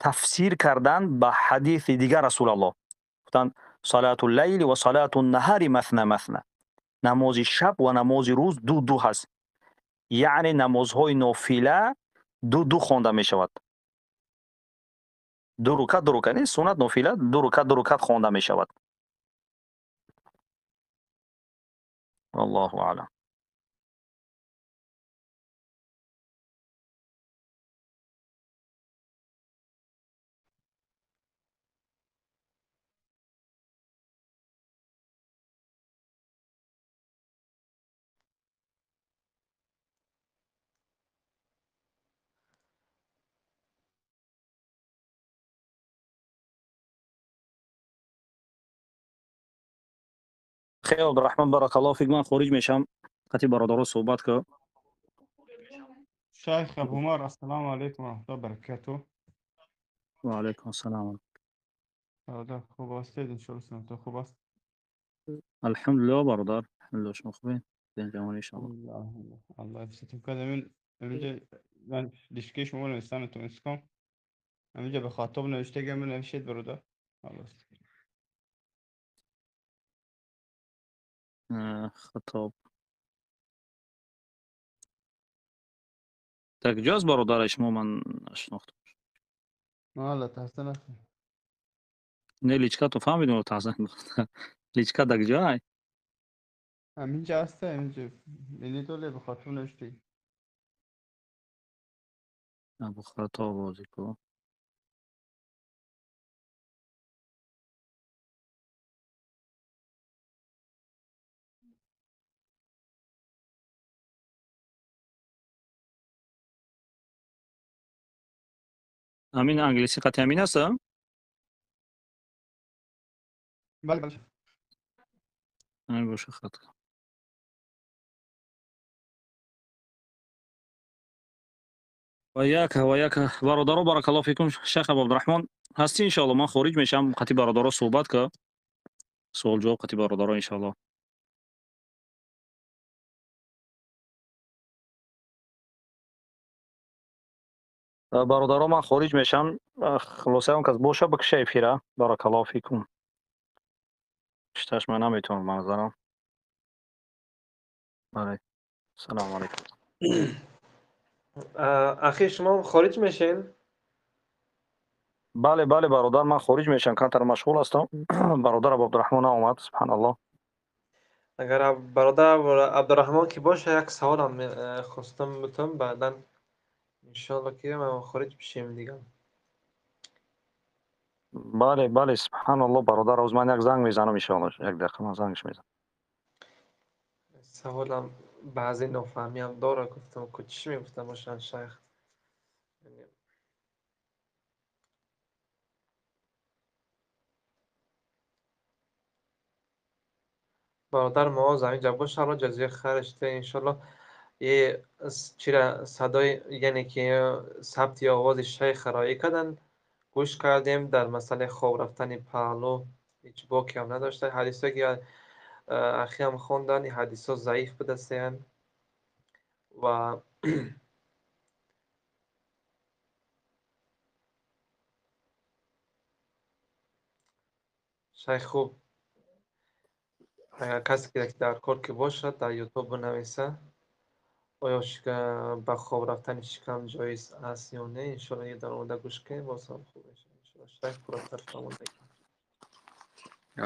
تفسیر کردن به حدیث دیگر رسول الله. گفتن صلاة اللیل و صلاة النهار مثنى مثنى، نماز شب و نماز روز دو دو هست، یعنی نمازهای نافله دو دو خوانده می شود، دو رکعت دو رکعت، یعنی سنت نافله دو رکعت دو رکعت خوانده می شود. والله اعلم. خیر عبدالرحمن بارک الله فیک. من خارج میشم، قطعی برادرها صحبت که شیخ ابو عمر، السلام علیکم و رحمت الله برکاته. و علیکم السلام. برادر خوب هستید؟ ان شاء الله سلامت خوب است. الحمدلله برادر، الحمدلله. شما خوبین؟ دین جوانی ان شاء الله. الله حفظتون کنه. همینجا من دیشکی شما نوشتم تو اینستاگرام، همینجا به خاطب نوشته که من نوشید برادر. الله خطاب. Дар куҷоаст бародари шумо, ман нашинохтам. Мала таҳсин аст. Не, личкато фаҳмидем, таҳсин. Личка дар куҷоай? Ҳаминҷа аст, ҳаминҷа. Мени доле бихотир навиштӣ. Абухато бозӣ ку. Ҳамин англисӣ қати ҳамин аст? Бале, бале. Ҳамин боша хат. Ва як бародаро, баракаллоҳу фикум, шайх Абу Абдурраҳмон ҳастӣ, иншоалло ман хориҷ мешавам, қати бародаро суҳбат ка. Суол ҷавоб қати бародаро иншоалло. Бародаро, ман хориҷ мешавам, хулоса он кас боша бикша эфира. Баракаллоҳу фикум. Кишташ ман наметавонам ба назарам. Бале. Салому алайкум. Ахи, шумо хориҷ мешен? Бале, бале, бародар, ман хориҷ мешавам, камтар машғул ҳастам. Бародар Абу Абдурраҳмон наомад, субҳаналлоҳ. Агар бародар Абдурраҳмон ки боша, як саволам хостам бутам, баъдан иншоалло ки ман хориҷ бишем дигар. Бале, бале, субҳаналлоҳ, бародар, ҳоз ман як занг мезанам иншоалло, як дақиқа ман зангш мезанам. Саволам баъзе нофаҳмиам дора, гуфтам ку чӣ мегуфтам бошанд шайх. Бародар Муоз ҳаминҷа боша, алло ҷазои хайраш диҳад иншоалло. Е чира садои, яъне ки сабти овози шайх роӣ кардан, гӯш кардем дар масъалаи хоб рафтани паҳлӯ ҳеҷ боке ҳам надошта. Ҳадисое ки ахиам хондан, ин ҳадисҳо заиф будастаянд ва шайх хуб агар касе ки дар кор ки бошад, дар ютуб бинависа, оё ба хоб рафтани шикам ҷоиз аст ё не, иншоалло дар омода гӯш кунем, боз ҳам хуб мешавад иншоалло. Шайх пурратар фаҳмонда.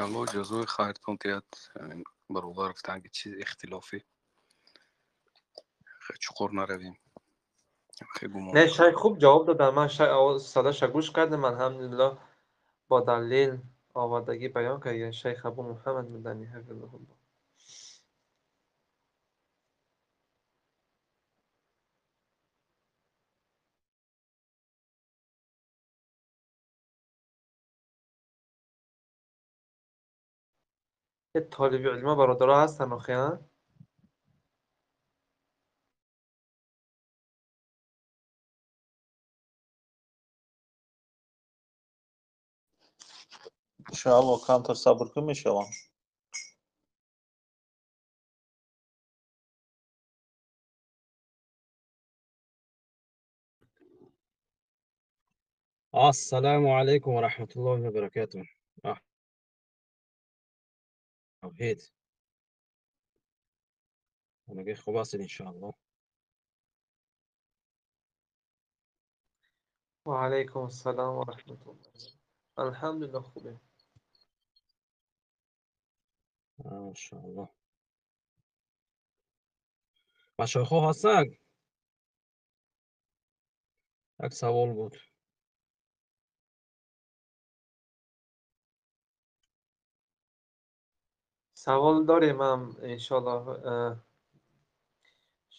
Алло ҷазои хайртон диҳад. Бародар гуфтанд ки чиз ихтилофӣ, чуқур наравем. Не, шайх хуб ҷавоб доданд. Ман садаша гӯш кардам, алҳамдулиллоҳ, бо далел овардагӣ баён карданд шайх Абу Муҳаммад Мадани ҳафизаҳуллоҳ. Толиби илма бародаро ҳастанд охи, а? Иншоалло камтар сабр кун, мешавам. Ассалому алайкум ва раҳматуллоҳи ва баракатуҳ. Тавҳид. Ҳамагӣ хуб ҳастед иншоаллоҳ. Ва алайкум ассалом ва раҳматуллоҳ. Алҳамдулиллоҳ, хубем. Машааллоҳ. Машоихҳо ҳастанд? Як савол буд. Савол дорем ҳам иншоаллоҳ,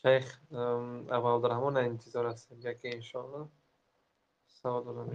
шайх Абу Абдурраҳмон интизор ҳастем, яке иншоаллоҳ савол дорам.